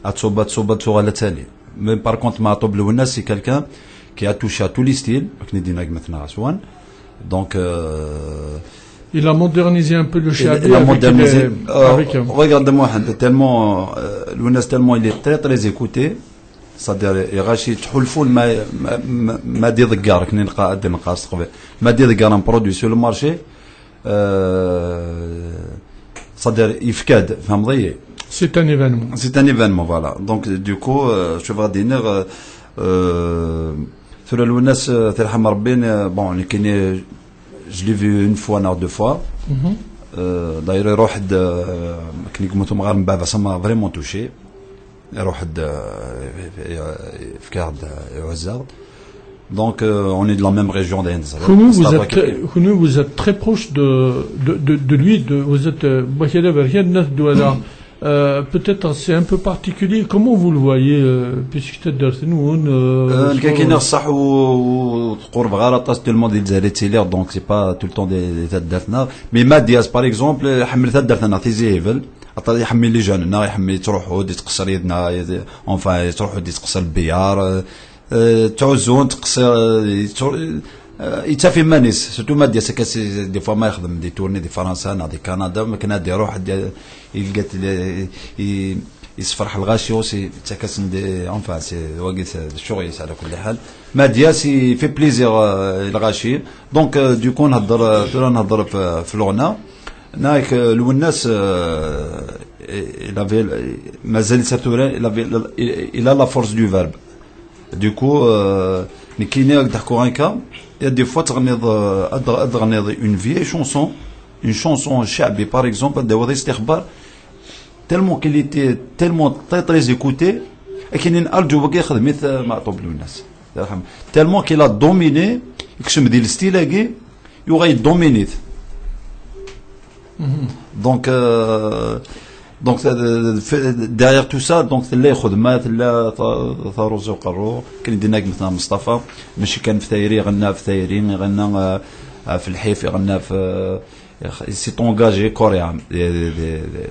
Ad tṣubb, ad tṣubb, ad tuɣal ad tali. Mais par contre, Meɛṭub Lwennas, c'est quelqu'un qui a touché à tous les styles, akken i d-yenna gma-tneɣ Aswan. Donc, euh, il a modernisé un peu le Shaabi. Il a modernisé. Euh, regarde, Mohamed, tellement, euh, Lwennas, tellement il est très, très écouté. C'est-à-dire, iɣaci ttḥulfun ma, ma, ma, ma d-iḍegger, akken i neqqa-, ad d-neqqar s teqbaylit. Ma d-iḍegger un produit sur le marché, euh, c'est-à-dire, yefka-d, tfehmeḍ-iyi? C'est un événement. C'est un événement, voilà. Donc, du coup, euh, je vais dire, euh, euh, tura Lwennas, euh, tirḥem Rebbi, euh, bon, nekkini, je l'ai vu une fois, non, deux fois. Euh, d'ailleurs, iruḥ-d, euh, akken i yemmut umɣar n baba, ça m'a vraiment touché. Iruḥ-d, euh, yefka-aɣ-d, euh, iɛuzz-aɣ-d. Donc, euh, on est de la même région, d'ailleurs. Kunwi, vous êtes très, kunwi, vous êtes très proche de, de, de, de lui, de, vous êtes, euh, Bakala Berkan, Nat Douala. Euh, peut-être c'est un peu particulier. Comment vous le voyez, euh, puisque c'est Dertenoun, euh, euh, sur- Nekk akken iṣaḥ u, u tqurbeɣ ara aṭas tellement di Lezzayer i ttiliɣ, donc c'est pas tout le temps di, di taddart-nneɣ. Mais Madias, par exemple, iḥemmel taddart-nneɣ, Tizi Hibel. Aṭas iḥemmel les jeunes-nneɣ, iḥemmel yettruḥu-d, yettqeṣṣer yid-neɣ, enfin, yettruḥu-d, yettqeṣṣer lbeyar, euh, euh, ttɛuzzun, tettqeṣṣer, euh, yettru-, euh, yettaf iman-is, surtout Madias, akka si, des fois ma yexdem des tournées di Fransa neɣ di Kanada, akken ad iruḥ, ad i-, yelga-t, i-, i-, yessefreḥ lɣaci aussi, yettak-asen des, enfin, c'est, wagi, c'est, d ccɣel-is, ɛla kulli ḥal. Madias, il fait plaisir, euh, i lɣaci. Donc, euh, du coup, nhedder, euh, tura nhedder f, f leɣna. Nniɣ-ak, euh, Lwennas, euh, il avait, mazal-it ar tura, il avait, il, il a la force du verbe. Du coup, euh, nekkini ad d-ḥkuɣ akka, il y a des fois teɣniḍ, euh, ad, ad teɣniḍ une vieille chanson, une chanson caabi, par exemple, ad d-tawiḍ istixbar, tellement qu'il était tellement très, très écouté, akken i nerǧu wagi ixdem-it, euh, Meɛṭub Lwennas. Tellement qu'il a dominé, yekcem di le style-agi, yuɣal dominé-t. Donc, euh, donc, euh, derrière tout ça, donc, tella lxedma, tella ta-, taruẓi uqerru, akken i d-yenna gma-tneɣ Mustafa, mačči kan f tayri, iɣenna f tayri, iɣenna, euh, f lḥif, iɣenna f, euh, il s'est engagé corps et âme, di, di, di, di,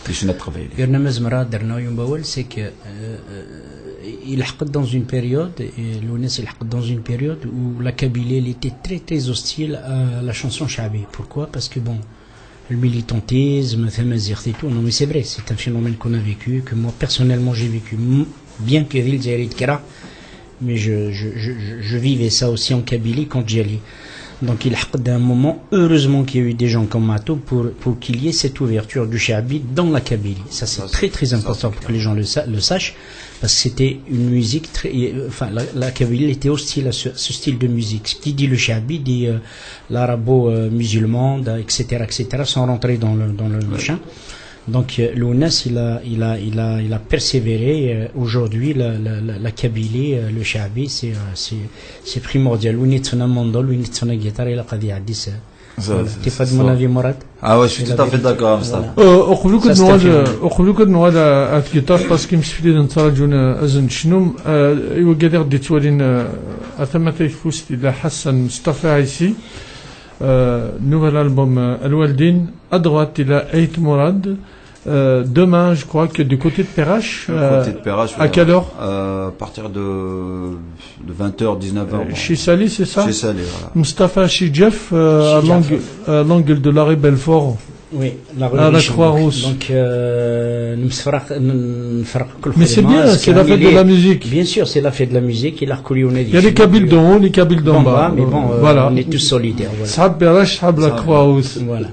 di ccna n teqbaylit. Yerna ma zemreɣ ad d-rnuɣ yiwen wawal, c'est que, euh, euh, ilḥeq-d dans une période, et Lwennas ilḥeq-d dans une période où la Kabylie, elle était très, très hostile à la chanson caabi. Pourquoi ? Parce que, bon, Le militantisme, tamaziɣt et tout. Non, mais c'est vrai, c'est un phénomène qu'on a vécu, que moi, personnellement, j'ai vécu. M- Bien que di Lezzayer i d-kkreɣ, mais je, je, je, je, je vivais ça aussi en Kabylie quand j'y allais. Donc, il y a un moment, heureusement qu'il y a eu des gens comme Matou pour, pour qu'il y ait cette ouverture du Chabi dans la Kabylie. Ça, c'est très, très important pour que les gens le, sa- le sachent, parce que c'était une musique très, enfin, la, la Kabylie était hostile à ce, ce style de musique. Ce qui dit le Chabi dit euh, l'arabo-musulman, da- et cetera, et cetera, sans rentrer dans le, dans le machin. Donc, euh, Lounas, il a, il a, il a, il a persévéré. Euh, aujourd'hui, la, la, la, la Kabylie, euh, le Chabi, c'est euh, c'est- c'est primordial. Win yettfennan mandol, win yettfennan guitare, il a dit. Voilà. T'es pas de mon avis, Mourad? Ah ouais, je suis tout à fait d'accord avec ça. Uqbel kan ad nuɣal ar tgiṭart, parce que imsefliden ttraǧun azen n tecnum. I wigad i ɣ-d-yettwalin, ar tama tayeffust, yella Ḥasan Mustafa Ɛisi, nouvel album, Lwaldin. À droite, il a Ait Mourad. Demain, je crois que du côté de Perrache. Du côté de Perrache, à quelle heure? À partir de, de vingt heures, dix-neuf heures. Chez Sali, c'est ça? Chez Sali, voilà. Mustafa Chidjef, à l'angle de la rue Belfort. Oui, à la Croix-Rousse. Donc, euh, mais c'est bien, c'est la fête de la musique. Bien sûr, c'est la fête de la musique. Il y a les Kabyles d'en haut, les Kabyles d'en bas. Mais bon, euh, voilà. On est tous solidaires. Voilà. Perrache, la Croix-Rousse. Voilà.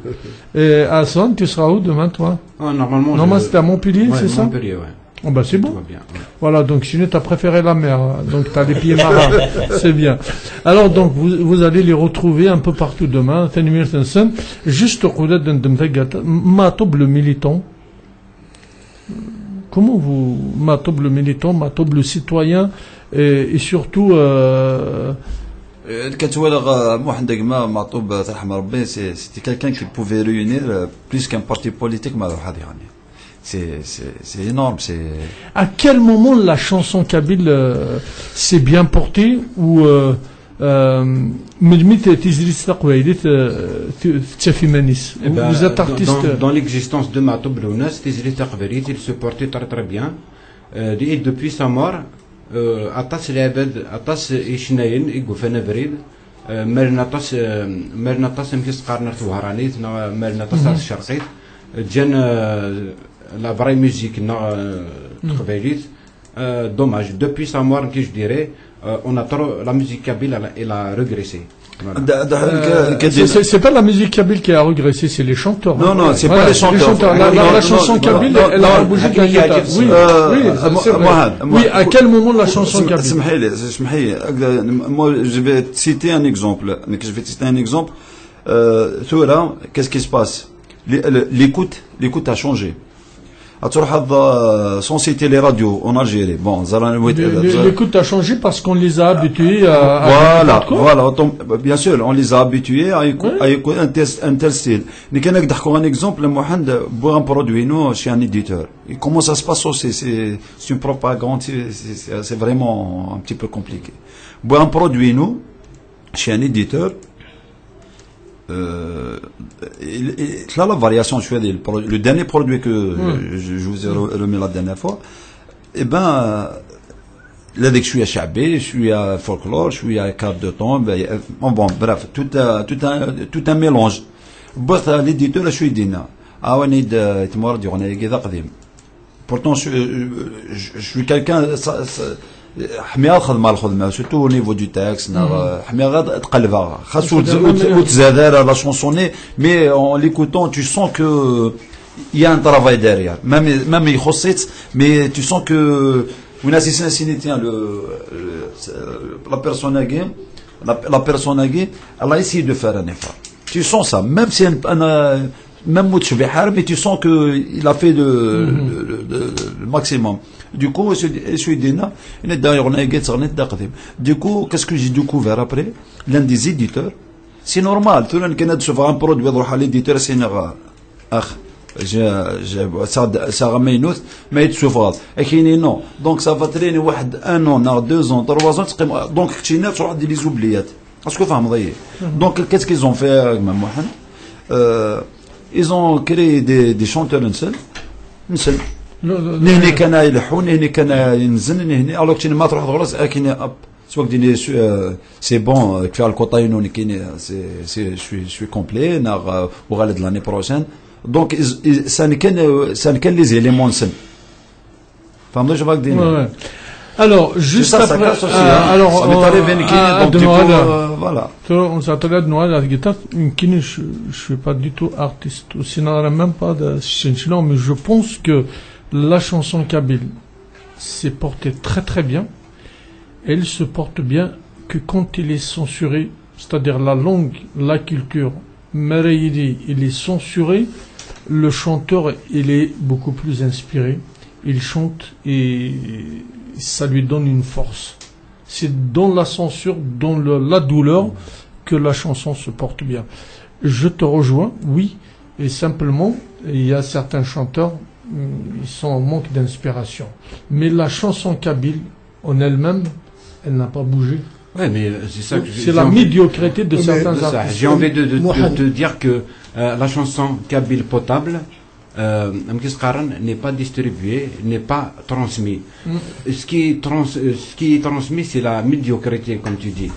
Et Hassan, tu seras où demain, toi? Ah, normalement, normalement c'était à Montpellier, c'est ça? Montpellier, ouais. Oh ben c'est bon. Bien, ouais. Voilà, donc sinon t'as préféré la mer, hein. Donc t'as les pieds marins. C'est bien. Alors donc vous, vous allez les retrouver un peu partout demain. Juste au Matou, le militant. Comment vous, Matou, le militant, Matou, le citoyen, et, et surtout euh, كنت ولا Mohamed Agma, Matou, c'était quelqu'un qui pouvait réunir plus qu'un parti politique. C'est énorme. À quel moment la chanson kabyle euh, s'est bien portée ou euh, euh, melmi tizlit taqbaylit tettaf iman-is? Vous êtes artiste. Dans l'existence de Matou Lounas, tizlit taqbaylit, il se portait très très bien. Et depuis sa mort, aṭas lɛibad, aṭas icennayen i yufan abrid. Malen aṭas, malen aṭas amek i s-qqaren ar twehranit, neɣ malen aṭas ar tcerqit. Ǧǧan la vraie musique neɣ teqbaylit. Dommage, depuis sa mort, que je dirais, on a trop, la musique kabyle, elle a régressé. C'est pas la musique kabyle qui a régressé, c'est les chanteurs. Non, non, c'est pas les chanteurs. La chanson kabyle, elle a bougé de la guitare. Oui, oui, c'est vrai. Oui, à quel moment la chanson kabyle? Moi, je vais citer un exemple. Je vais citer un exemple. Tura, qu'est-ce qui se passe? L'écoute, l'écoute a changé. Sans citer les radios en Algérie. Bon, l'écoute a changé parce qu'on les a habitués à. Voilà, voilà. Bien sûr, on les a habitués à écouter un tel style. Mais quand on a un exemple, Mohamed, pour un produit, nous, chez un éditeur. Et comment ça se passe aussi? C'est une propagande, c'est vraiment un petit peu compliqué. Pour un produit, nous, chez un éditeur, euh, il, il, là, la variation, je fais le, le dernier produit que je, je vous ai remis la dernière fois, eh ben, là, je suis à Chabi, je suis à Folklore, je suis à Quart de Temps, bon, bon, bref, tout, euh, tout, un, tout un mélange. L'éditeur, je suis dit, ah, on est de, Pourtant, je, je, je suis quelqu'un, حميغ خدمة الخدمة, surtout au niveau du texte, حميغ تقلبها. خاص وتزاد la chanson, mais en l'écoutant, tu sens que il y a un travail derrière. Même, même il mais tu sens que on a si tiens le, la personne la, la personne elle a essayé de faire un effort. Tu sens ça, même si un, un, même Moutchbihar, mais tu sens qu'il a fait le, le, le, le, maximum. Du coup, je suis dit, il est d'ailleurs, on a Du coup, qu'est-ce que j'ai découvert après? L'un des éditeurs, c'est normal, tout le monde qui a un produit, l'éditeur, c'est normal. Ah, ça, ça, mais il souffre. Et qui dit non. Donc, ça va traîner un an, deux ans, trois ans, donc, tu as des oubliettes. Est-ce que vous voyez? Donc, qu'est-ce qu'ils ont fait, euh, ils ont créé des, des chanteurs نسن نسن نهني كان يلحو نهني كان ينزن نهني alors que ما تروح تغرس اكن اب Soit que c'est bon, euh, tu as le quota, c'est, c'est, je suis, je suis complet, on aura l'année prochaine. Donc, ça n'est qu'un, ça n'est qu'un les éléments. فهمت واش باغي دير؟ Alors, juste après, euh, alors, ça m'est arrivé, donc du coup, euh, voilà. On s'attend à Noël à la guitare, je ne suis pas du tout artiste, ou sinon même pas de, mais je pense que la chanson kabyle s'est portée très très bien. Elle se porte bien que quand il est censuré, c'est-à-dire la langue, la culture, Marayidi, il est censuré, le chanteur, il est beaucoup plus inspiré, il chante et ça lui donne une force. C'est dans la censure, dans le, la douleur que la chanson se porte bien. Je te rejoins, oui, et simplement, il y a certains chanteurs, ils sont en manque d'inspiration. Mais la chanson kabyle, en elle-même, elle n'a pas bougé. Ouais, mais c'est ça que c'est la médiocrité de certains artistes. J'ai envie de, de, de, de, dire que euh, la chanson kabyle potable, euh, n'est pas distribuée, n'est pas transmise. Mm. Ce, qui est trans, euh, ce qui est transmis, c'est la médiocrité, comme tu dis.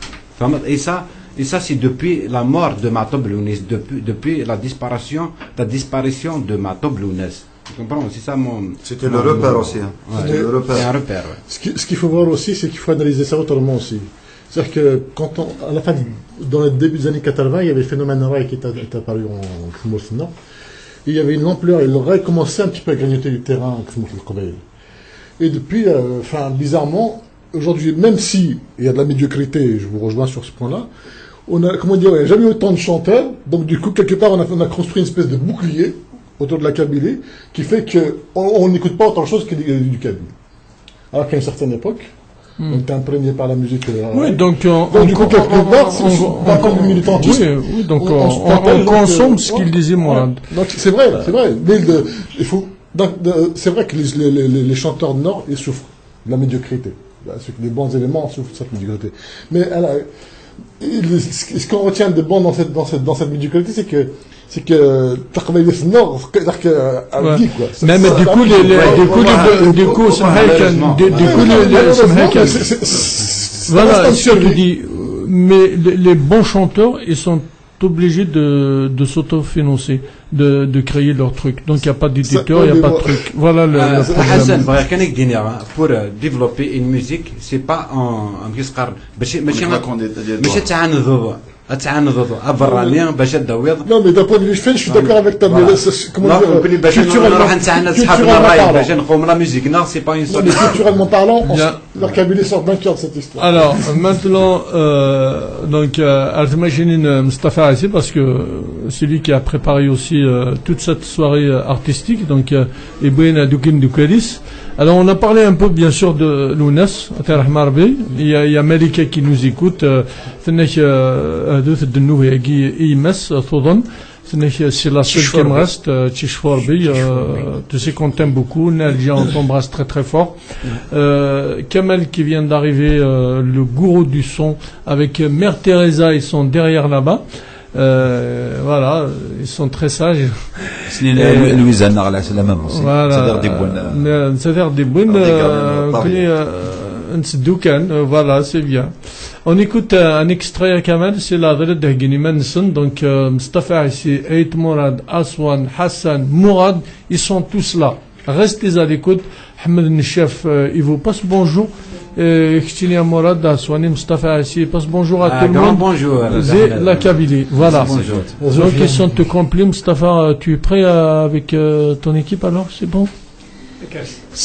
Et ça, et ça c'est depuis la mort de Matoub Lounès, depuis, depuis la disparition, la disparition de Matoub Lounès. Tu comprends? C'est ça mon. C'était le repère aussi. Hein. Ouais. C'était le repère. C'est un repère, ouais. Ce qu'il ce qu'il faut voir aussi, c'est qu'il faut analyser ça autrement aussi. C'est-à-dire que quand on, à la fin, dans le début des années quatre-vingts, il y avait le phénomène Rai qui est, est apparu en Khmour Nord. Et il y avait une ampleur, il aurait commencé un petit peu à grignoter du terrain en Khmour. Et depuis, euh, enfin, bizarrement, aujourd'hui, même si il y a de la médiocrité, je vous rejoins sur ce point-là, on a, comment dire, il n'y a jamais eu autant de chanteurs, donc du coup, quelque part, on a, on a construit une espèce de bouclier autour de la Kabylie, qui fait qu'on on n'écoute pas autre chose que du, du kabyle. Alors qu'à une certaine époque, on était imprégné par la musique. Euh, Oui, donc, euh, donc, du coup, on- quelque on- part, on- c'est- on- d'un point de vue militant, oui, c'est- oui, donc on- on on, se on- protège, on donc, consomme euh, ce ouais. qu'il disait, Mourad. Donc c'est vrai, c'est vrai. Mais le- il faut, donc, euh, c'est vrai que les, les- les- les chanteurs du Nord, ils souffrent de la médiocrité. Là, c'est que les bons éléments souffrent de cette médiocrité. Mais alors, il- ce ce qu'on retient de bon dans cette, dans cette, dans cette médiocrité, c'est que c'est que Taqbaylit Nord, c'est-à-dire que euh, Ouais. dit quoi. Ça- Même ça- du coup, les, les- du coup, voilà. les- du coup, سمحلي كان- du, du coup, les, les- سمحلي كان- voilà, surtout dit, euh, mais les, les bons chanteurs, ils sont obligés de, de s'autofinancer, de, de créer leur truc. Donc il n'y a pas d'éditeur, il n'y a pas de truc. Voilà le, le problème. حسن بغير كان يديني pour euh, développer une musique, c'est pas en en كيسقر ماشي ماشي ما كوندي ديال ماشي تعاندوا تعاندوا براني باش تدويض. Non, mais d'un point de vue fun, je suis d'accord avec toi. Mais là, c'est- comment لا dire, كون بلي باش culturellement- نروح نتعنا صحابنا culturellement الراي parlant. باش نقوم la musique, non, c'est pas une Non, mais solution. culturellement parlant, on Bien. s- la Kabylie sort vainqueur de cette histoire. Alors, maintenant, euh, donc, euh, Artemachinin Mustafa ici, parce que euh, c'est lui qui a préparé aussi euh, toute cette soirée euh, artistique, donc, euh, et Bouena Doukin Doukalis. Alors, on a parlé un peu, bien sûr, de Lounès, Ater Ahmarbi. Il y a, il y a Malika qui nous écoute. Euh, Fenech, euh, Adout Denouh et Guy Imes, euh, Thoudon. Fenech, euh, c'est la seule qui me reste. Euh, Tchishforbi, euh, tu sais qu'on t'aime beaucoup. Nadja, on t'embrasse très, très fort. Euh, Kamal qui vient d'arriver, euh, le gourou du son, avec euh, Mère Teresa, ils sont derrière là-bas. Euh, voilà, ils sont très sages. سنين لويزا نغلى سلامة aussi. Voilà. C'est-à-dire des bonnes. Euh, c'est-à-dire des bonnes. Des Euh, bonnes, كوني، euh, نسدو كان, euh, voilà, c'est bien. On écoute euh, un extrait à Kamal, c'est la Veled Dehgini Manson, donc euh, Mustafa Aissi, Ait Mourad, Aswan, Hassan, Mourad, ils sont tous là. Restez à l'écoute. Ahmed Nchef, euh, il vous passe bonjour. Euh, Khtini Mourad, Aswani, Mustafa Aissi, passe bonjour à Ah, tout le grand monde. bonjour, euh, C'est Ahmed. la Kabylie. Voilà. Bonjour. Donc ils sont au complet. Mustafa, euh, tu es prêt euh, avec euh, ton équipe alors? C'est bon?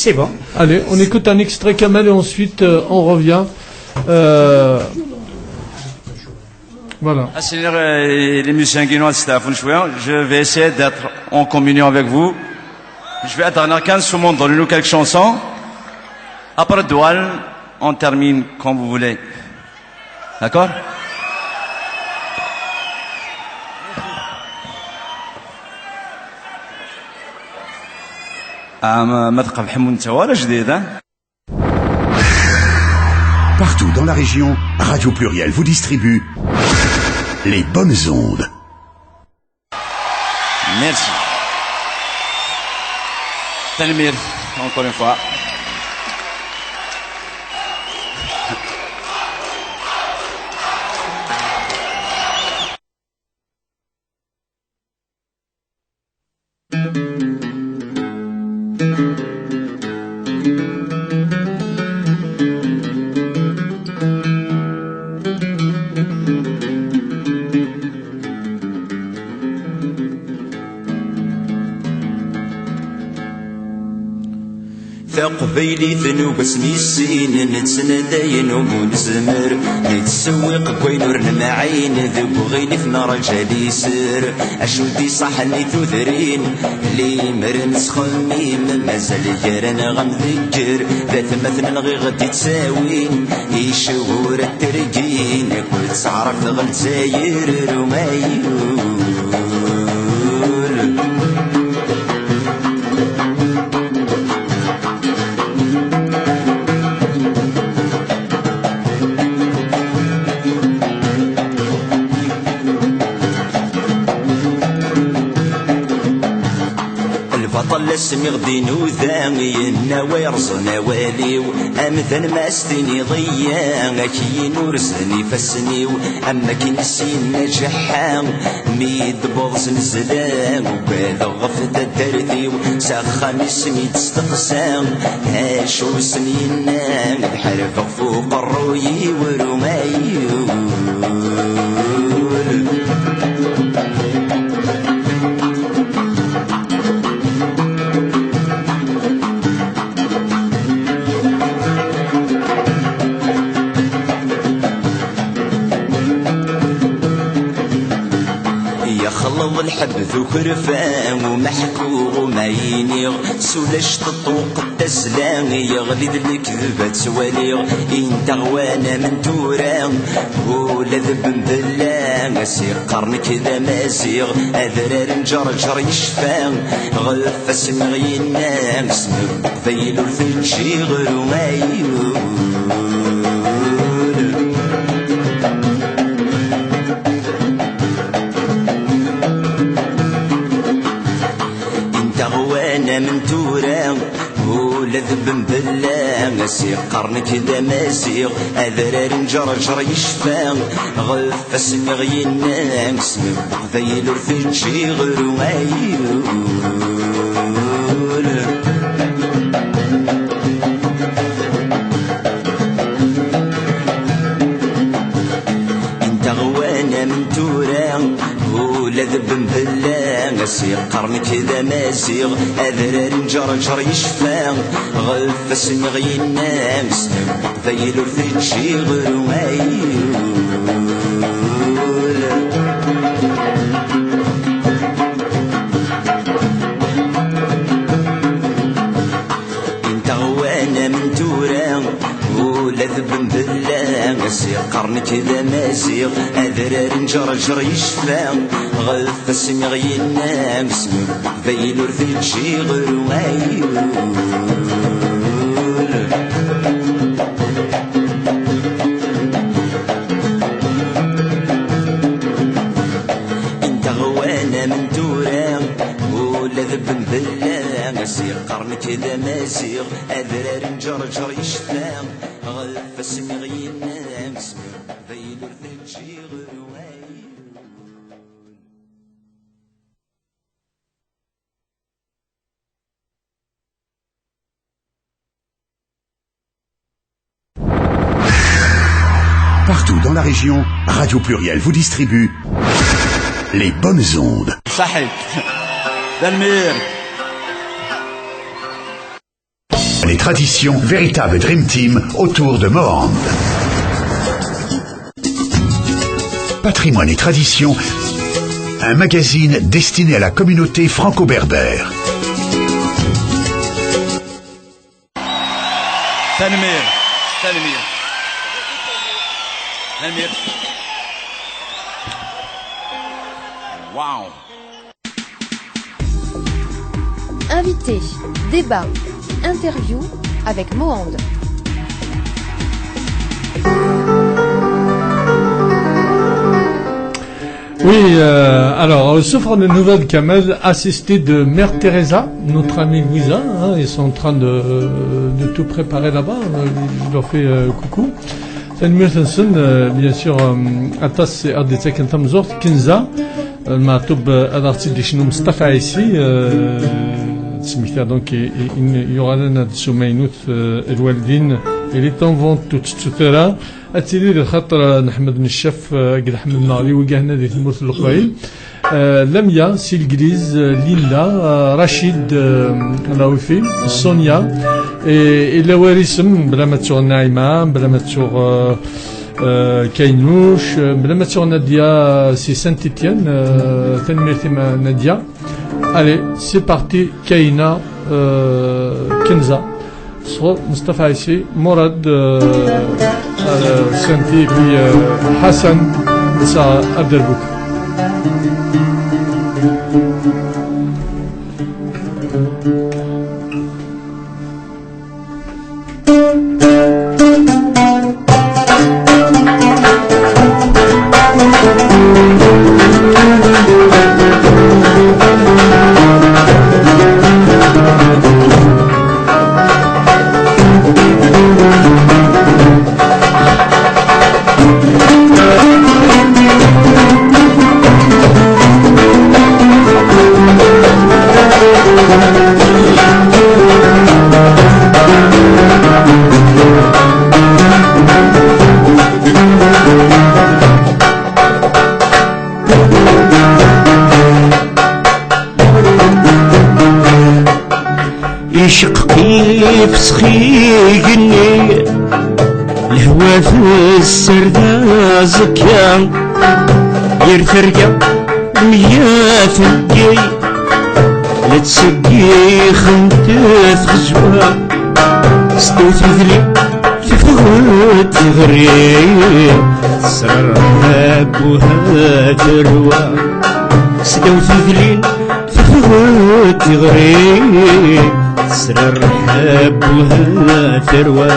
C'est bon. Allez, on écoute un extrait Kamal et ensuite euh, on revient. Euh, voilà. Asnir les musiciens qui nous assistent à Funchouer, je vais essayer d'être en communion avec vous. Je vais intervenir quinze secondes dans une ou quelques chansons. Après Doual, on termine comme vous voulez. D'accord? Ah, ma, ma tqebḥem ur nettawi ara jdiḍ, hein? Partout dans la région, Radio Pluriel vous distribue les bonnes ondes. Merci. Tanemmirt, encore une fois. Teqbaylit n ugasmi sin, nettnadayen umi nezmer, nettsewiq deg wayen ur nemɛin, deg uɣilif nraǧa liser. Acu d-iṣaḥen i tudrin, limer nettxemmim, mazal gar-aneɣ amdegger, d atmaten nɣiɣ d-ittawin, icewwur tergin, akked taɛrabt ɣer Lezzayer, Rumayul. Lbaṭel asmi ɣ-d-inuda, yenna wa yerẓen awal-iw, amdan ma s-tiniḍ iyya, ak-yin urzen ifassen-iw, am akken s-yenna Ǧeḥḥa, mi d-tewweḍ znezla, ugadeɣ ɣef taddart-iw, s axxam-is mi d-steqsa, acu sen-yenna, ad ḥarbeɣ f uqerruy-iw, Rumayul. Yaxleḍ lḥebb d ukerfa, umeḥku uma iniɣ, s ulac teṭṭuq tasla, yeɣli-d lekdeb ad twaliɣ, intaɣwan am n tura, ula d Ben Bella, as iqqar nekk d amaziɣ, adrar n Ǧerǧer yecfa, ɣef asmi ɣ-yenna, s Leqbayel ur teǧǧi ɣer umayul. Intaɣwan am n tura, ula d Ben Bella, as iqqar nekk d amaziɣ, adrar n Ǧerǧer yecfa, ɣef asmi ɣ-yenna, s Leqbayel ur teǧǧi ɣer umayul. Intaɣwan am n tura, ula d Ben Bella, as iqqar nekk d amaziɣ, adrar n Ǧerǧer yecfa, ɣef asmi ɣ-yenna, s Leqbayel ur teǧǧi ɣer umayul. Intaɣwan am n tura, ula d Ben Bella, as iqqar nekk d amaziɣ, adrar n Ǧerǧer yecfa, ɣef asmi ɣ-yenna, s Leqbayel ur teǧǧi ɣer umayul. Intaɣwan am n tura, ula d Ben Bella, as iqqar nekk d amaziɣ, adrar n Ǧerǧer yecfa, ɣef asmi ɣ-yenna, s Leqbayel ur teǧǧi ɣer umayul. Partout dans la région, Radio Pluriel vous distribue les bonnes ondes. Sahib. Dalmir. Les traditions, véritable Dream Team autour de Mohand. Patrimoine et tradition, un magazine destiné à la communauté franco-berbère. Tanemmirt. Tanemmirt. Tanemmirt. Wow. Invité, débat, interview avec Mohand. Oui, euh, alors, euh, souffre de nouvelles Kamel, assisté de Mère Teresa, notre amie Louisa, hein, ils sont en train de, de tout préparer là-bas, euh, je leur fais euh, coucou. Tanemmirt-nsen, euh, bien sûr, euh, aṭas i ɣ-d-ittaken tamẓort, Kenza, euh, Maɛtub, euh, ad aɣ-tt-id-icnu Mustafa Ɛisi, euh, d smekta, donc, i, i, i, yuɣalen ad d-sumaynut, euh, lwaldin, il est en vente, ur tettu ara. Ad tili di lxaṭer n Ḥmed Neccaf, eh, akked Ḥmed Meɣli, wigahna di tmurt n Leqbayel. Eh, Lamia, si Legliz, eh, Linda, eh, Rachid, eh, Lawifi, Sonia, Et, et la warisem, bla ma ttuɣ Naïma, bla ma ttuɣ, euh, euh, Kaynuc, euh, bla ma ttuɣ Nadia, si Saint-Étienne, euh, tanemmirt i ma Nadia. Allez, c'est parti, Kayna, euh, Kenza. Sɣur Mustafa Aïssi, Mourad, euh, euh, Santi, et puis, euh, Hassan, Sarah Abdelbouk. Iceqqeq ifesx igenni, lehwa tesser d aẓekka, yir terga mya teggi, la ttseggixent tɣezwa, s tewt idli teffeɣ-d tiɣri, tesrerḥeb uha terwa. Sdaw tudlin teffeɣ-d tiɣri, tesrerḥeb uha terwa.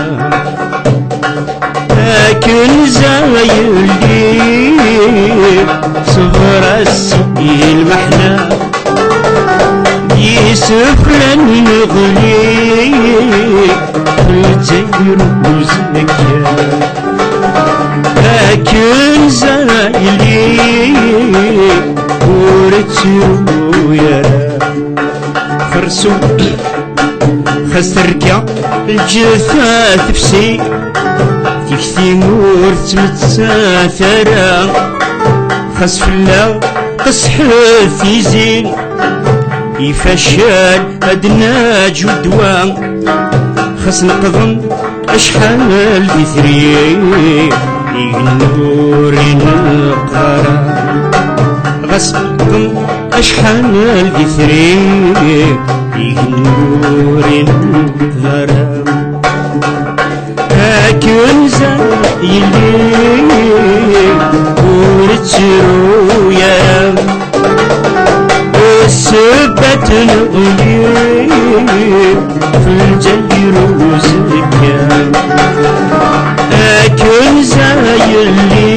Akken zayelli, ṣber-as i lmeḥna, d iseflan neɣli, Lezzayer uzekka. Akken zayelli, ur ttru ara. Xerṣum, xas terka lǧetta tefsi, tikti ur ttmettat ara. Xas fell-aɣ qesḥet tizi, ifacal ad naǧu ddwa. Xas neqḍen acḥal d itri, igenni ur ineqq ara. Ɣas neqḍen acḥal d itri, igenni ur ineqq ara. Akken zayelli, ur ttru ara. Ssebbat neɣli, f Lezzayer uzekka. Akken zayelli,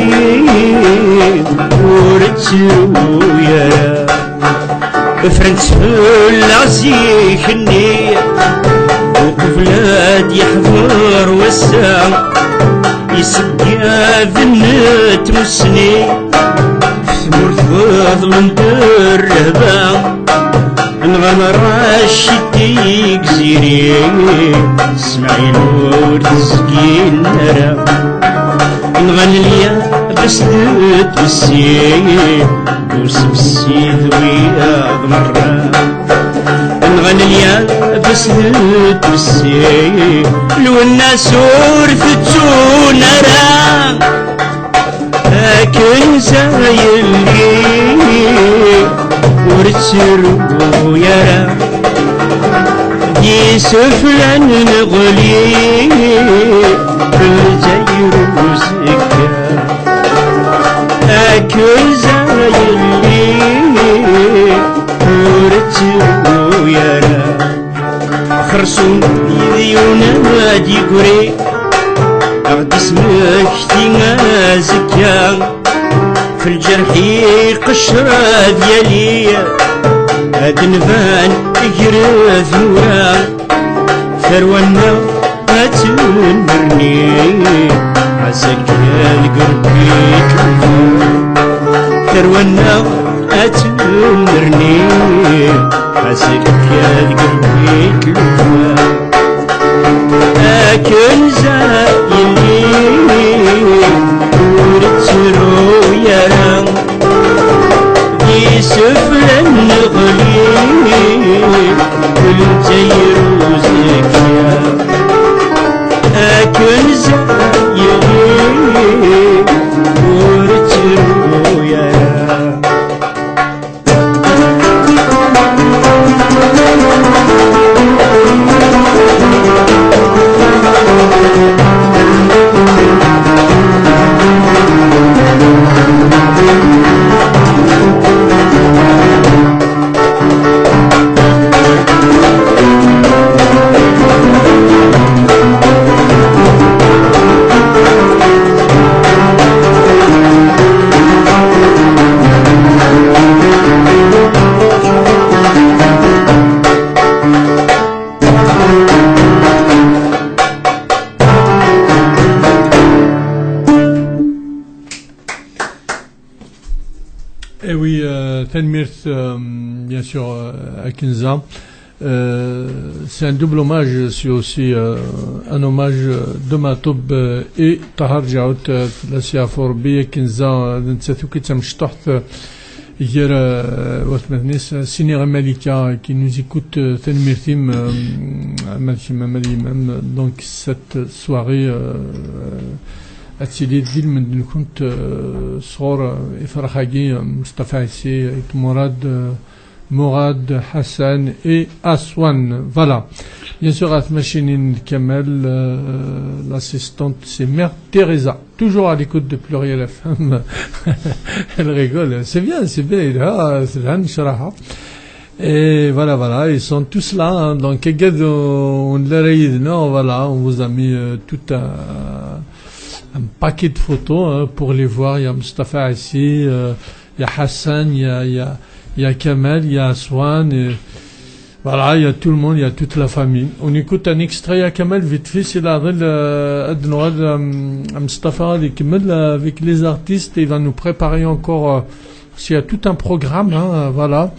ur ttru ara. Ffrent fell-aɣ zik-nni, uqbel ad yeḥḍer wass-a, iṣeggaden n tmussni, f tmurt ɣeḍlen-d rrehba, nɣan Racid Tigziri, Smaɛil ur t-zgin ara. Nɣan Lyabas d tbessi, usemsi d wiyaḍ merra. Nɣan Lyabas d tbessi, Lwennas ur tettun ara. Akken zayelli, ur ttru ara. D iseflan neɣli, Lezzayer uzekka. Akken zayelli, ur ttru ara. Xerṣum yid-i ad d-yeggri, ad ɣ-d-ismekti azekka. F lǧerḥ iqeccer ad yali, ad nban ger tmura. Tarwa-nneɣ ad tennerni, ɣas akka deg Rebbi tlul. Tarwa-nneɣ ad tennerni, ɣas akka deg Rebbi tlul. Akken zayelli, ur ttru ara. Iseflan neɣli, Lezzayer uzekka. Eh oui, euh, tanemmirt, euh, bien sûr, euh, à Kenza. Euh, c'est un double hommage, c'est aussi euh, un hommage de Matoub euh, et Tahar Djaout, euh, la Siafour, Bia Kenza, euh, d nettat akk i d tamecṭuḥt, euh, gar, euh, watmaten-is, euh, Sini Malika, qui nous écoute, euh, tanemmirt-im, euh, Ahmed Chimam Al Imam. Donc cette soirée, euh, ad tili d lmend-nkent, euh, sɣur, euh, ifrax-agi, euh, Mustafa Issi, Ayt Mourad, euh, Mourad, Hassan et Aswan. Voilà. Bien sûr, Asma Chinin Kamel, euh, l'assistante, c'est Mère Teresa. Toujours à l'écoute de Pluriel F M. Elle rigole. C'est bien, c'est bien. Ah, c'est bien, Shraha. Et voilà, voilà, ils sont tous là, hein. Donc, Eged, on, on l'a réuni, non, voilà, on vous a mis euh, tout un, un paquet de photos, hein, pour les voir. Il y a Mustafa ici, euh, il y a Hassan, il y a, il y a, il y a Kamel, il y a Aswan, et voilà, il y a tout le monde, il y a toute la famille. On écoute un extrait à Kamel, vite fait, c'est la règle, euh, ad nuɣal, euh, Mustafa, avec, euh, avec les artistes, il va nous préparer encore, euh, s'il y a tout un programme, hein, euh, voilà.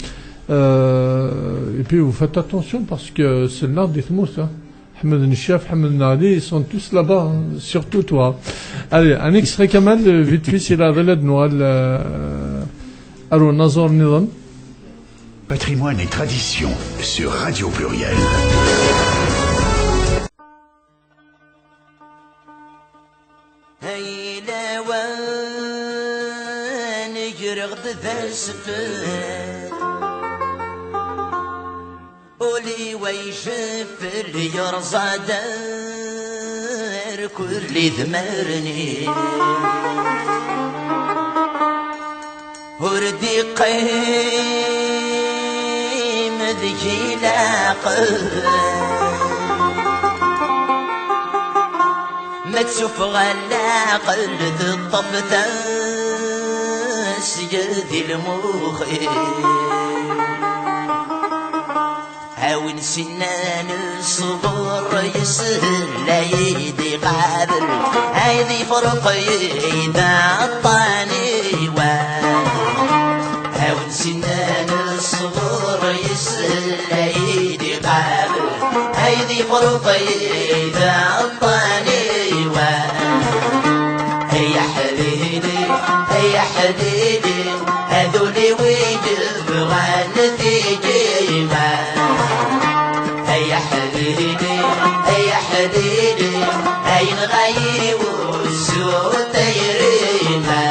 Euh, et puis vous faites attention parce que c'est l'heure des mousse, hein. Ahmed Nchaf, Ahmed Nali, ils sont tous là-bas, hein, surtout toi. Allez, un extrait Kamel, euh, vite fait, c'est la règle, ad nuɣal, euh, ar unaẓur niḍen. Patrimoine et tradition sur Radio Pluriel. Ay lawan, greɣ-d d asfel. Ul-iw ay jefel yerẓa-d ar kulli d marni. Ur d-iqqim deg-i leɛqel. Ma tsuffeɣ leɛqel, teṭṭef tasga di lmux-iw. A win s-innan ṣṣber yeshel ay d-iqabel, ay d-ifreq ay d aṭṭan iwan. A win s-innan ṣṣber yeshel ay d-iqabel, ay d-ifreq ay d aṭṭan iwan. Ay aḥlili, ay aḥlili, a d ul-iw i yebɣan tijima. Ay aḥlili, ay aḥlili, ay yenɣa-yi wussu tayrima.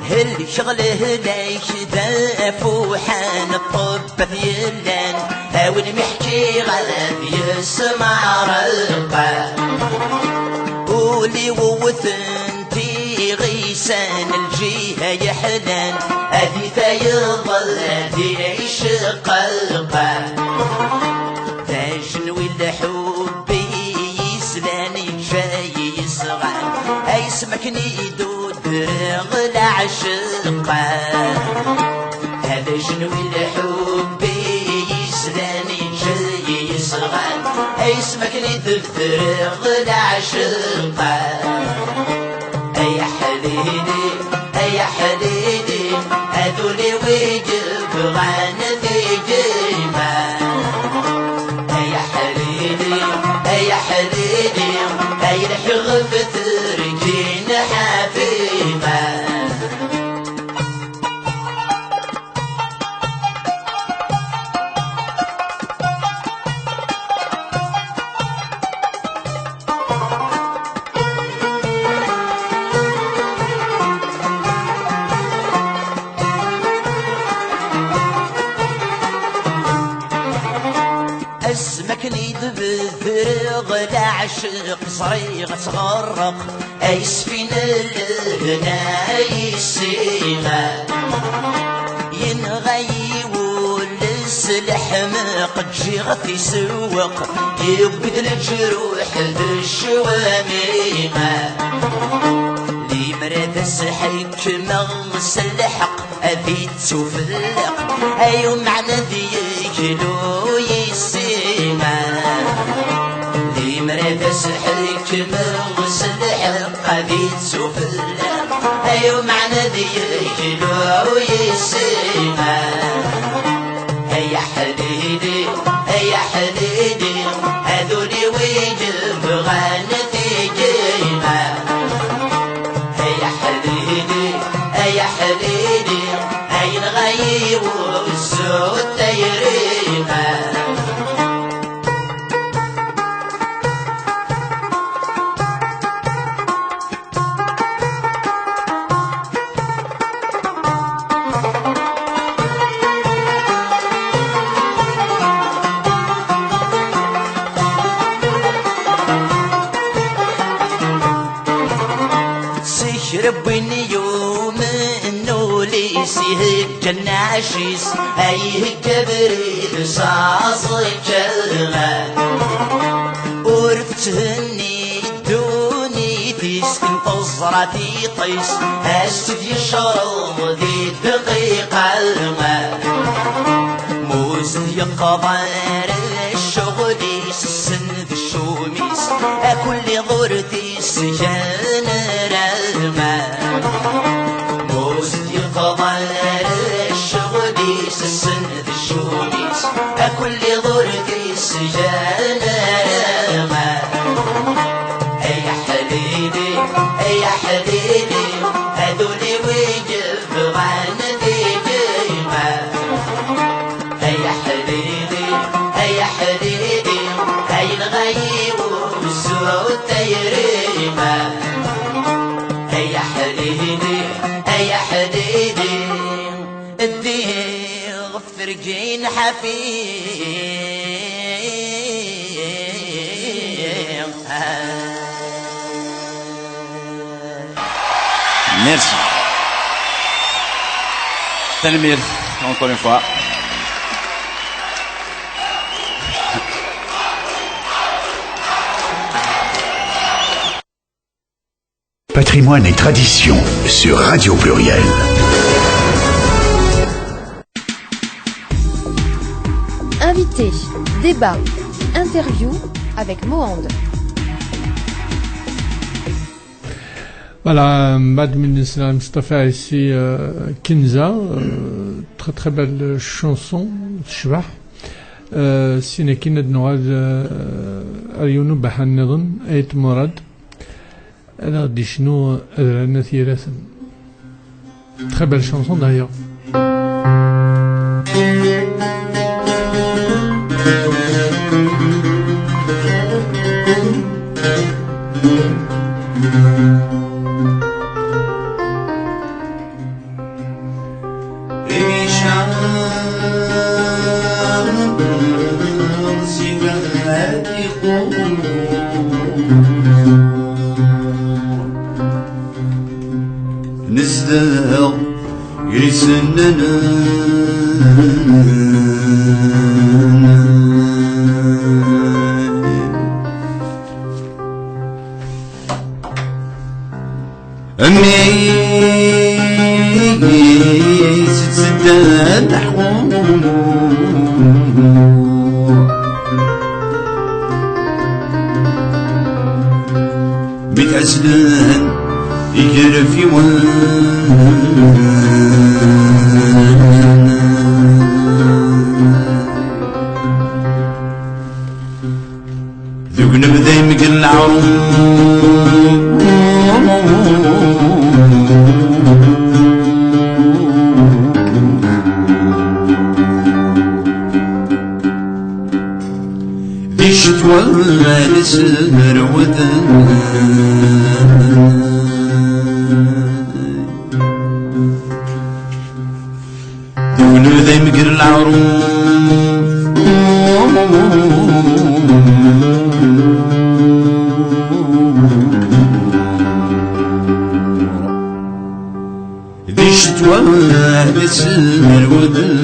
Helkeɣ lehlak d afuḥan, ṭṭebbat yellan, a win mi ḥkiɣ ad yesmeɛreq. Ul-iw wwten tiɣisan, lǧiha yeḥlan, ad itayeḍ, ad iceqqeq. D ajenwi lḥub i yislan, yečča-yi yesɣan, ay isem akken i d-udreɣ leɛceqqa. Hada ajenwi lḥub i yislan, yečča-yi yesɣan, ay isem akken i d-udreɣ leɛceqqa. Ay aḥlili, ay aḥlili, a d ul-iw i yebɣan tijima. Ay aḥlili, ay aḥlili, ay lḥiɣ ɣef tergin ḥafima. Asmi akken i d-bedreɣ leɛceq, ẓriɣ ad tɣerreq ay sfina lehna yessima. Yenɣa-yi wul s Leḥmeq ǧǧiɣ-t isewweq, yewwi-d leǧruḥ d ccwami. Limer d as-ḥekmeɣ s lḥeqq, ad ittufelleq, ay umeɛna ad yeglu yis-i. Limer d as-ḥekmeɣ s lḥeqq, ad ittufelleq, ay umeɛna ad yeglu yis-i. Ay aḥlili, ay aḥlili, a d ul-iw i yebɣan tigi. Ay aḥlili, ay aḥlili, ay yenɣa-yi wuzzu n tayri. Seg kra n win yumen ul-is, ihegga nnaɛc-is, ay ihegga abrid s aẓekka. Ur tetthenni ddunit-is, teẓra tiṭ-is, ass-d yecreḍ di dqiqa. Muz yeqḍa ar ccɣel-is, ssen d cumi-s, a kulli ḍur-t isgan rama. Muz yeqḍa ar ccɣel-is, ssen d cumi-s, a kulli ḍur-t isgan rama. Ay aḥlili, ay aḥlili, a d ul-iw i yebɣan tigi. Ay aḥlili, ay aḥlili, ay yenɣa-yi wuzzu n tayri. Ay aḥlili, ay aḥlili, ddiɣ f tergin ḥafi. Merci. Tanemmirt, encore une fois. Patrimoine et tradition sur Radio Pluriel. Invité, débat, interview avec Mohand. Voilà, mbaɛd mi d-nesla Mustafa Ɛissi, euh, Kenza, euh, très très belle chanson, tecbeḥ. Euh, syin akkin ad nuɣal, euh, ar yiwen ubaḥan nniḍen, Ayt Murad. Ad aɣ-d-icnu adrar n At Yiraten. Très belle chanson d'ailleurs. Nezdeɣ gar isennanen. Mmi-s tettedda teḥqu. Mi t-ɛezlen igerfiwen. Deg unebday mgal leɛrum. Di ccetwa ad smerwden. Deg unebday mgal leɛrum. Di ccetwa ad smerwden.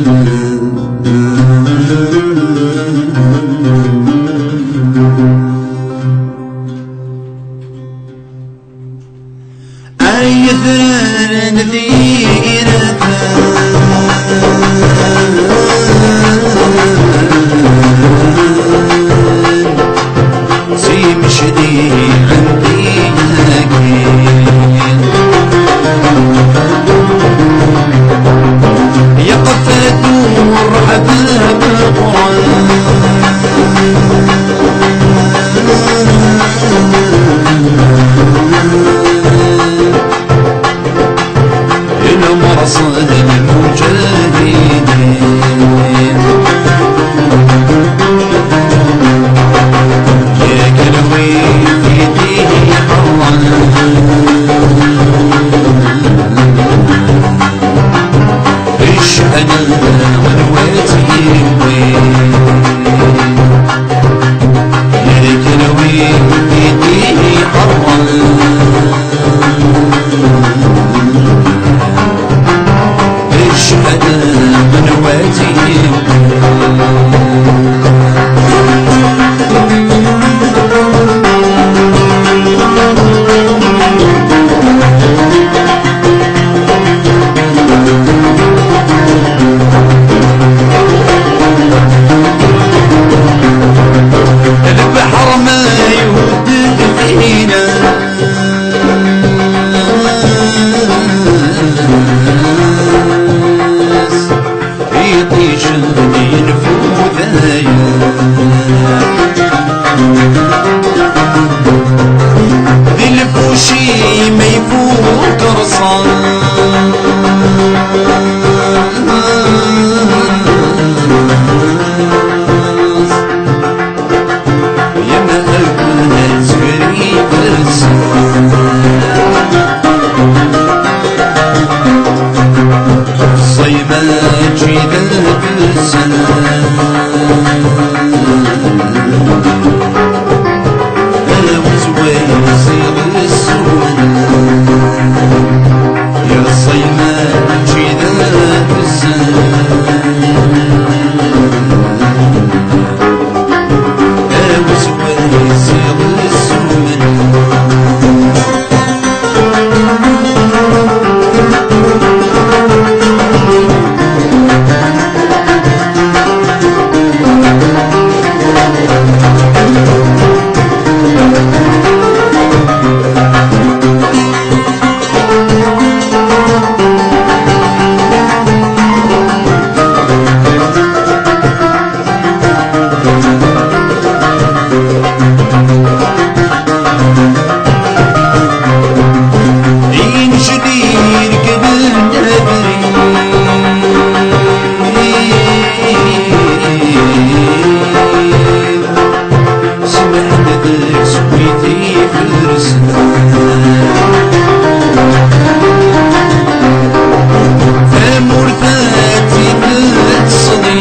Tamurt ad tt-id-tesseḍli.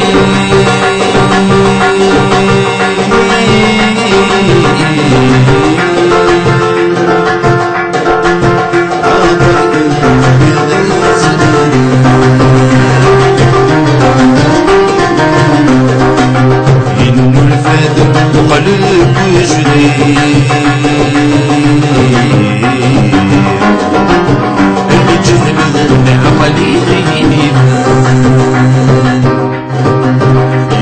Yennulfa-d uqleb ujdid. Lǧehl d lɛeql iɣiban.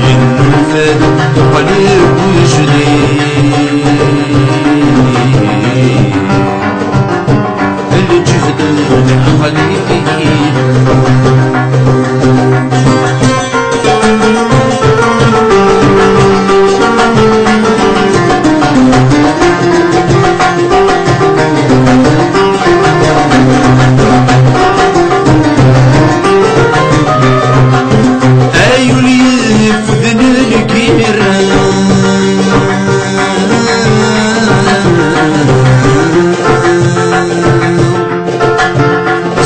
Yennulfa-d uqleb ujdid. Lǧehl d lɛeql iɣiban. Ay ul yeffuden lgirra.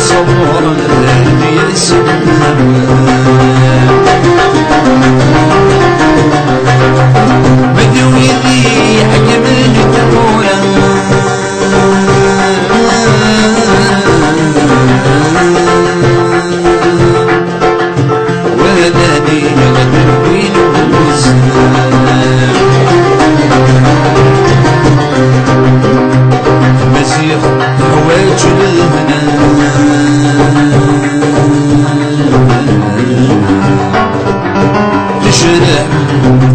Ṣṣber d yisem. Ma d wid iḥekmen tura. Wala d ineɣ d win uzal. Maziɣ teḥwaǧ lehna. Tejreḥ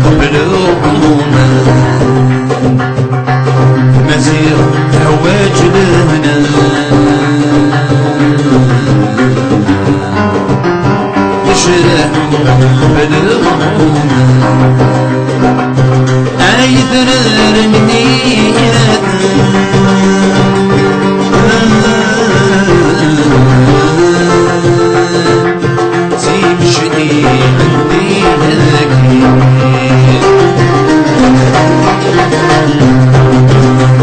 qbel uqḍun. Maziɣ teḥwaǧ lehna. Tejreḥ qbel uqḍun. Ay idrar n yiraten. Timecniɛen di lagir.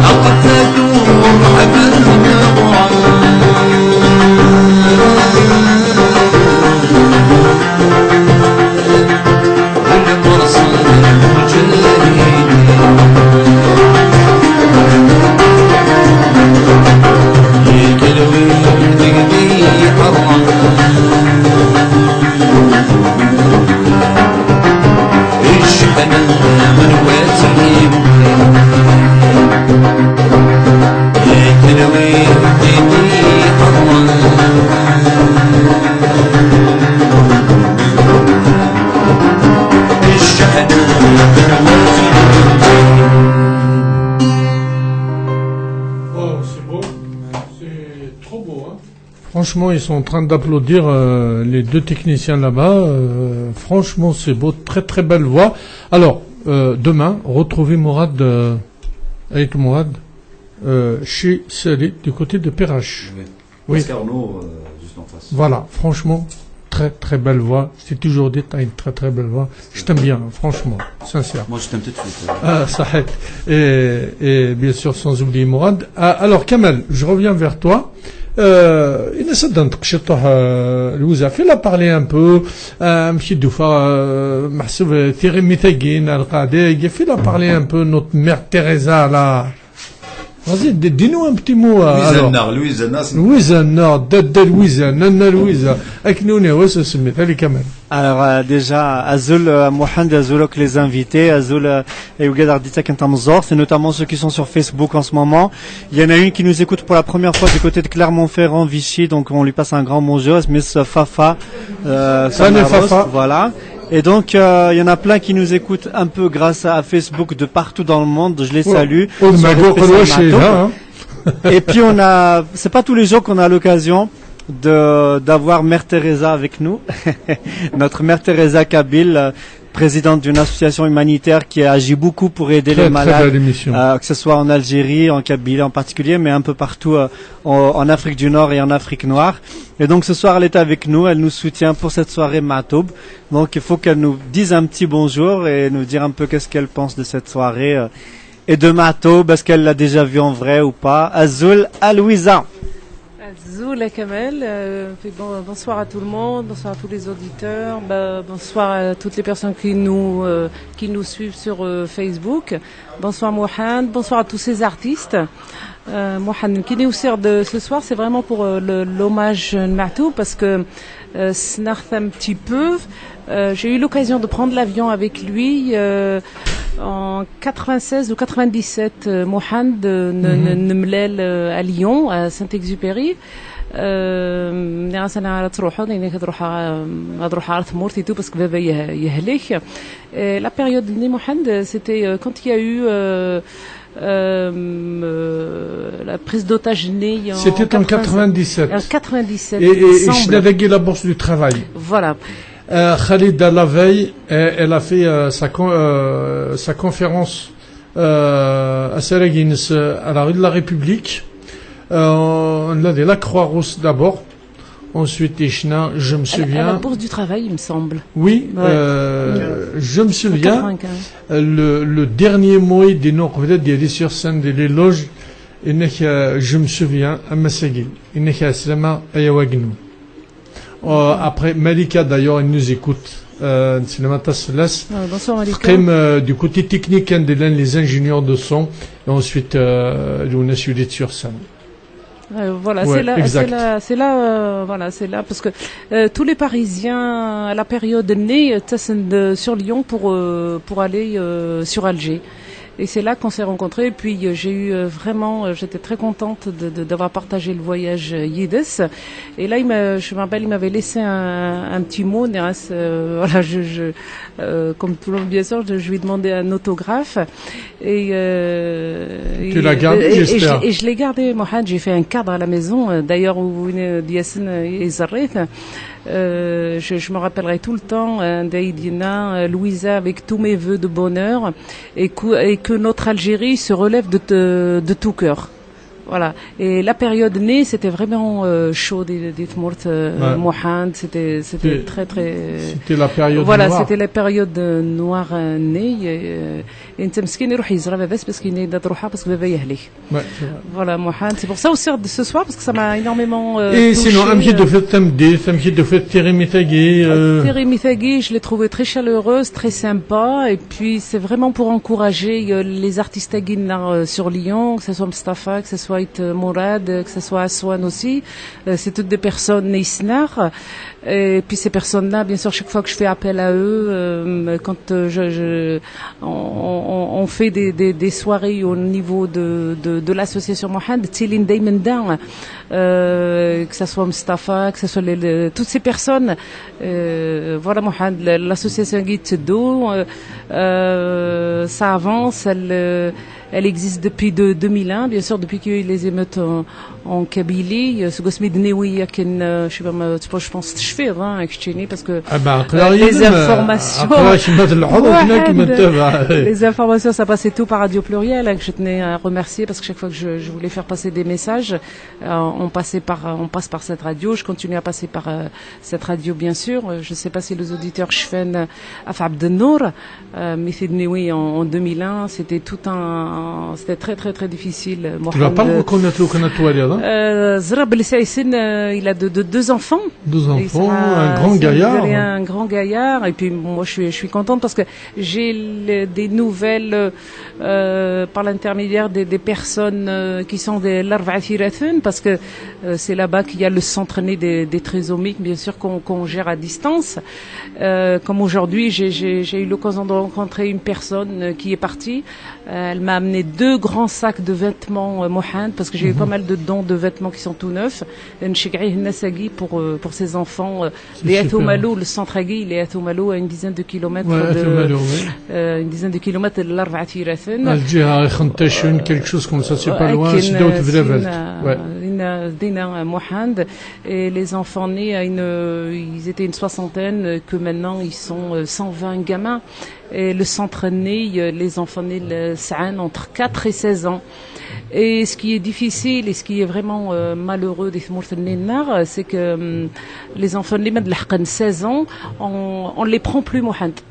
Aql-ak ur ḥbel neɣ. Waouh, c'est beau. C'est trop beau, hein. Franchement, ils sont en train d'applaudir, euh, les deux techniciens là-bas. Euh, franchement, c'est beau, très très belle voix. Alors, euh, demain, retrouvez Mourad, euh, avec Mourad, euh, chez Salit, du côté de Perrache. Oui. Oui. Pascal Arnaud, euh, juste en face. Voilà, franchement, très très belle voix. Je t'ai toujours dit, t'as une très très belle voix. Je t'aime bien, franchement, sincère. Moi, je t'aime tout de suite, euh. Ah, صحيت. Et, et bien sûr, sans oublier Mourad. Ah, alors, Kamel, je reviens vers toi. Euh, il ne s'adonne pas le وزاف. Il a parlé un peu, euh, مشي دوفا, euh, محسوب, euh, Thierry Mitagin, Al-Qadi, il a parlé un peu, notre mère Teresa, là. Vas-y, di-, dis-nous un petit mot, euh, alors. Louise Anna, Louise Anna, c'est Louise Anna, Dada Louise Anna, Nana Louise. Avec nous, on est, ouais, c'est, c'est, mais allez, quand même. Alors, euh, déjà, azul, euh, Mohamed, azul, ok, les invités, azul, euh, et Ougadar Ditak Intamzor, c'est notamment ceux qui sont sur Facebook en ce moment. Il y en a une qui nous écoute pour la première fois du côté de Clermont-Ferrand, Vichy, donc on lui passe un grand bonjour, Miss Fafa, euh, Salut, Samaros, Fafa. Voilà. Et donc, euh, il y en a plein qui nous écoutent un peu grâce à Facebook de partout dans le monde. Je les salue. Oh, oh, sur les spéciales Matoub, hein. Et puis, on a, c'est pas tous les jours qu'on a l'occasion de, d'avoir Mère Teresa avec nous. Notre Mère Teresa kabyle, euh, présidente d'une association humanitaire qui agit beaucoup pour aider les malades, euh, que ce soit en Algérie, en Kabylie en particulier, mais un peu partout, euh, en, en Afrique du Nord et en Afrique noire. Et donc, ce soir, elle est avec nous, elle nous soutient pour cette soirée Matoub. Donc, il faut qu'elle nous dise un petit bonjour et nous dire un peu qu'est-ce qu'elle pense de cette soirée, euh, Et de Matou, parce qu'elle l'a déjà vu en vrai ou pas. Azul à Louisa. Azul à Kamel, euh, puis bon, bonsoir à tout le monde, bonsoir à tous les auditeurs, bah, bonsoir à toutes les personnes qui nous, euh, qui nous suivent sur euh, Facebook. Bonsoir Mohand, bonsoir à tous ces artistes. Euh, Mohand, qui nous sert de ce soir, c'est vraiment pour euh, le- l'hommage à Matou, parce que euh, Snart un petit peu. Euh, j'ai eu l'occasion de prendre l'avion avec lui euh, en quatre-vingt-seize ou quatre-vingt-dix-sept, euh, Mohand, euh, n- n- nemlal euh, à Lyon, à Saint-Exupéry. Euh, nniɣ-as ana ara truḥeḍ, yenna-k ad ruḥeɣ, euh, ad ruḥeɣ ɣer tmurt et tout, parce que baba yeh- yehlek. Et la période de Mohand, c'était euh, quand il y a eu euh, euh, euh, la prise d'otage née en C'était en quatre-vingt-dix-sept. En quatre-vingt-dix-sept, Et, et, et il me semble. Shinadagi la bourse du travail. Voilà. Euh, Khalida, la veille, elle, elle a fait euh, sa, con- euh, sa conférence euh, à Saraguinis, euh, à la rue de la République. Euh, on a de la Croix-Rousse d'abord. Ensuite, Ishna, je me À la, à la souviens. Bourse du Travail, il me semble. Oui, Ouais. euh, je me En souviens. quatre-vingt-quinze. Euh, Le, le dernier mot, il dit non, peut-dire des sur scène, des loges. Et euh, je me souviens, à Massagil. Et euh, Aslama, Ayawagnou. Euh, après, Malika, d'ailleurs, elle nous écoute. Euh, Aslama Taslas. Euh, bonsoir Malika. Teqqim, euh, du côté technique, hein, de l'un les ingénieurs de son. Et ensuite, euh, on a suivi sur scène. Euh, voilà, Ouais, c'est là, exact. c'est là, c'est là, euh, voilà, c'est là, parce que euh, tous les Parisiens à la période née euh, tassent de- sur Lyon pour euh, pour aller euh, sur Alger. Et c'est là qu'on s'est rencontrés. Et puis euh, j'ai eu euh, vraiment, euh, j'étais très contente de- de- d'avoir partagé le voyage euh, Yidis. Et là, il m'a- je me rappelle, il m'avait laissé un, un petit mot. Néas, euh, voilà, je, je euh, comme tout le monde, bien sûr, je, je lui ai demandé un autographe. Et, euh, Tu et- l'as gardé, et- et j'espère. je, et je l'ai gardé, Mohand. J'ai fait un cadre à la maison, euh, d'ailleurs, où euh, Yassine euh, Izarrith. Euh, je, je me rappellerai tout le temps euh, d'Aïdina, euh, Louisa, avec tous mes vœux de bonheur et que, et que notre Algérie se relève de, te- de tout cœur. Voilà. Et la période née, c'était vraiment euh, chaud des, des Tmourt, euh, Ouais. Mohand, c'était c'était C'était- très très. C'était la période Voilà, noire. C'était la période euh, noire euh, née. Euh, et Ntamskin, il a parce qu'il est d'Adrouha, parce que bébé y allait. Ouais, c'est vrai. Voilà, Mohand. C'est pour ça aussi de ce soir, parce que ça m'a énormément euh, Et touchée. sinon, amek i d-tufiḍ tameddit, amek i d-tufiḍ tiɣimit-agi, euh, Tiɣimit-agi, je l'ai trouvée très chaleureuse, très sympa. Et puis, c'est vraiment pour encourager euh, les artistes à Guinard euh, sur Lyon, que ce soit Mustapha, que ce soit euh, Mourad, euh, que ce soit Aswan aussi. Euh, c'est toutes des personnes Neisnar. Et puis, ces personnes-là, bien sûr, chaque fois que je fais appel à eux, euh, quand euh, je, je- on, on- on fait des, des- des soirées au niveau de, de- de l'association Mohand, Tsilin Daimenda, euh, que ce soit Mustapha, que ce soit les- les- toutes ces personnes, euh, voilà, Mohand, la- l'association Guide Sedo, euh, euh, ça avance, elle, euh, elle existe depuis de, deux mille un, bien sûr, depuis qu'il y a eu les émeutes en, en Kabylie. Euh, seg wasmi d-nniɣ wi akken, euh, je sais pas, ma- tu vois, je pense que je fais, hein, avec Tchini, parce que ah ben, euh, les informations. Aql-aɣ kemm ad telḥuḍ akken ad Mohand. kem-ntabaɛ. Les informations, ça passait tout par Radio Pluriel, hein, que je tenais à remercier, parce que chaque fois que je, je voulais faire passer des messages, euh, on passait par, on passe par cette radio. Je continue à passer par euh, cette radio, bien sûr. Euh, Je ne sais pas si les auditeurs Shfen Af Abdenour, euh, mais c'est oui, en, en deux mille un, c'était tout un, c'était très très très difficile. Tu vas pas le reconnaître, le reconnaître, toi, là, hein ? Euh, Zrab El Saïsine, euh, il a de, de- deux enfants. Deux Et enfants, ça, un grand c'est gaillard. Un grand gaillard. Et puis moi, je suis, je suis contente parce que j'ai le- des nouvelles euh, par l'intermédiaire des, des personnes euh, qui sont des l'Arba'a Thirathin, parce que euh, c'est là-bas qu'il y a le centre né des, des trisomiques, bien sûr, qu'on qu'on gère à distance. Euh, comme aujourd'hui, j'ai- j'ai j'ai eu l'occasion de rencontrer une personne euh, qui est partie. Euh, elle m'a amené deux grands sacs de vêtements euh, Mohand, parce que j'ai eu pas mal de dons de vêtements qui sont tout neufs. Nceggeɛ-iten ass-agi pour, euh, pour ses enfants. Euh, les Atumalu, le centre-agi, les Atumalu, à une dizaine de kilomètres Ouais, de, Atumalu, oui. euh, une dizaine de kilomètres de l'Arba'a Thirathin. Ah, Ǧiha Ixentacen, quelque chose comme ça, c'est pas loin, Akken, c'est d'autres euh, Vlavelt. Sina- Ouais. Dina, Dina, euh, Mohand. Et les enfants nés, à une, euh, ils étaient une soixantaine, euh, que maintenant ils sont euh, cent vingt gamins. Et le centre né, euh, les enfants nés, le Saan, entre quatre et seize ans. Et ce qui est difficile et ce qui est vraiment euh, malheureux des Tmourthennar, c'est que euh, les enfants nés, même de seize ans, on, on les prend plus, Mohand.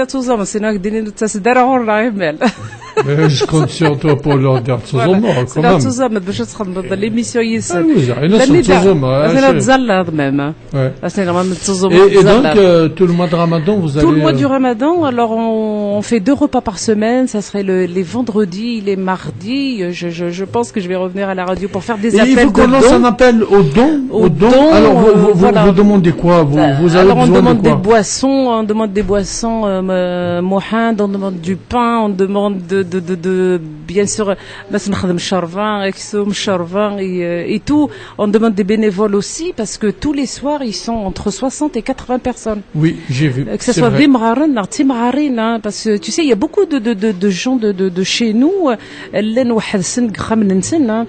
ad tuẓumeḍ, sinon ad k-d-inin ur ttaseḍ ara ɣur-neɣ imal. Mais je compte sur toi pour leur dire tuẓumeḍ, quand même. Ad tuẓumeḍ bac ad txedmeḍ l'émission yis-sen. Ah, oui, ça, il y en a qui sont tuẓumeḍ, hein, c'est tẓallaḍ même, hein. Ouais. Ah, c'est normal, mais tẓumeḍ. Et, et donc, euh, tout le mois de Ramadan, vous allez... Tout le mois du Ramadan, alors on, on fait deux repas par semaine, ça serait le, les vendredis, les mardis. Euh, je, je, je pense que je vais revenir à la radio pour faire des appels de dons. Et il faut qu'on lance un appel aux dons, aux dons. Alors, vous, vous, vous, vous demandez quoi ? Vous, vous avez besoin de quoi ? Alors, on demande des boissons, on demande des boissons, euh, euh, Mohand, on demande du pain, on demande de, de, de, de, bien sûr, euh, ma s-nexdem ccerba, aksum, ccerba, et, euh, et tout. On demande des bénévoles aussi, parce que tous les soirs, ils sont entre soixante et quatre-vingts personnes. Oui, j'ai vu. Euh, que ce soit d imɣaren neɣ d timɣarin, hein, parce que, tu sais, il y a beaucoup de, de, de, de gens de, de, de chez nous, euh, llan weḥd-sen deg yexxamen-nsen, hein.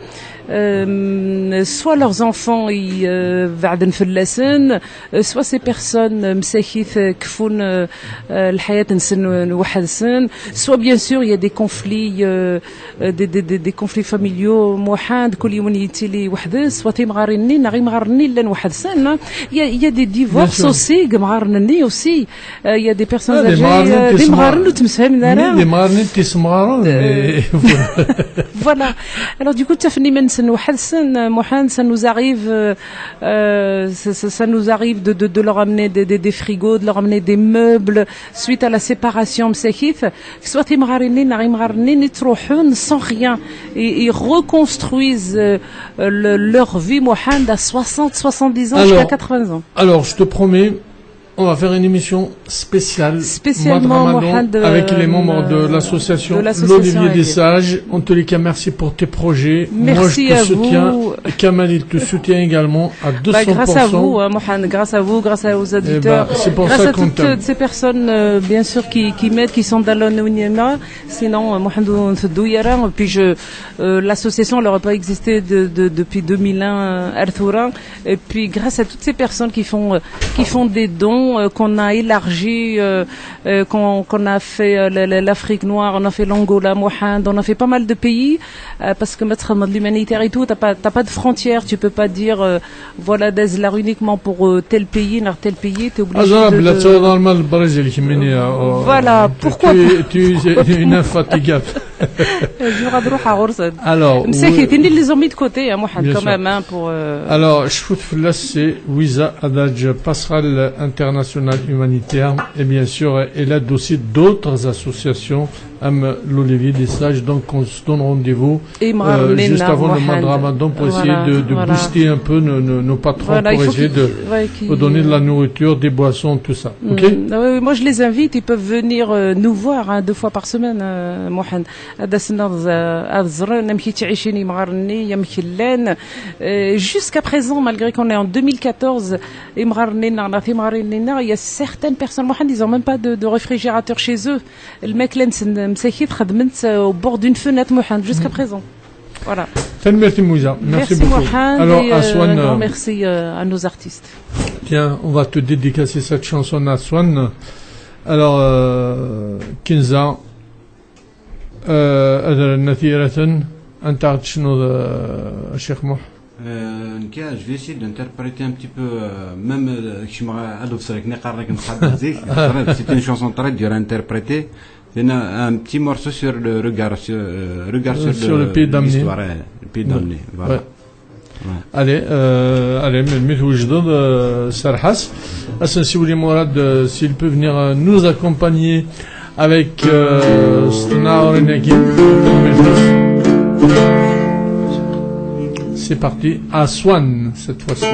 Euh, soit leurs enfants, ils, euh, beɛden fell-asen, euh, soit ces personnes, euh, msakit, euh, kfun, euh, euh, lḥayat-nsen, euh, weḥd-sen, soit bien sûr, il y a des conflits, euh, euh, des, des, des, des conflits familiaux, Mohand, kul yiwen yettili weḥd-s, soit timɣarin-nni neɣ imɣaren-nni llan weḥd-sen, hein. Il y a, il y a des divorces aussi, deg imɣaren-nni aussi. Euh, il y a des personnes âgées, euh, d imɣaren ur ttemsefhamen ara. D imɣaren i d tisemɣaren, mais voilà. Alors, du coup, ttafen iman-nsen weḥd-sen, euh, Mohand, ça nous arrive, euh, euh, ça, ça, ça nous arrive de, de, de leur amener des, des, des frigos, de leur amener des meubles, suite à la séparation, msakit. Soit timɣarin-nni neɣ imɣaren-nni ttruḥun sans rien. Ils, ils reconstruisent, euh, le, leur vie, Mohand, à soixante, soixante-dix ans, jusqu'à quatre-vingts ans. Alors, je te promets, on va faire une émission spéciale, spécialement, mois de Ramadan, Mohand, avec les membres de, euh, l'association, de l'association L'Olivier des Sages. En tous les cas, merci pour tes projets. Merci à vous. Moi, je te soutiens. Kamal, il te soutient également à deux cents pour cent. Bah, grâce à vous, hein, Mohand, grâce à vous, grâce aux auditeurs, grâce à toutes, euh, ces personnes, euh, bien sûr, qui, qui m'aident, qui sont dans l'anonymat. Sinon, euh, Mohand, on se douillerait. Et puis, je, euh, l'association n'aurait pas existé de, de, depuis deux mille un, euh, ar tura. Et puis, grâce à toutes ces personnes qui font, euh, qui font des dons, euh, qu'on a élargi, euh, euh, qu'on, qu'on a fait, euh, le, le, l'Afrique noire, on a fait l'Angola, Mohand, on a fait pas mal de pays, euh, parce que mettre l'humanitaire et tout, t'as pas, t'as pas de frontières, tu peux pas dire, euh, voilà, des larmes uniquement pour, euh, tel pays, neɣ tel pays, t'es obligé de, de... Aẓra, bla ttawḍeḍ arma Brésil, kemmini, euh, voilà, pourquoi pas. Tu, tu es une infatigable. Ziɣ ad ruḥeɣ ɣur-sen. Alors, msakit, oui. Ils les ont mis de côté, hein, Mohand, quand même, hein, pour, euh... Alors, cfut fell-as, c'est Wiza Adaj, Passerelle Internationale Humanitaire, et bien sûr, elle aide aussi d'autres associations, comme l'Olivier des Sages. Donc, on se donne rendez-vous, euh, juste avant le mois de Ramadan pour essayer de, de booster un peu nos, nos, nos patrons, pour essayer de, de donner de la nourriture, des boissons, tout ça. Ok ? Ah oui, oui, moi, je les invite, ils peuvent venir, euh, nous voir, hein, deux fois par semaine, euh, Mohand. Ad asen ad, ad ẓren amek i ttɛicin imɣaren-nni, amek llan. Euh, jusqu'à présent, malgré qu'on est en deux mille quatorze, imɣaren-nni-nneɣ, neɣ timɣarin-nni-nneɣ, il y a certaines personnes, Mohand, ils ont même pas de, de réfrigérateur chez eux. Lmakla-nsen, msakit, xedmen-tt, euh, au bord d'une fenêtre, Mohand, jusqu'à présent. Voilà. Tanemmirt-im, Wiza. Merci beaucoup. Merci, Mohand. Alors, et, euh, Aswan, un grand, euh, merci, euh, à nos artistes. Tiens, on va te dédicacer cette chanson, Aswan. Alors, euh, Kinza, euh, ad rren At Yiraten, anta ara tecnuḍ, euh, a Ccix Muḥ? Euh, nekk, je vais essayer d'interpréter un petit peu, euh, même, euh, kecmeɣ ad ḍseɣ akken i qqaren akken ṣṣḥab zik. C'est une chanson très dure à interpréter. C'est un, un petit morceau sur le regard, sur, euh, regard sur le pays damni. L'histoire, euh, le pays damni, voilà. Ouais. Allez, euh, allez, melmi twejdeḍ, euh, serreḥ-as. Ad s-nsiwel i Mourad, euh, s'il peut venir, euh, nous accompagner avec, euh, s tnaɣrin-agi. C'est parti, Aswan, cette fois-ci.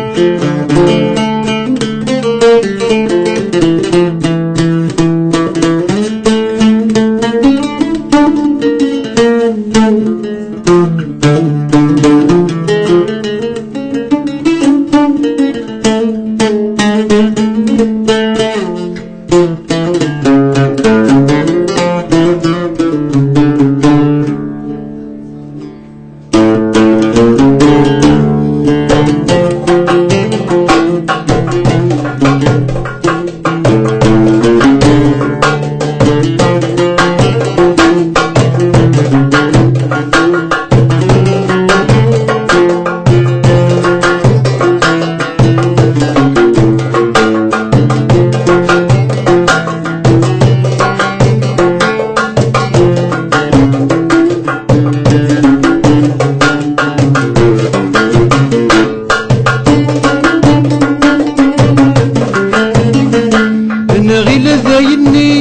Nɣil d ayenni,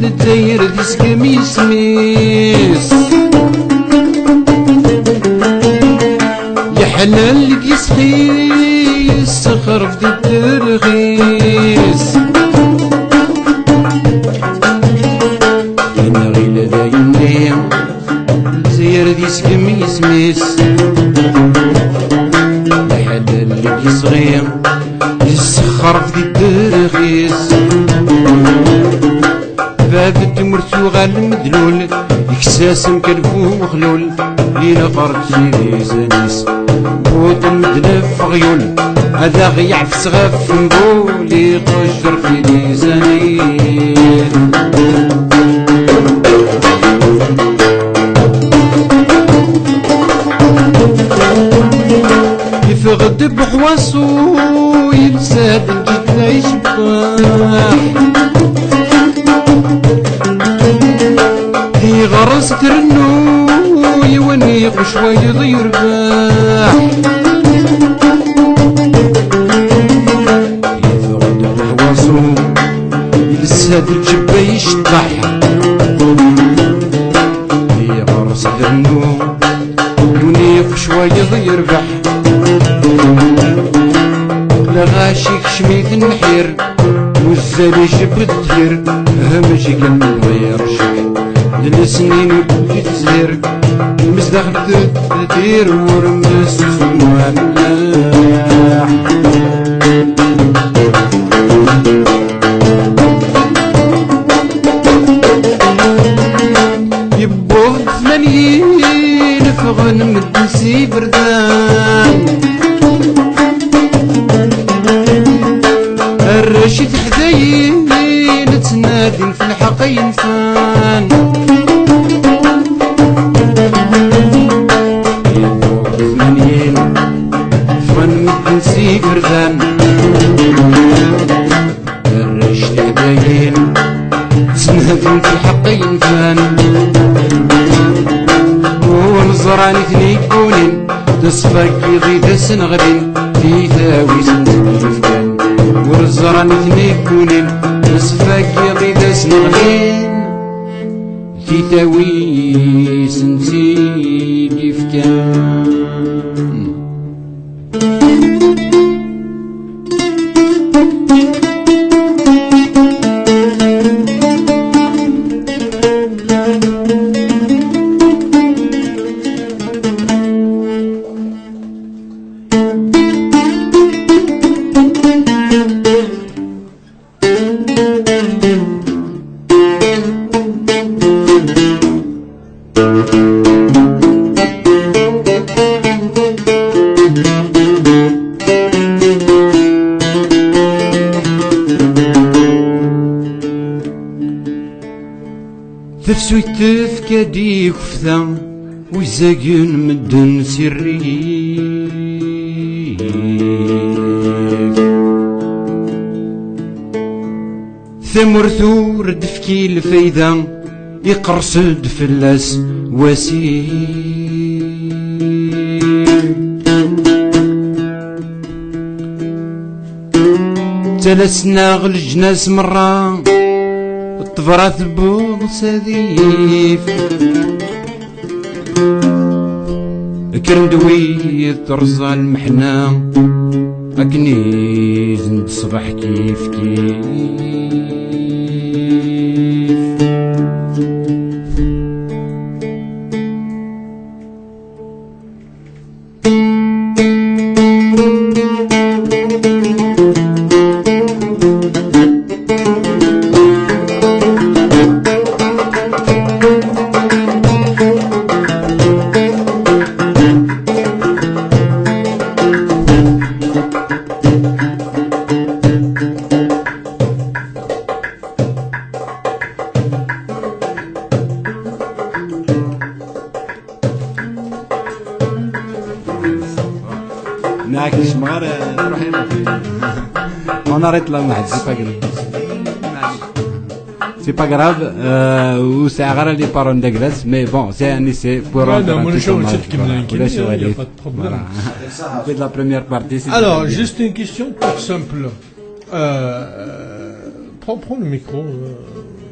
Lezzayer d isgem isem-is. Yeḥlal deg yisɣi, yessexref di dderɣ-is. Nɣil d ayenni, Lezzayer d isgem isem-is. Yeḥlal deg yisɣi, yessexref di dderɣ-is. Bab n tmurt yuɣal medlul, yekkes-as amkan bu wexlul, yenɣer-d si dizan-is. Buṭel medden ɣef uɣyul, ad aɣ-yeɛfes ɣef mbul, iqejjer fi dizan-is. Yeffeɣ-d buḥwaṣu, yelsa-d lǧetta icebbaḥ. Di ɣer-s trennu, yiwen iqec wayeḍ yerbeḥ. Yeffeɣ-d buḥwaṣu, yelsa-d lǧebba iceṭṭaḥ. Di ɣer-s trennu, yiwen iqec wayeḍ yerbeḥ. Lɣaci kecm-iten lḥir, uzzal ijebbed ṭṭir, hamej igemmen ɣir cceḥ. D lesnin ur d-tezhir, mezdaxel d-, d-, tir ur messus mwamellaḥ. Yewweḍ-d tmanyin, ffɣen medden s iberdan. Arrac i teḥdayin ttnadin f lḥeqq yenfan. Yewweḍ-d tmanyin, ffɣen medden s iberdan. Arrac tiḥdayin, ttnadin fi lḥeqq yenfan. Ur ẓran i ten-igunin, d ṣṣfa n yiḍ i d asen-ɣlin, di tawis n tt-id-yefkan. Ur ẓran i ten-igunin, d ṣṣfa n yiḍ i d asen-ɣlin, di tawis n tt-id-yefkan. Tefsut tefka-d i ukefta, uzzagen medden si rrif. Tamurt ur d-tefki lfayda, iqers-d fell-as wasif. Ttalas-nneɣ leǧnas merra, ṭṭebra tewweḍ s adif. Kkren-d wid terẓa lmeḥna, akken izen-d ṣṣbeḥ kif kif. Yak, kecmeɣ ara, nruḥ iman. On arrête là, Mohamed, c'est pas grave. C'est pas grave, euh, ur sɛiɣ ara les paroles d aglas, mais bon, c'est un essai pour rendre un petit hommage. Voilà, ulac aɣilif. Voilà. On fait de la première partie, c'est... Alors, juste une question toute simple. Euh, prends, prends le micro, euh,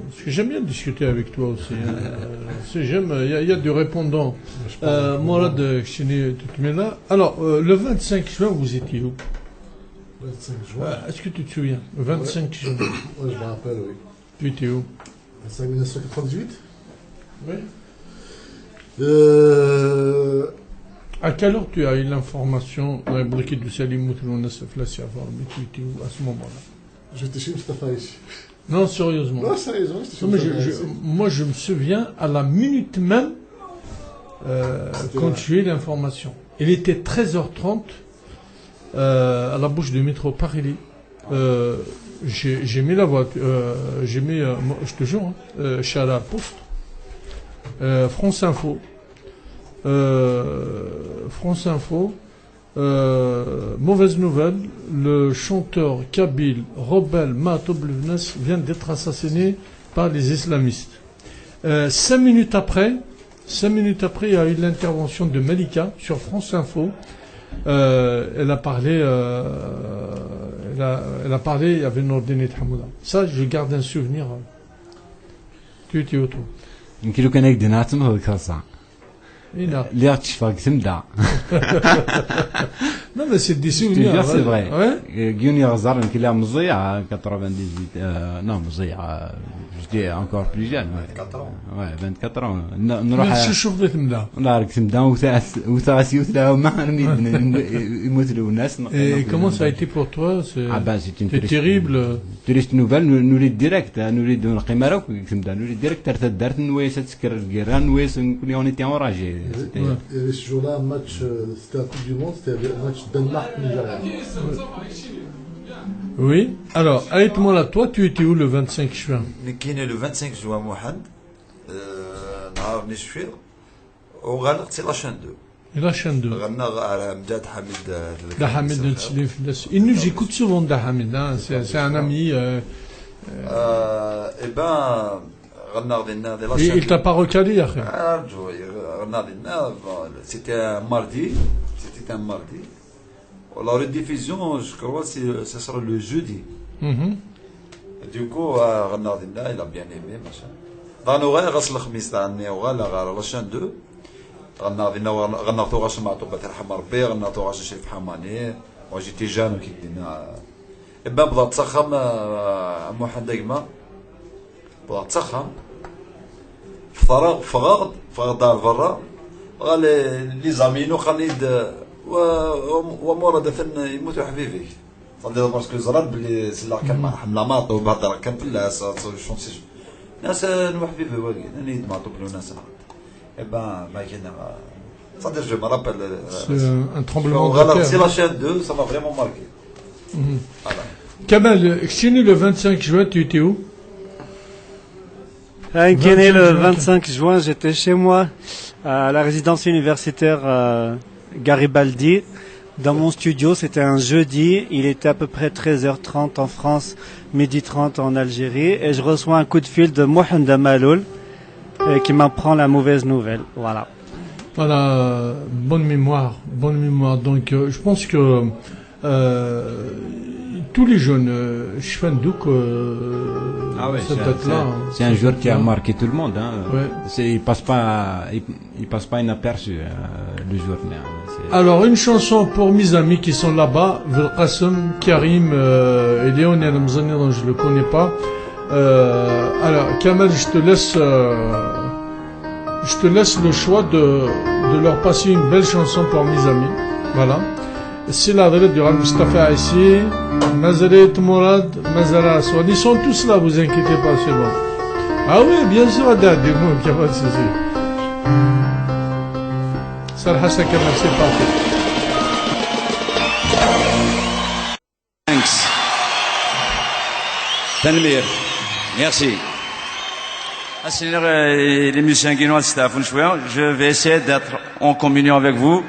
parce que j'aime bien discuter avec toi aussi, hein. Euh, si j'aime, il y a, il y a du répondant. Euh, Mourad, euh, keččini, tu te mets là. Alors, euh, le vingt-cinq juin, vous étiez où ? Vingt-cinq juin. Euh, est-ce que tu te souviens ? Le vingt-cinq juin. Ouais, je me rappelle, oui. Tu étais où ? Cinq mille neuf cent quatre-vingt-dix-huit ? Oui. Euh, À quelle heure tu as eu l'information, euh, Brigitte de Salim Moutelou Nassef la Siavar, mais tu étais où à ce moment-là ? J'étais chez Mustafa ici. Non, sérieusement. Non, sérieusement, j'étais chez Mustafa ici. Non, mais je, je, moi, je me souviens à la minute même, euh, quand j'ai eu l'information. Il était treize heures trente, euh, à la bouche du métro Paris-Lille. Euh, j'ai, j'ai mis la voiture, euh, j'ai mis, euh, moi, je te jure, hein, euh, je suis à la poste. Euh, France Info. Euh, France Info. Euh, mauvaise nouvelle, le chanteur kabyle Robel Mahtoub Levnes vient d'être assassiné par les islamistes. Euh, cinq minutes après, cinq minutes après, il y a eu l'intervention de Malika sur France Info. Euh, elle a parlé, euh, elle a, elle a parlé, il y avait Nourdine Hamouda. Ça, je garde un souvenir, euh, tu étais autour. Nekk lukan ay k-d-nniɣ ad temmteḍ, kasa. Lliɣ ttecfeɣ deg temda. Non, mais c'est des souvenirs, c'est vrai. Ouais. Euh, deg yiwen yeɣẓer, nekk lliɣ meẓẓiyeɣ, hein, quatre-vingt-dix-huit, euh, non, meẓẓiyeɣ, euh, j'étais encore plus jeune, ouais. Vingt-quatre ans. Ouais, vingt-quatre ans. N-, nruḥ. Nruḥ ɣer temda. Wteɣ-as yiwet lɛuma armi d-, yemmut Lewnas. Et comment ça a été pour toi ? C'est, ah ben, c'est une triste, terrible. Triste nouvelle, nuli direct, hein, nuli ur neqqim ara akk deg temda, nuli direct ar taddart, nwa-yas ad tekker lgirra, nwa-yas nekkni on était enragés. Il y avait, ouais, il y avait ce jour-là un match, euh, c'était la Coupe du Monde, c'était un match Danemark-Nigeria. Oui. Alors, Aït Mourad, toi, tu étais où le vingt-cinq juin ? Nekkini le vingt-cinq juin, Mohamed, euh, نهار ني شفيغ، وغنغ تي لاشين دو. لاشين دو. غنغ على مداد حميد، آه، Da Hamid, il nous écoute souvent, Da Hamid, hein, c'est, c'est un ami, euh, euh, eh ben, غنغ دينا دي لاشين دو. Il t'a pas recalé, يا أخي. أرجو، غنغ دينا، bon, c'était un mardi, c'était un mardi. La rediffusion, je crois, c'est, ce sera le jeudi. Mhm. Du coup, euh, غنغ دينا، il a bien aimé, machin. دانو غير غاس الخميس تاع ني وغالا غير لاشين دو. غنغ دينا، غنغ توغاش مع طوبة ترحم ربي، غنغ توغاش شريف حماني. Moi, j'étais jeune كي دينا. إبان بضات تسخم، آه، محمد دايما. Bon, ttxxam. Ffɣeɣ, ffɣeɣ-d, ffɣeɣ-d ar berra. Ɣa les, les amis-inu qqaren-iyi-d, wa, wa, wa Murad atan yemmut uḥbib-ik. C'est-à-dire parce que ẓran belli selleɣ kan ma ḥemmleɣ Maɛṭub, heddreɣ kan fell-as, ad chantier. Nnan-as, ah, n uḥbib wagi, nnan-iyi-d Maɛṭub Lwennas. Eh ben, ma kien, euh, c'est-à-dire, je me rappelle, euh, c'est un, un tremblement de terre. Ɣaleɣ si la chaîne deux, ça m'a vraiment marqué. Mhm. Voilà. Kamal, keččini, le vingt-cinq juin, tu étais où ? Ah, le vingt-cinq juin, j'étais chez moi, à la résidence universitaire, euh, Garibaldi. Dans mon studio, c'était un jeudi. Il était à peu près treize heures trente en France, midi trente en Algérie. Et je reçois un coup de fil de Mohand Maloul, euh, qui m'apprend la mauvaise nouvelle. Voilà. Voilà, euh, bonne mémoire, bonne mémoire. Donc, euh, je pense que, euh, tous les jeunes, euh, cfan-d akk, euh, cette date-là, hein, cette date-là. Ah oui, c'est un, c'est, c'est un jour qui a marqué tout le monde, hein. Ouais. C'est, il passe pas, il, il passe pas inaperçu, euh, le jour, hein. C'est... Alors, une chanson pour mes amis qui sont là-bas, Belkacem, Karim, euh, et Lionel Mzani, dont je le connais pas. Euh, alors, Kamal, je te laisse, euh, je te laisse le choix de, de leur passer une belle chanson pour mes amis. Voilà. C'est l'adresse du Ram Mustafa ici. Mazal Mourad, Mazal Aswad. Ils sont tous là, vous inquiétez pas, c'est bon. Ah oui, bien sûr, Adad, il n'y a pas de souci. Sarah Sakama, c'est parti. Thanks. Tanemmirt. Merci. As-iniɣ, euh, les musiciens qui nous assistent à Funchwea, je vais essayer d'être en communion avec vous.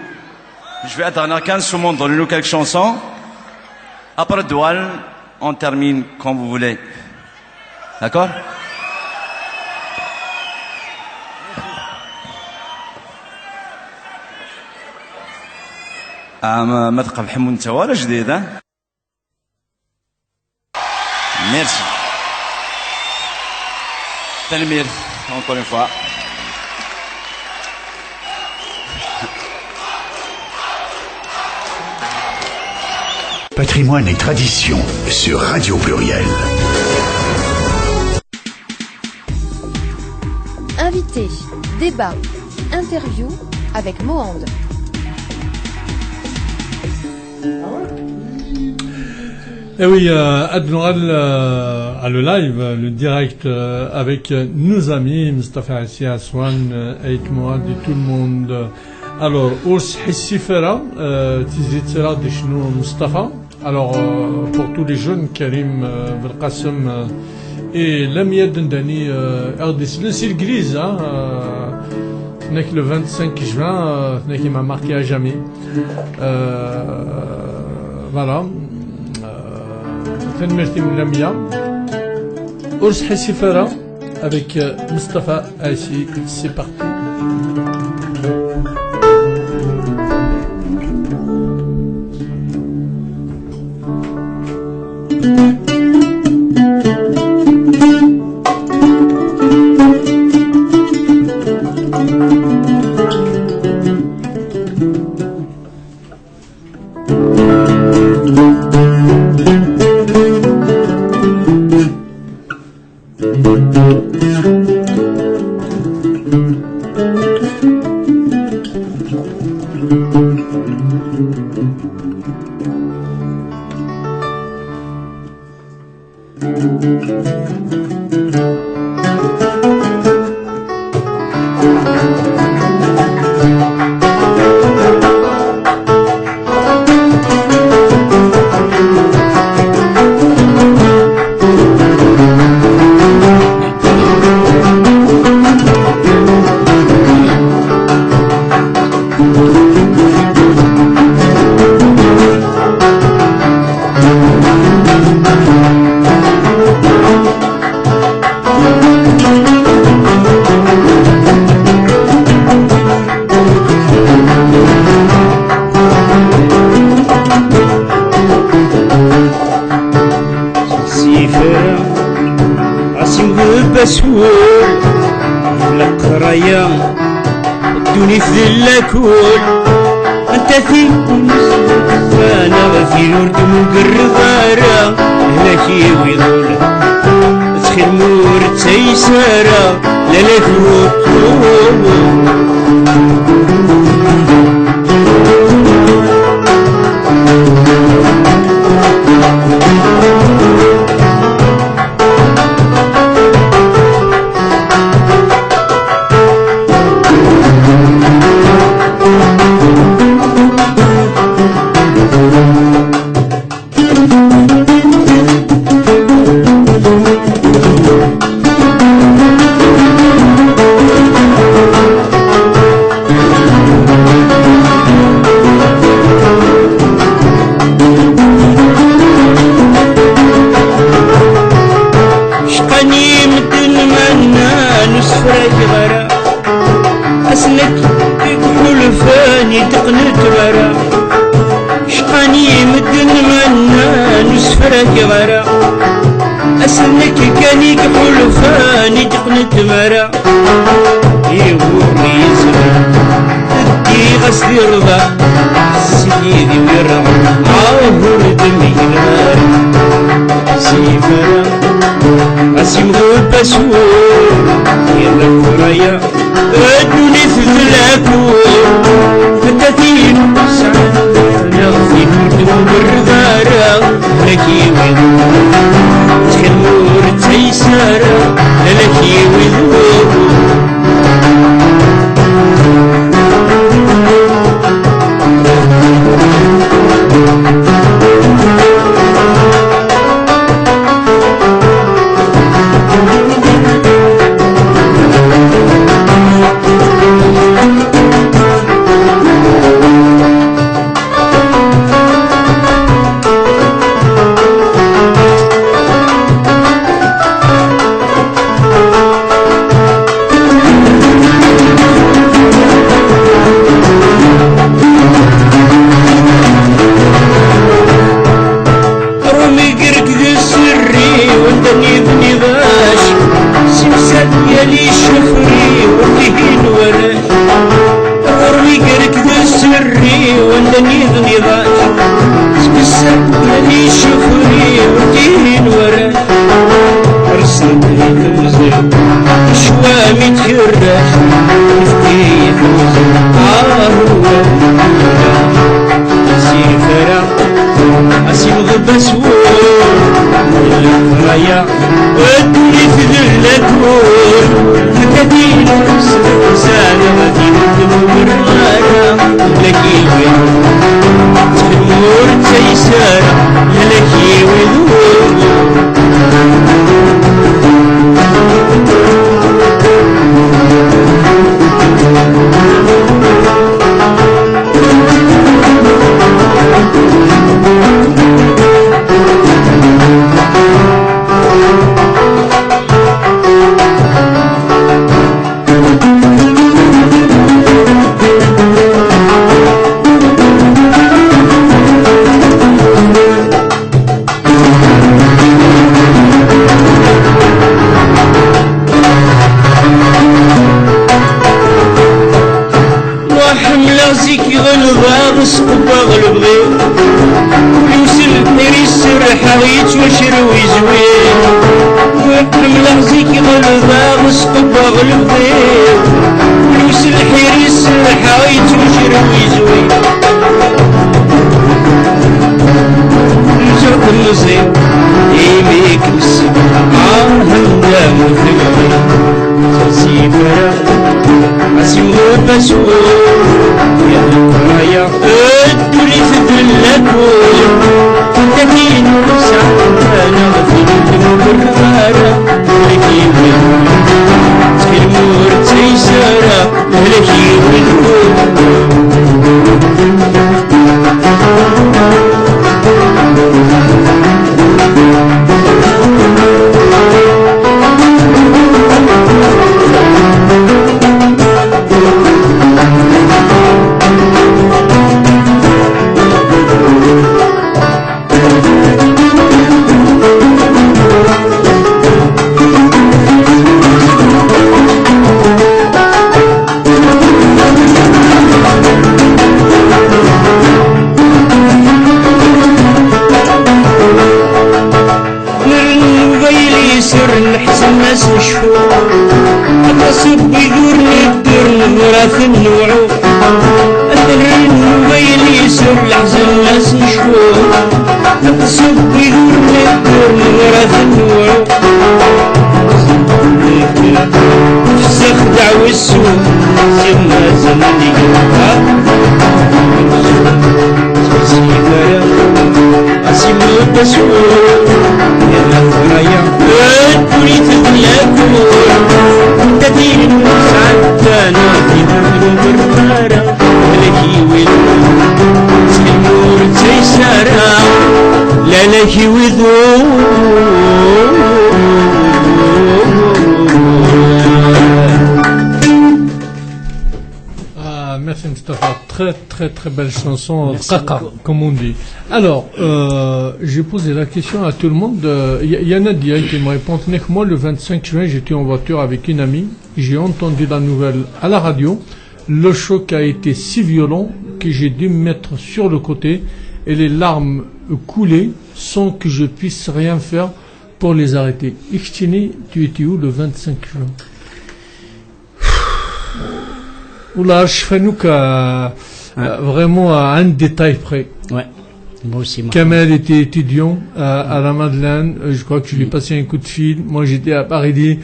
Je vais intervenir quinze secondes dans une ou quelques chansons. Après Doual, on termine quand vous voulez. D'accord ? Ah, ma, ma tqebḥem ur nettawi ara jdid, hein ? Merci. Tanemmirt, encore une fois. Patrimoine et tradition sur Radio Pluriel. Invité, débat, interview avec Mohand. Eh oui, euh, ad nuɣal euh, à le live, euh, le direct euh, avec euh, nos amis Mustafa Assi, Aswan, euh, Aït Mourad et tout le monde. Alors, ur sḥissif ara, euh, tizit ara d-icnu Mustafa. Alors, euh, pour tous les jeunes, Karim euh, Belkacem euh, et Lamia Dendani, euh, R D C, c'est l'église, hein, euh, le vingt-cinq juin, euh, qui m'a marqué à jamais. Euh, voilà. Tanemmirt-im Lamia. Ur sḥissif ara avec euh, Mustafa Assi. C'est parti. Sifra, asimdeb aswul, leqraya, ddunit d lakul. Anta tin ur nesfana, tin ur d-mugerred ara, hlak-iw iḍul. Ttxil-m ur ttayes ara, lalak ur ṭṭul. Cqan-iyi medden ma nnan ur sefrageɣ ara. Ass nekk i iḥulfan i d-qqnetmara. Cqan-iyi medden ma nnan ur sefrageɣ ara. Ass nekk kan i iḥulfan i d-qqnetmara. Yiwen yezmer ddiɣ-as di rrḍa. Sidi wirra, ah, ur d-mgil ara. Sifara, asimɣu basur, yerra kuraya. Ddunit d lakul, anta tin ur sɛan, neɣ tin ur d-tmugerred ara, lak yiwid. Ttxil ur ttayes ara, lak yiwid. Wanda nniḍen iḍac, sbessan di ccufri-w, ttihin warrac, rsen di temẓi-w, ccwami tkerrac, tefki temẓi, ah, uwal, asif ara, asimḍeb aswur, lefraya. Ddunit d llakur, anda d-ilus, zaneɣ din ur tmumer ara, laki wid ur ttayes ara, laki wid ur. Ḥemmleɣ zik ɣelḍeɣ, sqewweɣ lebɣi-w. Ul-iw s lḥir iserḥeɣ, yettwacrew izwi. Ḥemmleɣ zik ɣelḍeɣ, sqewweɣ lebɣi-w. Ul-iw s lḥir iserḥeɣ, yettwacrew izwi. Mzuɣ temẓi, imi kem-ssebɣeɣ, ah, anda ur telli. Sifra, asimḍeb aswur, yal ṭṭraya, ddunit d llakur, takin ur sɛant ara, tin ur tmuqel ara, lak yiwen, ttkel ur ttayes ara, lak yiwen. Nrennu bayli sir leḥzen-as ncfu. Aṭas n wid ur nedder nebra-ten newɛu. Ad nrennu bayli sir leḥzen-as ncfu. Aṭas n wid ur nedder nebra-ten newɛu. Tfessex ddeɛwessu, simma zman igenha. Sifara, asimut aswur, yerna aya, ddunit d llakur, anta tin sɛan tana, tin ur tmumer ara, lak yiwen, ttkel ur ttayes ara, lalak i wid ur. Ah, merci Mustapha. Très, très, très belle chanson. Merci Kaka, beaucoup. Comme on dit. Alors, euh, j'ai posé la question à tout le monde. Euh, Il y, a- il y a Nadia qui me répond. Moi, le vingt-cinq juin, j'étais en voiture avec une amie. J'ai entendu la nouvelle à la radio. Le choc a été si violent que j'ai dû me mettre sur le côté et les larmes coulaient sans que je puisse rien faire pour les arrêter. Ikhtini, tu étais où le vingt-cinq juin ? Oula, je fais nous que, euh, vraiment à un détail près. Ouais. Moi aussi, moi. Kamel était étudiant à, à la Madeleine. Euh, Je crois que je lui ai passé un coup de fil. Moi, j'étais à Paris.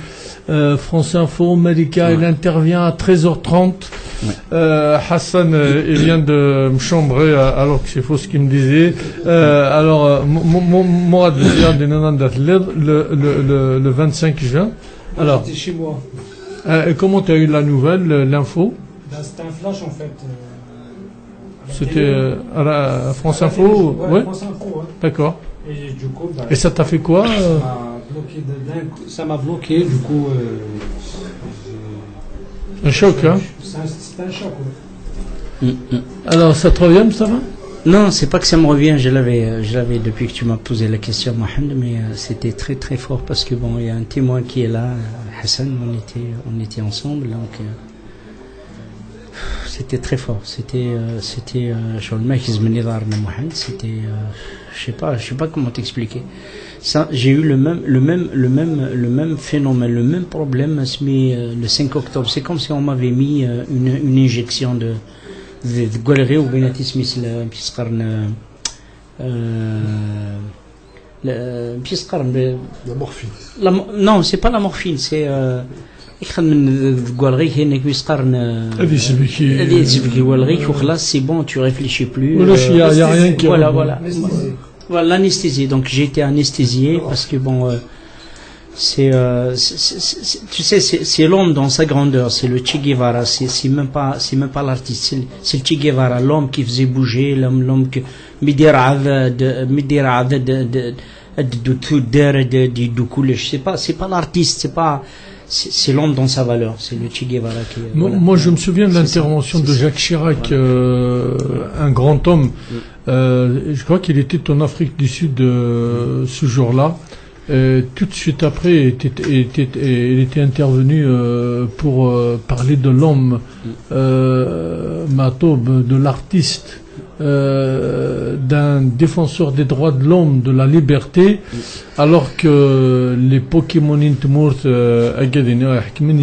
Euh, France Info, Malika, il intervient à treize heures trente. Ouais. Euh, Hassan, euh, il vient de me chambrer, euh, alors que c'est faux ce qu'il me disait. Euh, alors, euh, Mo- Mo- Mo- Mourad Bouziad de Nananda, le, le, le, le vingt-cinq juin. Alors, C'était chez moi. Euh, et comment tu as eu la nouvelle, euh, l'info ? Ben, c'était un flash en fait. Euh, à la télé. C'était, euh, à la France Info ? Ouais, ouais. France Info, ouais. D'accord. Et du coup, bah, et ça t'a fait quoi, euh ? Ça m'a bloqué de- d'un coup. Ça m'a bloqué, du coup. Euh, Un choc, hein ? C'est un, c'est un choc, ouais. Mm, mm. Alors, ça te revient, ça va ? Non, c'est pas que ça me revient, je l'avais, euh, je l'avais depuis que tu m'as posé la question, Mohamed, mais euh, c'était très très fort parce que bon, il y a un témoin qui est là, euh, Hassan, on était, on était ensemble, donc euh, C'était très fort. C'était, euh, c'était, euh, شغل ما يهزمني ظهرنا محمد. C'était, euh, je sais pas, je sais pas comment t'expliquer. Ça, j'ai eu le même, le même, le même, le même phénomène, le même problème. Mais, euh, le cinq octobre, c'est comme si on m'avait mis, euh, une, une injection de, de, de guerrier ou bien, euh, le- puis c'est la morphine. La mo- non, c'est pas la morphine, c'est, euh, يخدم من الكوالغي كاين كي يسقرن. هذه يسبك. هذه يسبك الوالغي وخلاص. C'est bon, tu réfléchis plus. ولا شي، يا، يا، rien que voilà, voilà. Voilà, l'anesthésie. Donc j'ai été anesthésié parce que bon, euh, c'est, euh, c'est- c'est- c'est- tu sais, c'est c'est l'homme dans sa grandeur, c'est le Che Guevara, c'est c'est même pas, c'est même pas l'artiste, c'est le, c'est le Che Guevara, l'homme qui faisait bouger, l'homme, l'homme que مي دير عدد، مي دير عدد، de, de, de, de, de, de, de, c'est pas, c'est pas l'artiste, c'est pas, c'est c'est l'homme dans sa valeur, c'est le Che Guevara qui, moi, voilà. Moi, je me souviens de l'intervention de Jacques Chirac, euh, un grand homme. Euh, je crois qu'il était en Afrique du Sud, euh, ce jour-là. Euh, tout de suite après, était, était, il était intervenu, euh, pour, euh, parler de l'homme, euh, Matoub, de l'artiste, euh, d'un défenseur des droits de l'homme, de la liberté, alors que les Pokémon Intmourt, euh, Agadine,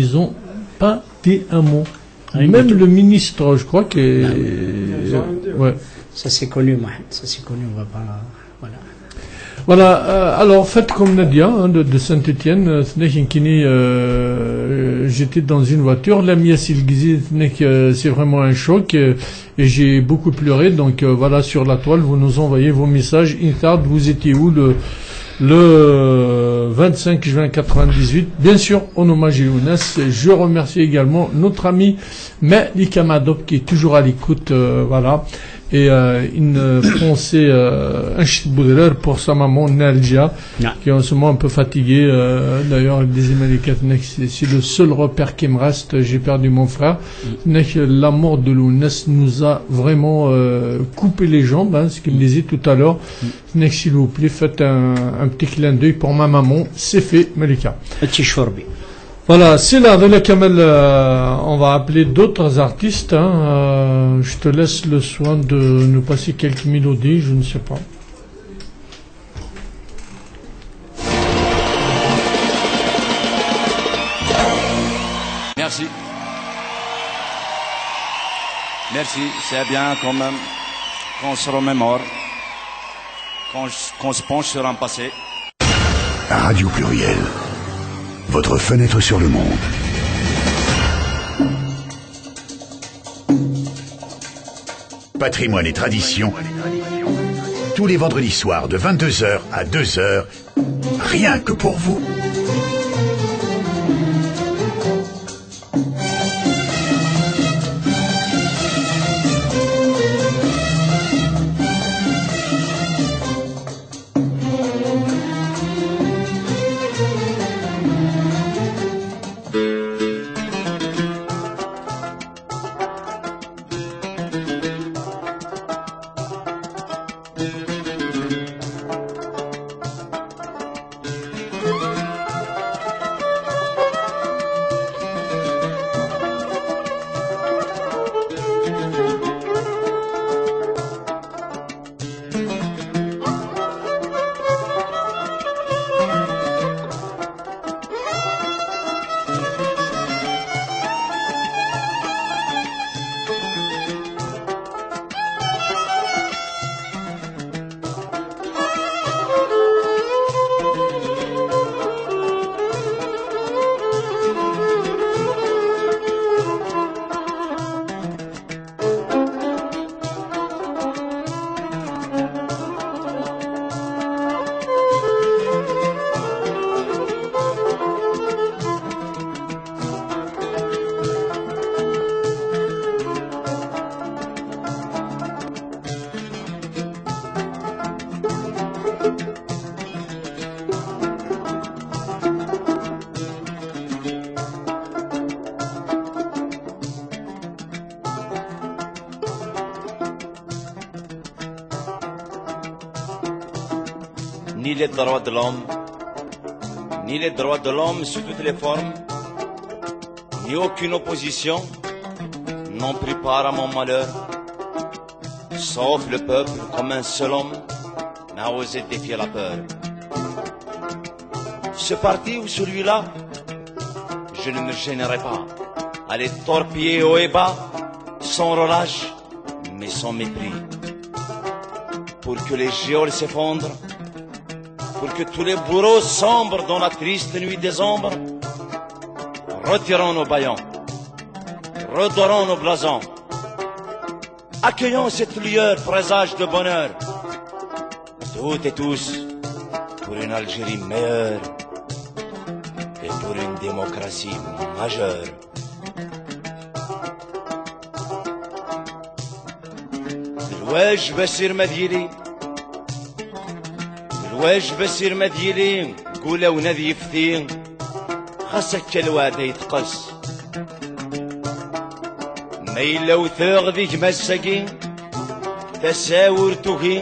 ils ont pas dit un mot. Même le ministre, je crois que, ouais. Ça c'est connu, Mohamed. Ça c'est connu, on va pas. Voilà. Voilà, euh, alors, faites comme Nadia, hein, de, de Saint-Étienne, euh, تناكي كيني, euh, j'étais dans une voiture, la mias ilgizi, تناكي, euh, c'est vraiment un choc, euh, et j'ai beaucoup pleuré, donc, euh, voilà, sur la toile, vous nous envoyez vos messages, Intard, vous étiez où le, le vingt-cinq juin quatre-vingt-dix-huit, bien sûr, en hommage à Younes. Je remercie également notre ami Malika Madob qui est toujours à l'écoute, euh, voilà. Et, euh, une pensée, euh, un chit boudreur pour sa maman Nalja, qui est en ce moment un peu fatiguée. Euh, d'ailleurs, elle disait, Malika, c'est c'est le seul repère qui me reste. J'ai perdu mon frère. La mort de Lounès nous a vraiment, euh, coupé les jambes, hein, ce qu'il me disait tout à l'heure. S'il vous plaît, faites un, un petit clin d'œil pour ma maman. C'est fait, Malika. Voilà, c'est là, avec la Kamel, euh, on va appeler d'autres artistes, hein. Euh, je te laisse le soin de nous passer quelques mélodies, je ne sais pas. Merci. Merci, c'est bien quand même qu'on se remémore, qu'on, qu'on se penche sur un passé. Radio Pluriel, votre fenêtre sur le monde. Patrimoine et tradition, tous les vendredis soirs de vingt-deux heures à deux heures, rien que pour vous. Ni les droits de l'homme, ni les droits de l'homme sous toutes les formes, ni aucune opposition, N'ont pris part à mon malheur, sauf le peuple, comme un seul homme n'a osé défier la peur. Ce parti ou celui-là, je ne me gênerai pas à les torpiller haut et bas, sans relâche, mais sans mépris. Pour que les geôles s'effondrent, pour que tous les bourreaux sombrent dans la triste nuit des ombres, retirons nos bâillons, redorons nos blasons, accueillons cette lueur présage de bonheur, toutes et tous, pour une Algérie meilleure et pour une démocratie majeure. D lwajeb asirem ad yili, d lwajeb asirem ad yili, deg ulawen ad yefti, xas akka lweɛda yeṭqes. Ma yella wteɣ di gma-s-agi, tasa ur tugi,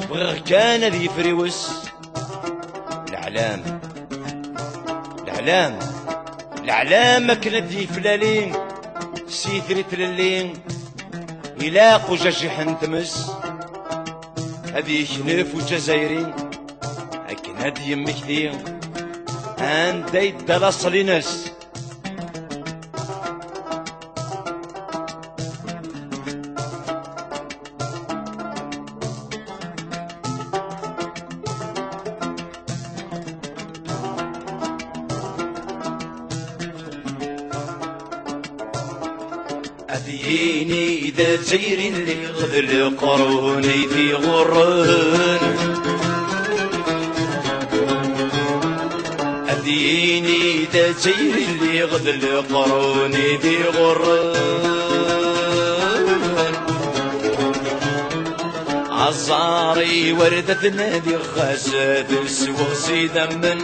bɣiɣ kan ad yefriwes. Leɛlam, leɛlam, leɛlam akken ad d-yeflali s yitri tlelli, ilaq ujajiḥ n tmes ad yeknef uǧazayri akken ad d-yemmekti anda yedda laṣel-ines. Ad yini d azzayri lliɣ d leqrun i t-iɣurren. Ad yini d azzayri lliɣ d leqrun i t-iɣurren. Aẓar i warda d-nadiɣ xas ad sweɣ s idammen.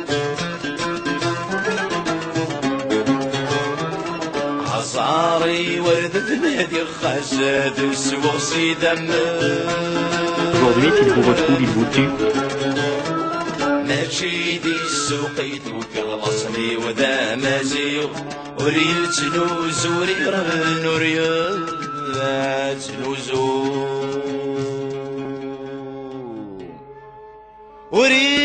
Aẓar i warda d-nadiɣ xas ad sweɣ s idammen. Aujourd'hui, s'il vous retrouve, il vous tue. Mačči di ssuq i tufiḍ laṣel-iw d amaziɣ. Ur yettnuzu, ur irhen, ur yettnuzu. Ur irhen.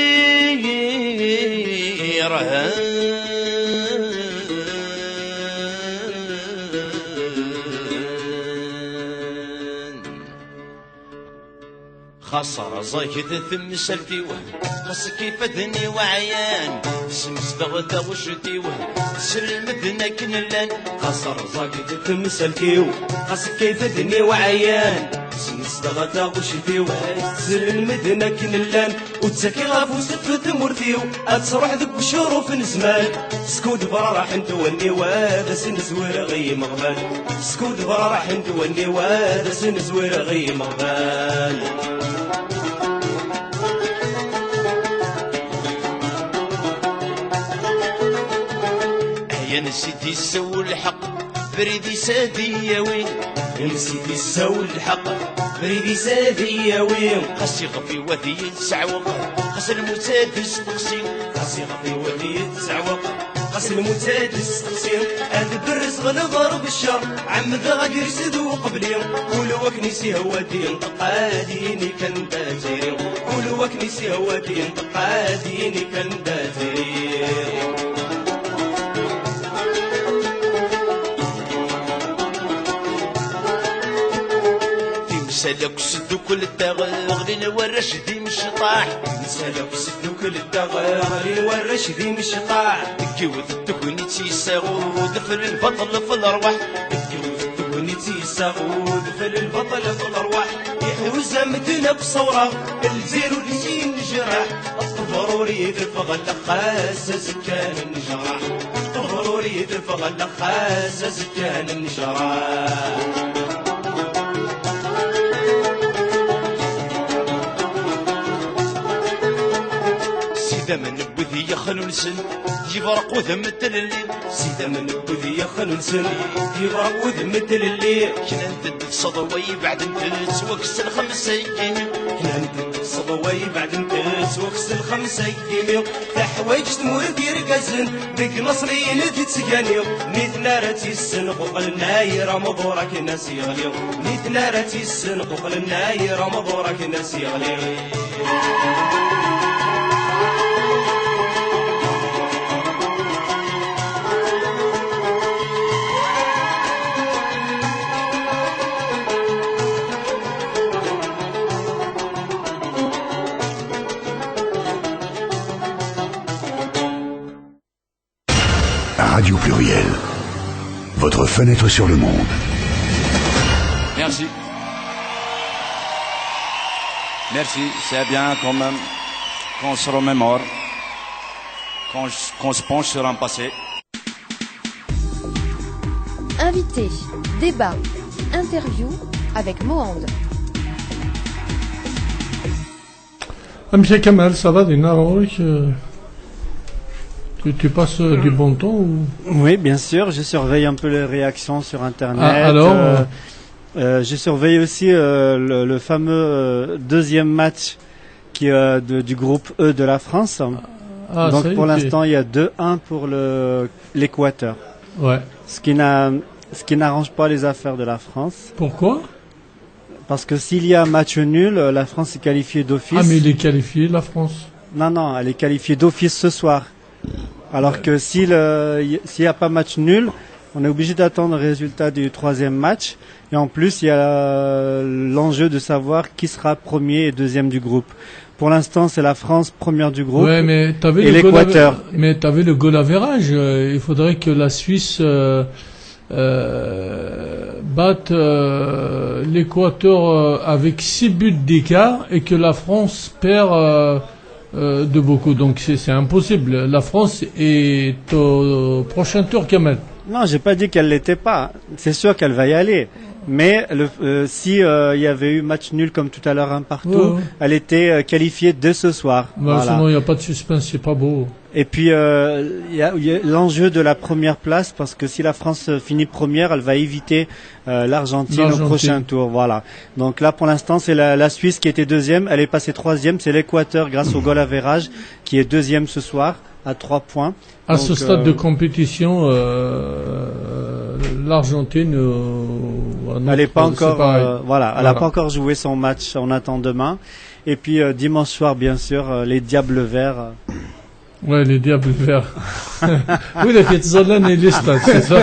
Xas rẓaget temsalt-iw, xas kifadn-iw ɛyan, smesdeɣ taɣect-iw, selmden akken llan. Xas rẓaget temsalt-iw, xas kifadn-iw ɛyan, smesdeɣ taɣect-iw, selmden akken llan. Ur ttakiɣ afus ɣef tmurt-iw, ad truḥ deg ucuruf n zzman. Skud braraḥent wallen-iw ad asen-zwireɣ i yimeɣban. Skud braraḥent wallen-iw ad asen-zwireɣ i yimeɣban. Aya nessi d-yessawel lḥeqq, brid-is ad iyi-yawi. Aya nessi d-yessawel lḥeqq, brid-is ad iyi-yawi. Xas iɣef-iw ad iyi-d-seɛweq, xas lmut ad d-isteqsi. Xas iɣef-iw ad iyi-d-seɛweq, xas lmut ad d-isteqsi. Ad berrzeɣ lɣerb ccer, ɛemmdeɣ agris d uqebli. Kul wakken i s-ihwa ad yenṭeq, ad yini kan d atiri. Kul wakken i s-ihwa ad yenṭeq, ad yini kan d atiri. Timsal akk sdukklent-aɣ, ɣlin warrac d imecṭaḥ. Timsal akk sdukklent-aɣ, ɣlin warrac d imecṭaḥ. Deg yiwet n tegnit yessaɣ udfel lbaṭel f lerwaḥ. Deg yiwet n tegnit yessaɣ udfel lbaṭel f lerwaḥ. Iḥuza medden akk ṣṣawra, lzir ur nessin necraḥ. Ṭṭebṛur iteffeɣ lxas azekka n necraḥ. Ṭṭebṛur iteffeɣ lxas azekka n necraḥ. Sida menwid yexnunsen, yebraq udem n tlelli. Sida menwid yexnunsen, yebraq udem n tlelli. Knant-d tseḍwa ibeɛden tettwakkes lxemsa n yini. Knant-d tseḍwa ibeɛden tettwakkes Xemsa n yimi, teḥwaǧ tmurt irgazen, deg laṣel-in d ttgani. Mi tnara tt-issenquqlen, ay Ramḍur akken ad s-yeɣli. Mi tnara tt-issenquqlen, ay Ramḍur akken ad s-yeɣli. Radio Pluriel, votre fenêtre sur le monde. Merci. Merci, c'est bien quand même qu'on se remémore, qu'on qu'on se penche sur un passé. Invité, débat, interview avec Mohand. Amek a Kamal, ça va, dinna ɣur-k, euh, tu, tu passes euh, du bon temps ou... Oui, bien sûr, je surveille un peu les réactions sur Internet. Ah, alors, euh, euh, euh, je surveille aussi euh, le, le fameux euh, deuxième match qui, euh, de- du groupe E de la France. Ah, Donc ça y est, pour t'es- l'instant, il y a deux un pour le- l'Équateur. Ouais. Ce qui n'a- ce qui n'arrange pas les affaires de la France. Pourquoi? Parce que s'il y a match nul, euh, la France est qualifiée d'office. Ah, mais il est qualifié, la France. Non, non, elle est qualifiée d'office ce soir. Alors que si le- y- s'il n'y a pas match nul, on est obligé d'attendre le résultat du troisième match. Et en plus, il y a euh, l'enjeu de savoir qui sera premier et deuxième du groupe. Pour l'instant, c'est la France première du groupe. Ouais, mais t'avais et le goal l'Équateur. aver- Mais t'avais le goal average. Euh, il faudrait que la Suisse euh, euh, batte euh, l'Équateur euh, avec six buts d'écart et que la France perd euh, euh, de beaucoup. Donc c'est c'est impossible. La France est au prochain tour, Kamal. Non, j'ai pas dit qu'elle l'était pas. C'est sûr qu'elle va y aller. Mais le- euh, si euh, il y avait eu match nul comme tout à l'heure un partout, Ouais, ouais. Elle était euh, qualifiée dès ce soir. Bah, Voilà. Sinon, il n'y a pas de suspense, c'est pas beau. Et puis euh, il y a, il y a l'enjeu de la première place, parce que si la France euh, finit première, elle va éviter euh, l'Argentine au L'Argentine. Prochain tour. Voilà. Donc là, pour l'instant, c'est la, la Suisse qui était deuxième. Elle est passée troisième. C'est l'Équateur grâce au goal average qui est deuxième ce soir à trois points. À Donc, ce stade euh, de compétition, euh, l'Argentine, euh, à Elle n'est notre- pas c'est encore, pareil. euh, voilà, elle n'a Voilà. Pas encore joué son match. On attend demain. Et puis euh, dimanche soir, bien sûr, euh, les Diables Verts. euh. Ouais, les Diables Verts. Oui, les Quetzalcoatlus, les stades, c'est ça.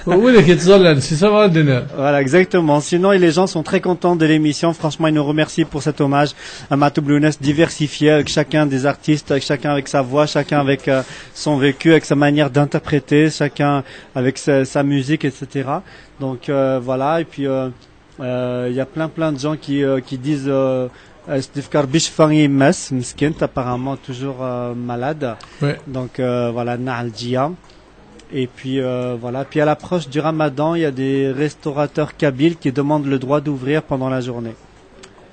Oui, les Quetzalcoatlus, c'est ça, va, Daniel. Voilà, exactement. Sinon, les gens sont très contents de l'émission. Franchement, ils nous remercient pour cet hommage à Matoub Lounès diversifié, avec chacun des artistes, avec chacun avec sa voix, chacun avec euh, son vécu, avec sa manière d'interpréter, chacun avec sa, sa musique, et cetera. Donc euh, voilà, et puis euh, euh, il y a plein plein de gens qui, euh, qui disent euh, euh, Steve Karbish Fanny Mess, Mskint, apparemment toujours euh, malade. Ouais. Donc euh, voilà, Naal Jia. Et puis euh, voilà. Puis à l'approche du ramadan, il y a des restaurateurs kabyles qui demandent le droit d'ouvrir pendant la journée.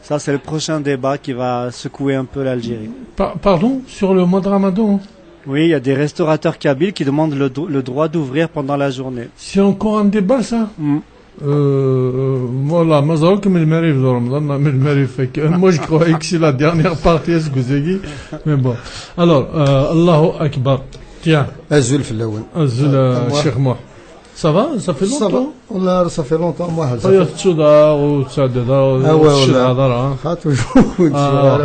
Ça, c'est le prochain débat qui va secouer un peu l'Algérie. Pa- pardon, sur le mois de Ramadan, Oui, il y a des restaurateurs kabyles qui demandent le, dro- le droit d'ouvrir pendant la journée. c'est encore un débat, ça? Mm. Euh, voilà, مازال كمل المغرب ذو رمضان، ما من المغرب فك. Moi, je croyais que c'est la dernière partie, est-ce que c'est qui? Mais bon. Alors, euh, Allahu Akbar. Tiens, Azul fell-awen. Azul, euh, Euh, moi. Cheikh Moh. Ça va? Ça fait Ça va. Longtemps? والله ça fait longtemps, moi. Ça y est, tu as, ou tu as déjà, Ah ouais, tu ouais. as déjà, hein. خاطر شوف Ah,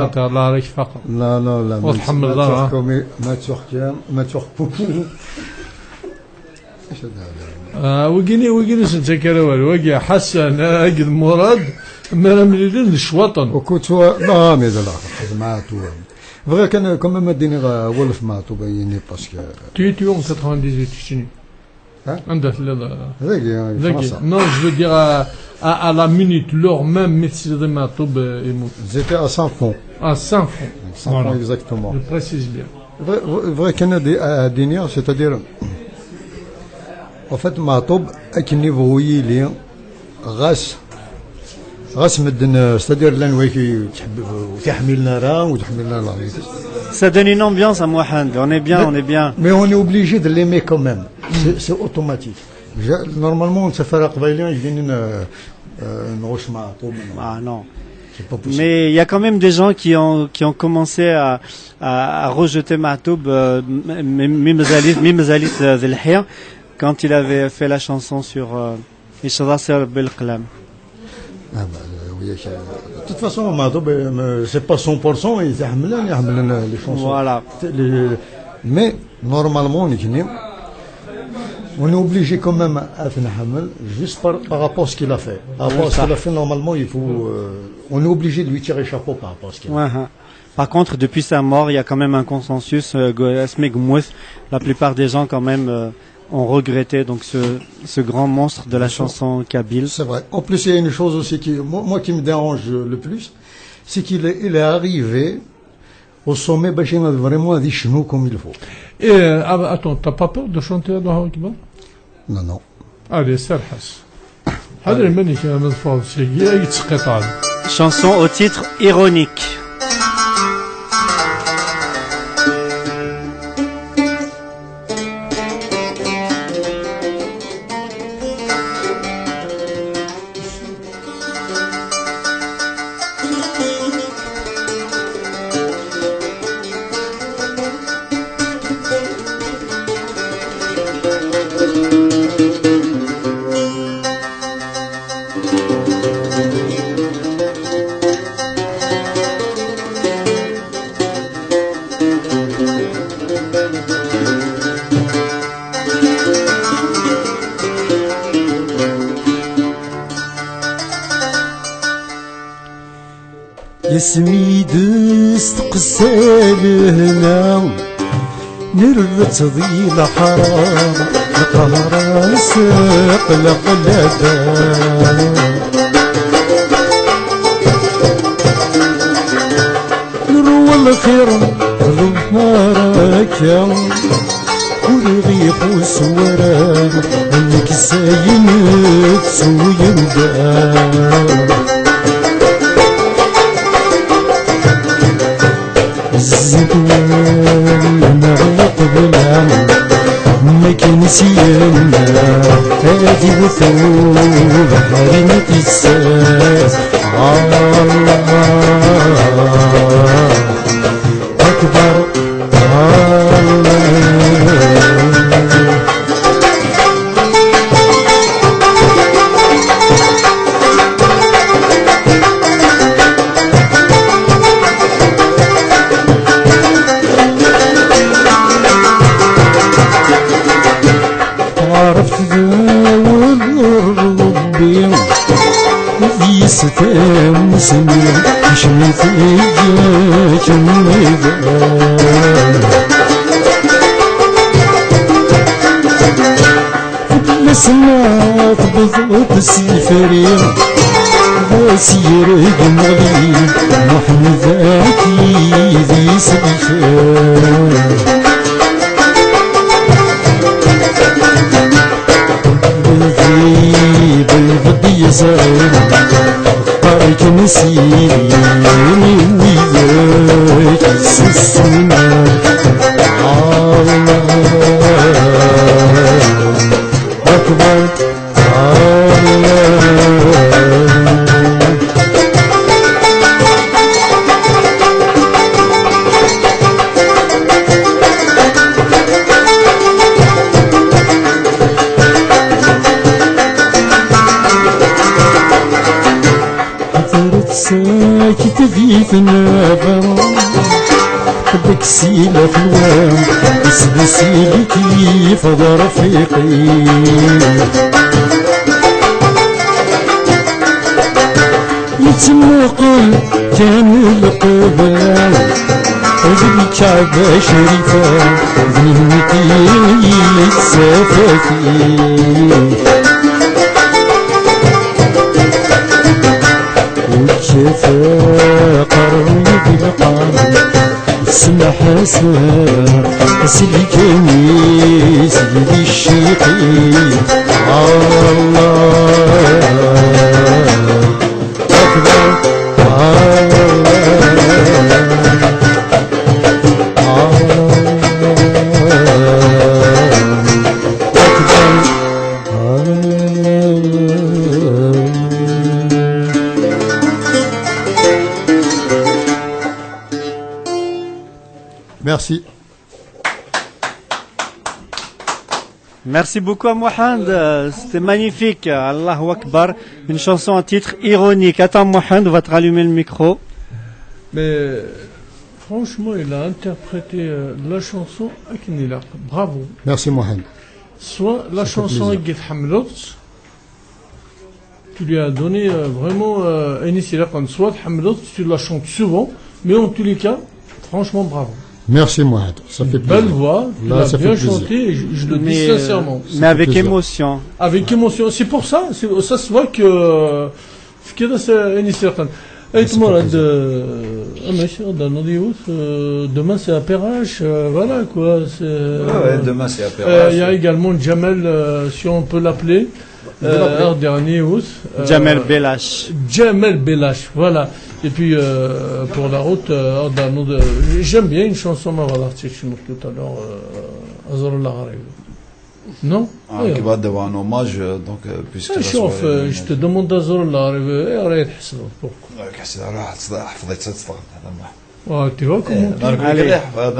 خاطر الله راك فاقة. لا لا لا. وتحمل ما دار، ها؟ تحكمي، ما تحكم، ما تحكم. اش هذا؟ آه، ويجيني، ويجيني سنتك يا روال، ويجي حسن، آه، قد مراد، ما راه مليلين الشواطن. وكنت هو، لا، مي لا، لا، مع طول. بغا كان كما ما ديني غا ولف مع طوبيني باسكو Tu es tué en quatre-vingt-dix-huit, tu sais. Hein? عندك لا، لا. هذاك ذاك. فرنسا. Non, je veux dire à, à, à la minute, l'heure même, ملي تسيدي مع طوب يموت. J'étais à Saint-Fond. À Saint-Fond. Saint-Fond, exactement. Je précise bien. بغا كان دي- آه، دينيا، c'est-à-dire، en fait, مع طوب اكن يبغوا يلي غاس غاس مدن، c'est-à-dire لان ويكي تحب وتحملنا راه وتحملنا لا. Ça donne une ambiance à Mohand. On est bien, on est bien. Mais on est obligé de l'aimer quand même. C'est c'est automatique. جا- normalement انت فرق قبايلي يجيني ن- آه، نغوش مع طوب. Ah non. Mais il y a quand même des gens qui ont, qui ont commencé à, à, à rejeter Mahtoub, euh, m- m- mi mazal-it, mi mazal-it, euh, d lḥi, quand il avait fait la chanson sur, euh, Icḍa-s Rebbi leqlam. Ah, bah, euh, oui, euh, de toute façon, Mahtoub, euh, c'est pas cent pour cent, il y a les chansons. Voilà. Mais normalement, on est obligé quand même à Ahmed, juste par, par rapport à ce qu'il a fait. Par rapport à ce qu'il a fait, normalement, il faut, euh, on est obligé de lui tirer chapeau par rapport à ce qu'il a fait. Par contre, depuis sa mort, il y a quand même un consensus, euh, la plupart des gens quand même, euh, ont regretté donc ce, ce grand monstre de la chanson kabyle. C'est vrai. En plus, il y a une chose aussi qui, moi, moi qui me dérange le plus, c'est qu'il est, il est arrivé au sommet, bah, vraiment des genoux comme il faut. Et, euh, ah, attends, t'as pas peur de chanter Allahu Akbar ? Non, non. Allez, serḥ-as. Ḥader iman-ik a Mad Faḍ, seg-i ay yettqiṭan. Chanson au titre ironique. Yasmi d-testeqsa lehna, nerra-tt di leḥram, leqhar-as qleɣlada. Nerwa lxir d lbaraka, ur ɣ-ixuṣṣ wara, nekk s ayen ttuyen da. Zzit wallen ɣer qbala, makken syen ad iwet ubeḥri n tissas. Allah أكبر. عرفت ذا وذر ربي، يستم سمي، شميت إياك النظام. Tella-s ma tebḍeḍ s lefri, d asireg n Ɣli Muḥemmed akid iselken. Lbab d yeẓri, qqar-ik nesili, widak yessusmen. Allah أكبر. حضرت ساكت ذي ثنابا، حبك سيلة في الوام، بس بسيلك يفضل رفيقي. يتمقل كان القبلة، بالكعبة شريفة، ذمتي يتسافى فيه. وكيف قرب القلب، سمح سمح، سلكني سيدي الشيخي. الله أكبر. الله أكبر. Merci. Merci beaucoup à Mohand, euh, c'était magnifique, euh, Allahu Akbar, une chanson à titre ironique. Attends Mohand, on va te rallumer le micro. Mais franchement, il a interprété euh, la chanson avec Nilak. Bravo. Merci Mohand. Soit la chanson avec Hamlet, tu lui as donné euh, vraiment euh, Anis Ilaqan. Soit Hamlet, tu la chantes souvent, mais en tous les cas, franchement, bravo. Merci Mohand, ça fait plaisir. Belle voix, tu l'as bien chanté, je, je le dis sincèrement. Mais avec émotion. Avec émotion. C'est pour ça, ça se voit que. Fkiḍ-as Anis Ilaqan. Ayt Murad, euh, amek ad d-ternuḍ yiwet, euh, demain c'est à Perrache, euh, voilà quoi. Ouais, demain c'est à Perrache. Il y a également Jamel, euh, si on peut l'appeler. Euh, dernier yiwet. Jamel Belache. Jamel Belache, voilà. Et puis euh, pour la route, euh, ad d-ternuḍ, euh, j'aime bien une chanson, ma voilà, c'est tout à l'heure, euh, Azrul Lagrib. Non? Ah, qui va devoir un hommage, euh, donc, euh, puisque la شوف، soirée je te demande d'Azrul Lagrib, ايه راهي تحصل؟ Pourquoi? كاس راح حفظت ستة. Ah, tu vois comment tu... Allez.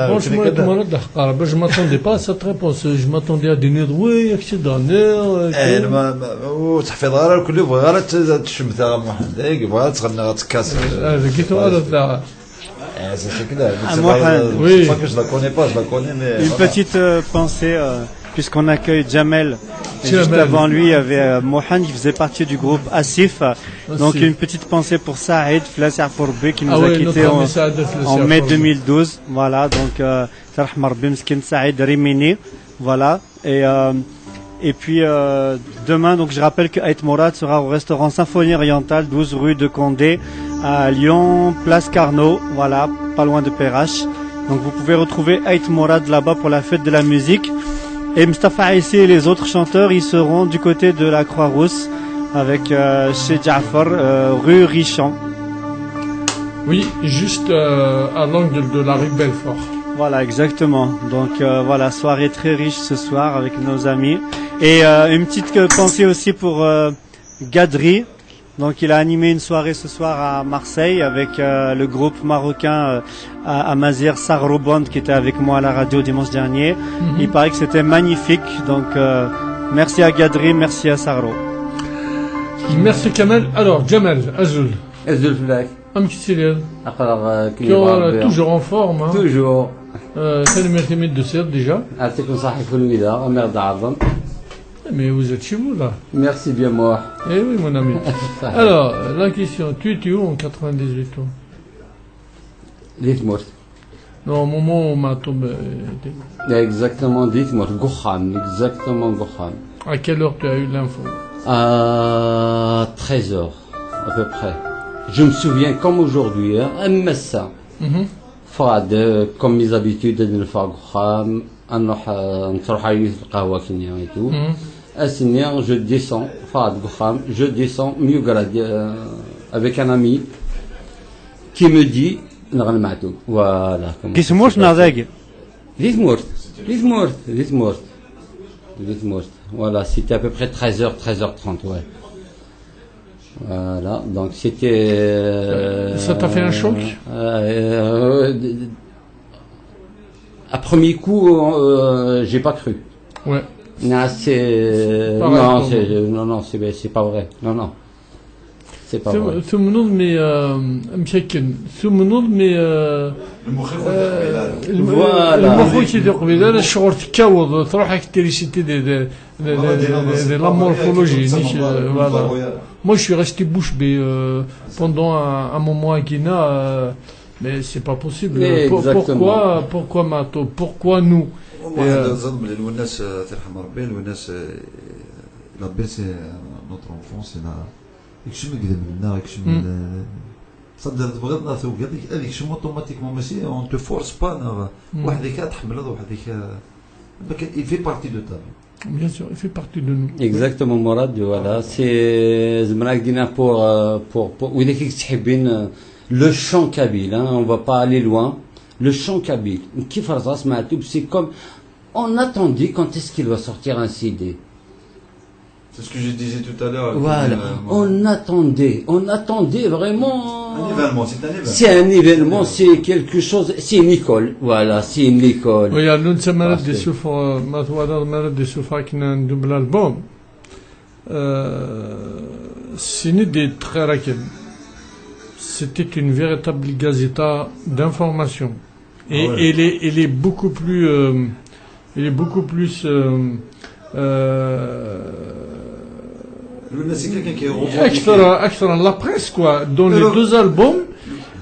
Franchement, tu m'as dit, je m'attendais pas à cette réponse. Je m'attendais à des nuits, oui, et cetera. ايه ما ما- وتحفظ غير الكل يبغى غير تشمتها محمد، ايه يبغى تغني غير تكاس. هذا كي تغلط. Eh, c'est clair. Ah, Mohamed. Oui. C'est pas que je la connais pas, je la connais, mais. Une Voilà. Petite euh, pensée, euh, puisqu'on accueille Jamel. Et juste Jamel. Avant lui, il y avait euh, Mohan qui faisait partie du groupe Asif. Donc une petite pensée pour Saïd Flasser Pourbi qui nous Ah a ouais, quittés notre en, ami Saïd Flasser en mai Pourbi. deux mille douze. Voilà, donc euh, Sarah Marbim Skin Saïd Rimini. Voilà. Et, euh, et puis euh, demain, donc je rappelle que Aït Mourad sera au restaurant Symphonie Orientale, douze rue de Condé, à Lyon, place Carnot, voilà, pas loin de Perrache. Donc vous pouvez retrouver Aït Mourad là-bas pour la fête de la musique. Et Mustafa Aïssi et les autres chanteurs, ils seront du côté de la Croix-Rousse avec euh, chez Jaffar, euh, rue Richand. Oui, juste euh, à l'angle de la rue Belfort. Voilà, exactement. Donc euh, voilà, soirée très riche ce soir avec nos amis. Et euh, une petite euh, pensée aussi pour euh, Gadri. Donc il a animé une soirée ce soir à Marseille avec euh, le groupe marocain euh, à, à Mazir Sagro Band qui était avec moi à la radio dimanche dernier. Il paraît que c'était magnifique. Donc euh, merci à Gadri, merci à Sagro. Merci Kamel. Alors, Jamel, Azul. Azul fell-ak. Amek i telliḍ? Aql-aɣ, euh, Tu es toujours en forme, hein? Toujours. Euh, tanemmirt imi d-tusiḍ déjà. Ɛṭikum ṣaḥa kunwi daɣ, am iɣ d-ɛerḍem. Mais vous êtes chez vous là. Merci bien, moi. Eh oui, mon ami. Alors, la question, tu étais où en quatre-vingt-dix-huit, toi? Di tmurt. Non, au moment où Matoub euh, était. Exactement, di tmurt, deg uxxam, exactement deg uxxam. À quelle heure tu as eu l'info? À treize heures, à peu près. Je me souviens comme aujourd'hui, hein, am ass-a. Mhm. Ffɣeɣ-d, euh, comme mes habitudes, ad neffeɣ deg uxxam, ad nruḥ, euh, ad nruḥ ɣer yiwet lqahwa kini et tout. Mhm. Ass-nni, je descends, ffɣeɣ-d deg uxxam, je descends, myugreɣ-d, euh, avec un ami qui me dit, neɣ lmeɛtub. Voilà. Comment Di ça tmurt s'est neɣ passé. Dagi? Di tmurt. Di tmurt. Di tmurt. Di tmurt. Voilà, c'était à peu près treize heures, treize heures trente, ouais. Voilà, donc c'était. Euh, Ça t'a fait un choc ? Euh, euh, à premier coup, euh, j'ai pas cru. Ouais. Non, c'est. Pareil Non, pour c'est. moi. Non, non, c'est c'est pas vrai. Non, non. C'est pas vrai. Tum- Tumneḍ mi euh, amek akken tumneḍ mi euh, Lmux-ik euh, ur lm- Voilà. lmux-ik i d-uqbil ara ccɣel tekkaweḍ truḥ ak trisiti de, de, de, de, de, de la morphologie nek, euh, voilà. Moi je suis resté bouche bée euh, pendant un, un moment à Guina euh, mais c'est pas possible. Mais Pour- exactement. Pourquoi, pourquoi Mato, pourquoi nous? هما Et, euh, هذا زاد بلي لوناس، آه، ترحم ربي، لوناس، آه، la baisse, آه، notre enfance, il a يكشم القدم لنا، يكشم مم. ال- صدر تبغيض لا توقع، هذيك يكشم automatiquement، ماشي on te force pas، نا- مم. وحدك تحملض وحدك، آه، ما كان- il fait partie de ta vie. Bien sûr, il fait partie de nous. Exactement, Mourad, voilà. C'est زعما هكا pour, euh, pour, pour وإذا كنت تحبين, euh, le chant kabyle, hein, on va pas aller loin. Le chant kabyle. كيف رصاص معتوب, c'est comme on attendait quand est-ce qu'il va sortir un C D. C'est ce que je disais tout à l'heure. Voilà. Euh, On attendait, on attendait vraiment. Un événement, c'est un événement. C'est un événement, c'est quelque chose, c'est une école. Voilà, c'est une école. Oui, alors, nous sommes malades des souffres, euh, ma twalaḍ malades des souffres avec un double album. Euh, c'est une idée très rapide. C'était une véritable gazeta d'information. Et il est, il est beaucoup plus, euh, il est beaucoup plus, euh, euh, Le c'est quelqu'un qui est أكثر revendiqué. أكثر la presse, quoi. Dans les deux albums,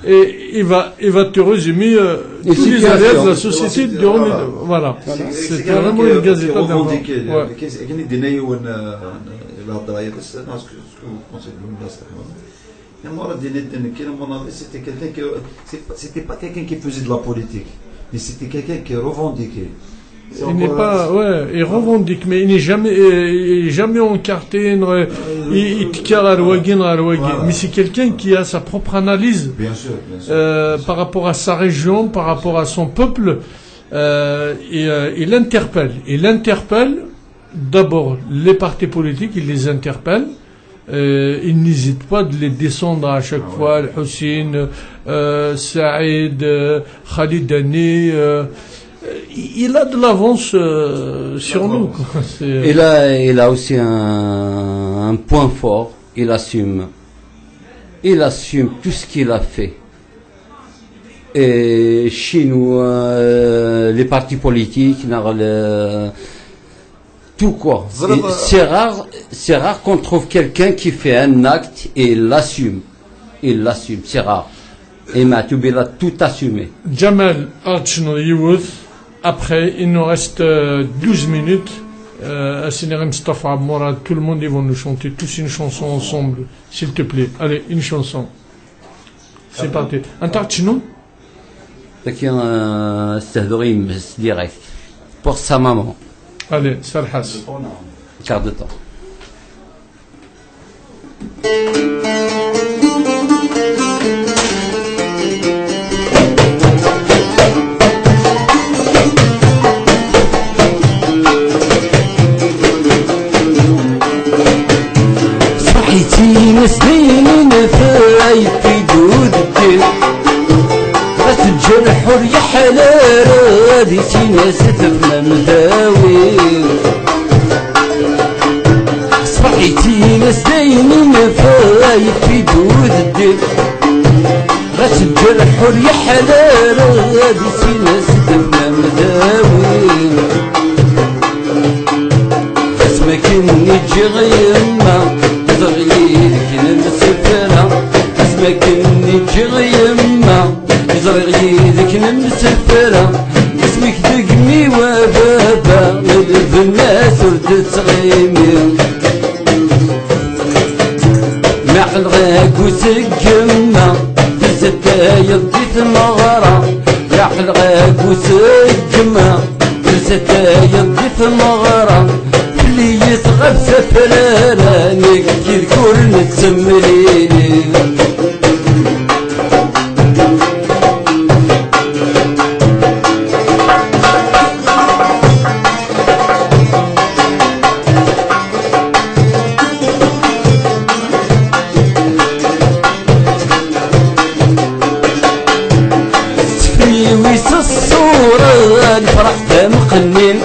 et il va, il va te résumer euh, Et tous si les tu as aléas de fait- la société durant les... Voilà. C'est C'est quelqu'un vraiment qui est- une qui est gazeta d'information. revendiqué. Ouais. كاين كاين اللي دينا يون لا درايه بس انا ce que vous pensez de l'Université. Mais moi, Radine Denki, à mon avis, c'était quelqu'un qui. C'est pas- C'était pas quelqu'un qui faisait de la politique, mais c'était quelqu'un qui revendiquait. Il n'est pas, ouais, il revendique, mais il n'est jamais, euh, il est jamais encarté, il, il te carre à Roagin, à Roagin. Mais c'est quelqu'un qui a sa propre analyse Bien sûr, bien sûr. euh, par rapport à sa région, par rapport à son peuple, euh, et euh, il interpelle. Il interpelle d'abord les partis politiques, il les interpelle. Euh, il n'hésite pas de les descendre à chaque fois. Al-Hussein, euh, Saïd, euh, Khalid Dani, euh, il a de l'avance euh, sur nous, quoi. C'est- Il a, il a aussi un, un point fort, il assume. Il assume tout ce qu'il a fait. Et chez nous, euh, les partis politiques, ناغ le- tout quoi. Et c'est rare, c'est rare qu'on trouve quelqu'un qui fait un acte et il l'assume. Il l'assume, c'est rare. Et Matoub, il a tout assumé. Jamal, ad tecnuḍ yiwet. Après, il nous reste euh, douze minutes. Euh, Asini Mustafa, Mourad, tout le monde, ils vont nous chanter tous une chanson ensemble, s'il te plaît. Allez, une chanson. C'est parti. Anta ad tecnuḍ? Fait que, euh, c'est Dorim, c'est direct. Pour sa maman, Allez, Sarhas. quart de temps. صحيتي مسكين في عيبي دود الدين. غتجرح ريح الارض سيناس تفنى مداوي. صحيتي مسكين في عيبي دود الدين. غتجرح ريح الارض سيناس تفنى مداوي. اسمك اني تجي غيما، زغير كن مسفرة. اسمك اني تجي غيما، زغير كن مسفرة. اسمك دقمي وبابا، من البنات ورد تغيمي. معقل غاك وسقمة، تزدايض دي ثمغرة. معقل غاك وسقمة، تزدايض دي ثمغرة. اللي يتغب سفرانك كي ذكر نتسمليني. تفريوي الصورة الفرح تمقنين.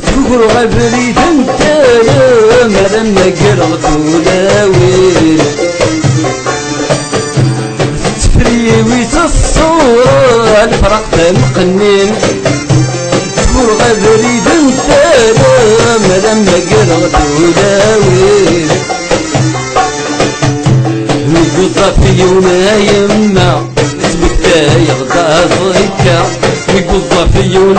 تكر غبري دنتايا مالا ما قرغ دولاوي. تفريوي الصورة الفرح تمقنين. تكر غبري دنتايا مالا ما قرغ دولاوي. نقول صافي يوم يما، اسمك دايغ دازيكا. نقول صافي يوم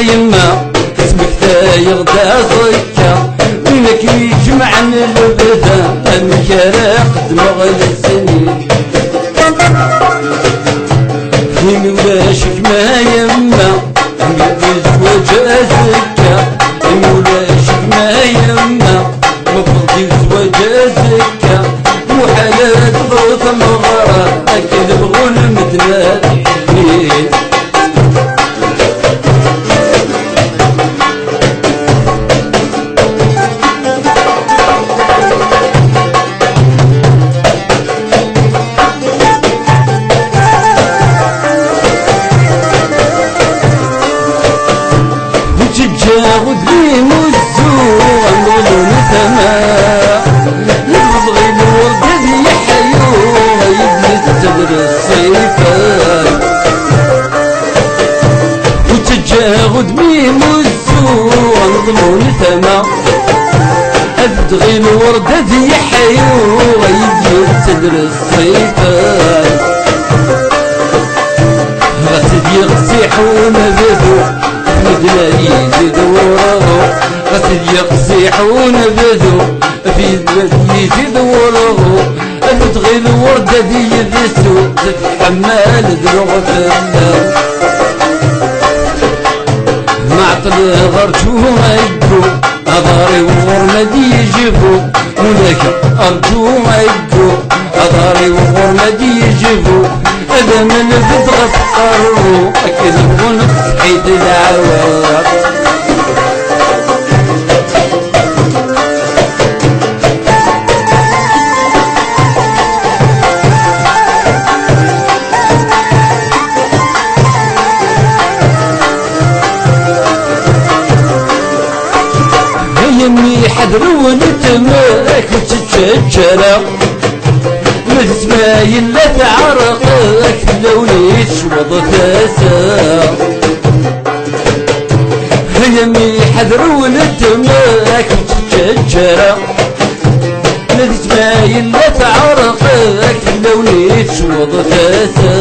يما، اسمك دايغ دازيكا. وينك يجمع البدا، أمك راق دماغ السنين. يمولاشك ما يما، يمولاشك ما يما، مفضي زواج الزكا. وحالات ضغط المغارة، أكل بغون مدنات. Ṣṣifan. Ur ttaǧǧaɣ udem-im uzzu, neḍmun tama. Ad d-ɣil word ad yeḥyu, ay yettedr ṣṣifan. Ɣas ad yeɣsiḥun bdu, medden ad yizid wurɣu. Ɣas ad yeɣsiḥun bdu, medden ad yizid wurɣu. Ad tɣil word ad yidsu, tetḥemmal d lɣefla. Ma ɛṭleɣ rǧu aygu, aḍar-iw ɣur-m ad yejbu. Ulac rǧu aygu, aḍar-iw ɣur-m ad yejbu. Ad am-nbedd ɣef qerru, akken bɣun tṣeḥḥit leɛwar. Ay mmi ḥader weltma, ak ur tt-ttaǧǧa ara. Ma d ttma yella teɛreq, ak fell-awen yecweḍ tasa. Ay mmi ḥader weltma, ak ur tt-ttaǧǧa ara. Ma d ttma yella teɛreq, ak fell-awen yecweḍ tasa.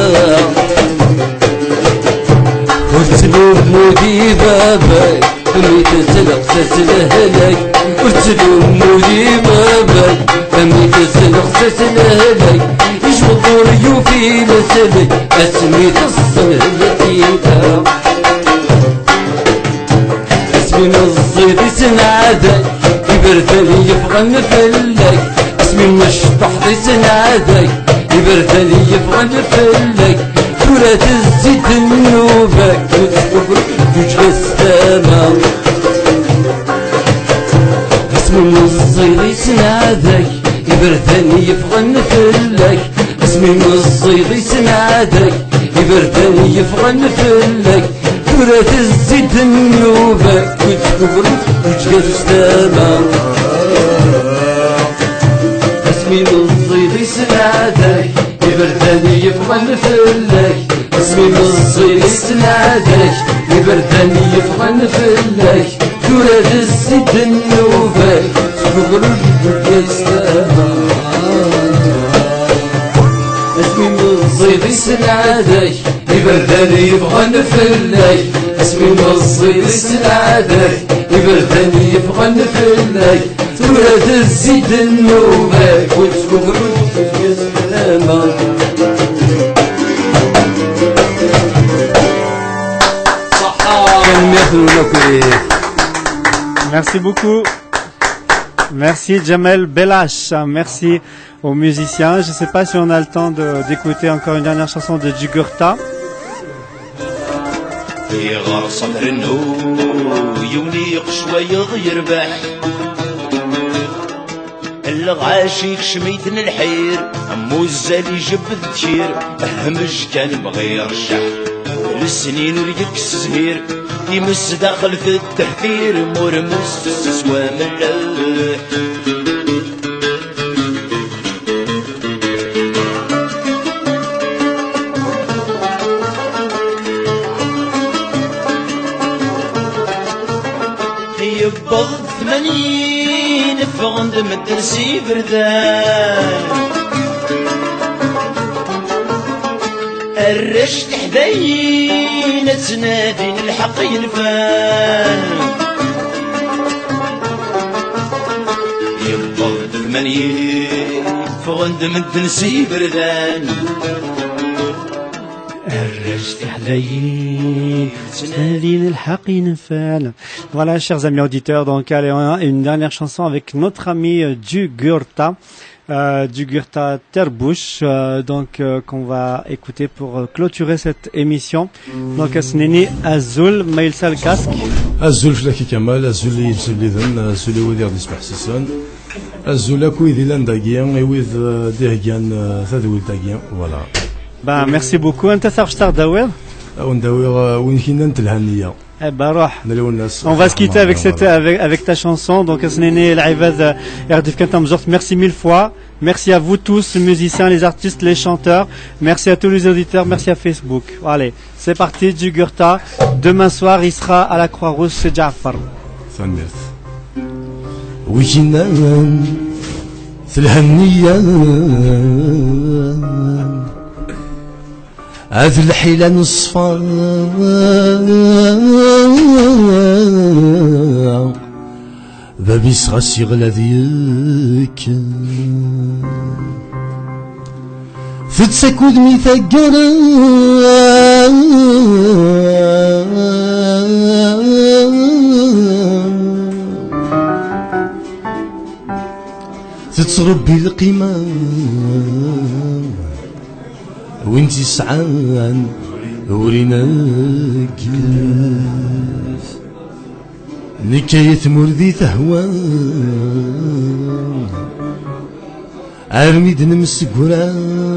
Ur ttlumu di baba-k, mi tettleqsas lehlak. Ur ttlumu di baba-k, mi tettleqsas lehlak. Ijmeḍ ur yufi leslak, asmi tessen letyita. Asmi meẓẓi di senɛadak, iberdan yeffɣen fell-ak. Asmi mecṭuḥ di senɛadak, iberdan yeffɣen fell-ak. Tura tezzi-d nnuba-k, ur tettwakreḍ tuǧǧa s tama. Asmi meẓẓi di senɛadak, iberdan yeffɣen fell-ak. Asmi meẓẓi di senɛadak, iberdan yeffɣen fell-ak. Tura tezzi-d nnuba-k, ur tettwakreḍ tuǧǧa s tama. Asmi meẓẓi di senɛadak, iberdan yeffɣen fell-ak. Asmi meẓẓi di senɛadak, iberdan yeffɣen fell-ak. Tura tezzi-d nnuba-k, tettwakreḍ tuǧǧa s tama. Asmi meẓẓi di senɛadak, iberdan yeffɣen fell-ak. Asmi meẓẓi di senɛadak, iberdan yeffɣen fell-ak. Tura tezzi-d nnuba-k, ur tettwakreḍ tuǧǧa s tama. Ṣṣeḥḥa. Tanemmirt-nwen akk. Merci beaucoup. Merci Jamel Belash. Merci aux musiciens. Je ne sais pas si on a le temps de- d'écouter encore une dernière chanson de Jugurtha. Iɣersa trennu, yiwen iqec wayeḍ yerbeḥ. Lɣaci ikcem-iten lḥir, amuzzal ijebbed dkir, hmej kan bɣir cceḥ. Lesnin ur yekkes zhir, times daxel tettehtir, murmes s wamelleḥ. Yewweḍ tmanyin, ffɣen-d medden s iberdan. Arrac tiḥdayin ad ttnadin lḥeqq yenfan. Yewweḍ-d tmanyin, ffɣen-d medden s iberdan. Arrac tiḥdayin ttnadin lḥeqq yenfan. Voilà, chers amis auditeurs, donc allez, on a une dernière chanson avec notre ami euh, Jugurtha, euh, Jugurtha Terbouche, euh, donc euh, qu'on va écouter pour euh, clôturer cette émission. Donc, Asnini, Azul, Maïl Salkask. Azul fell-ak a Kamal, azul i yimsewliden, azul i wid i ɣ-d-yesmeḥsisen, azul akk i wid yellan dagi, i wid eh, d-iheggan eh, tadwilt-agi, voilà. Ben, merci beaucoup. Anta taɣect ara ɣ-d-tawiḍ? Ad wen-d-awiɣ eh, win k-yennan telha nniya. Eh ben, روح. On va se quitter avec, cette, avec, avec ta chanson. Donc, Asnene El Aibad, euh, R D F Quintam Zort, merci mille fois. Merci à vous tous, les musiciens, les artistes, les chanteurs. Merci à tous les auditeurs. Merci à Facebook. Allez, c'est parti, Jugurta. Demain soir, il sera à la Croix-Rouge chez Jafar. Tanemmirt. Wikinan, telha nniya. Ad lḥila n ṣṣfa. Bab-is ɣas yeɣla ad yekk. Tettak udem i taggara. Tettṛebbi lqima. Win tt-isɛan ur ineggez. Nekk ay tmurt di tehwa. Armi d-nemsegra.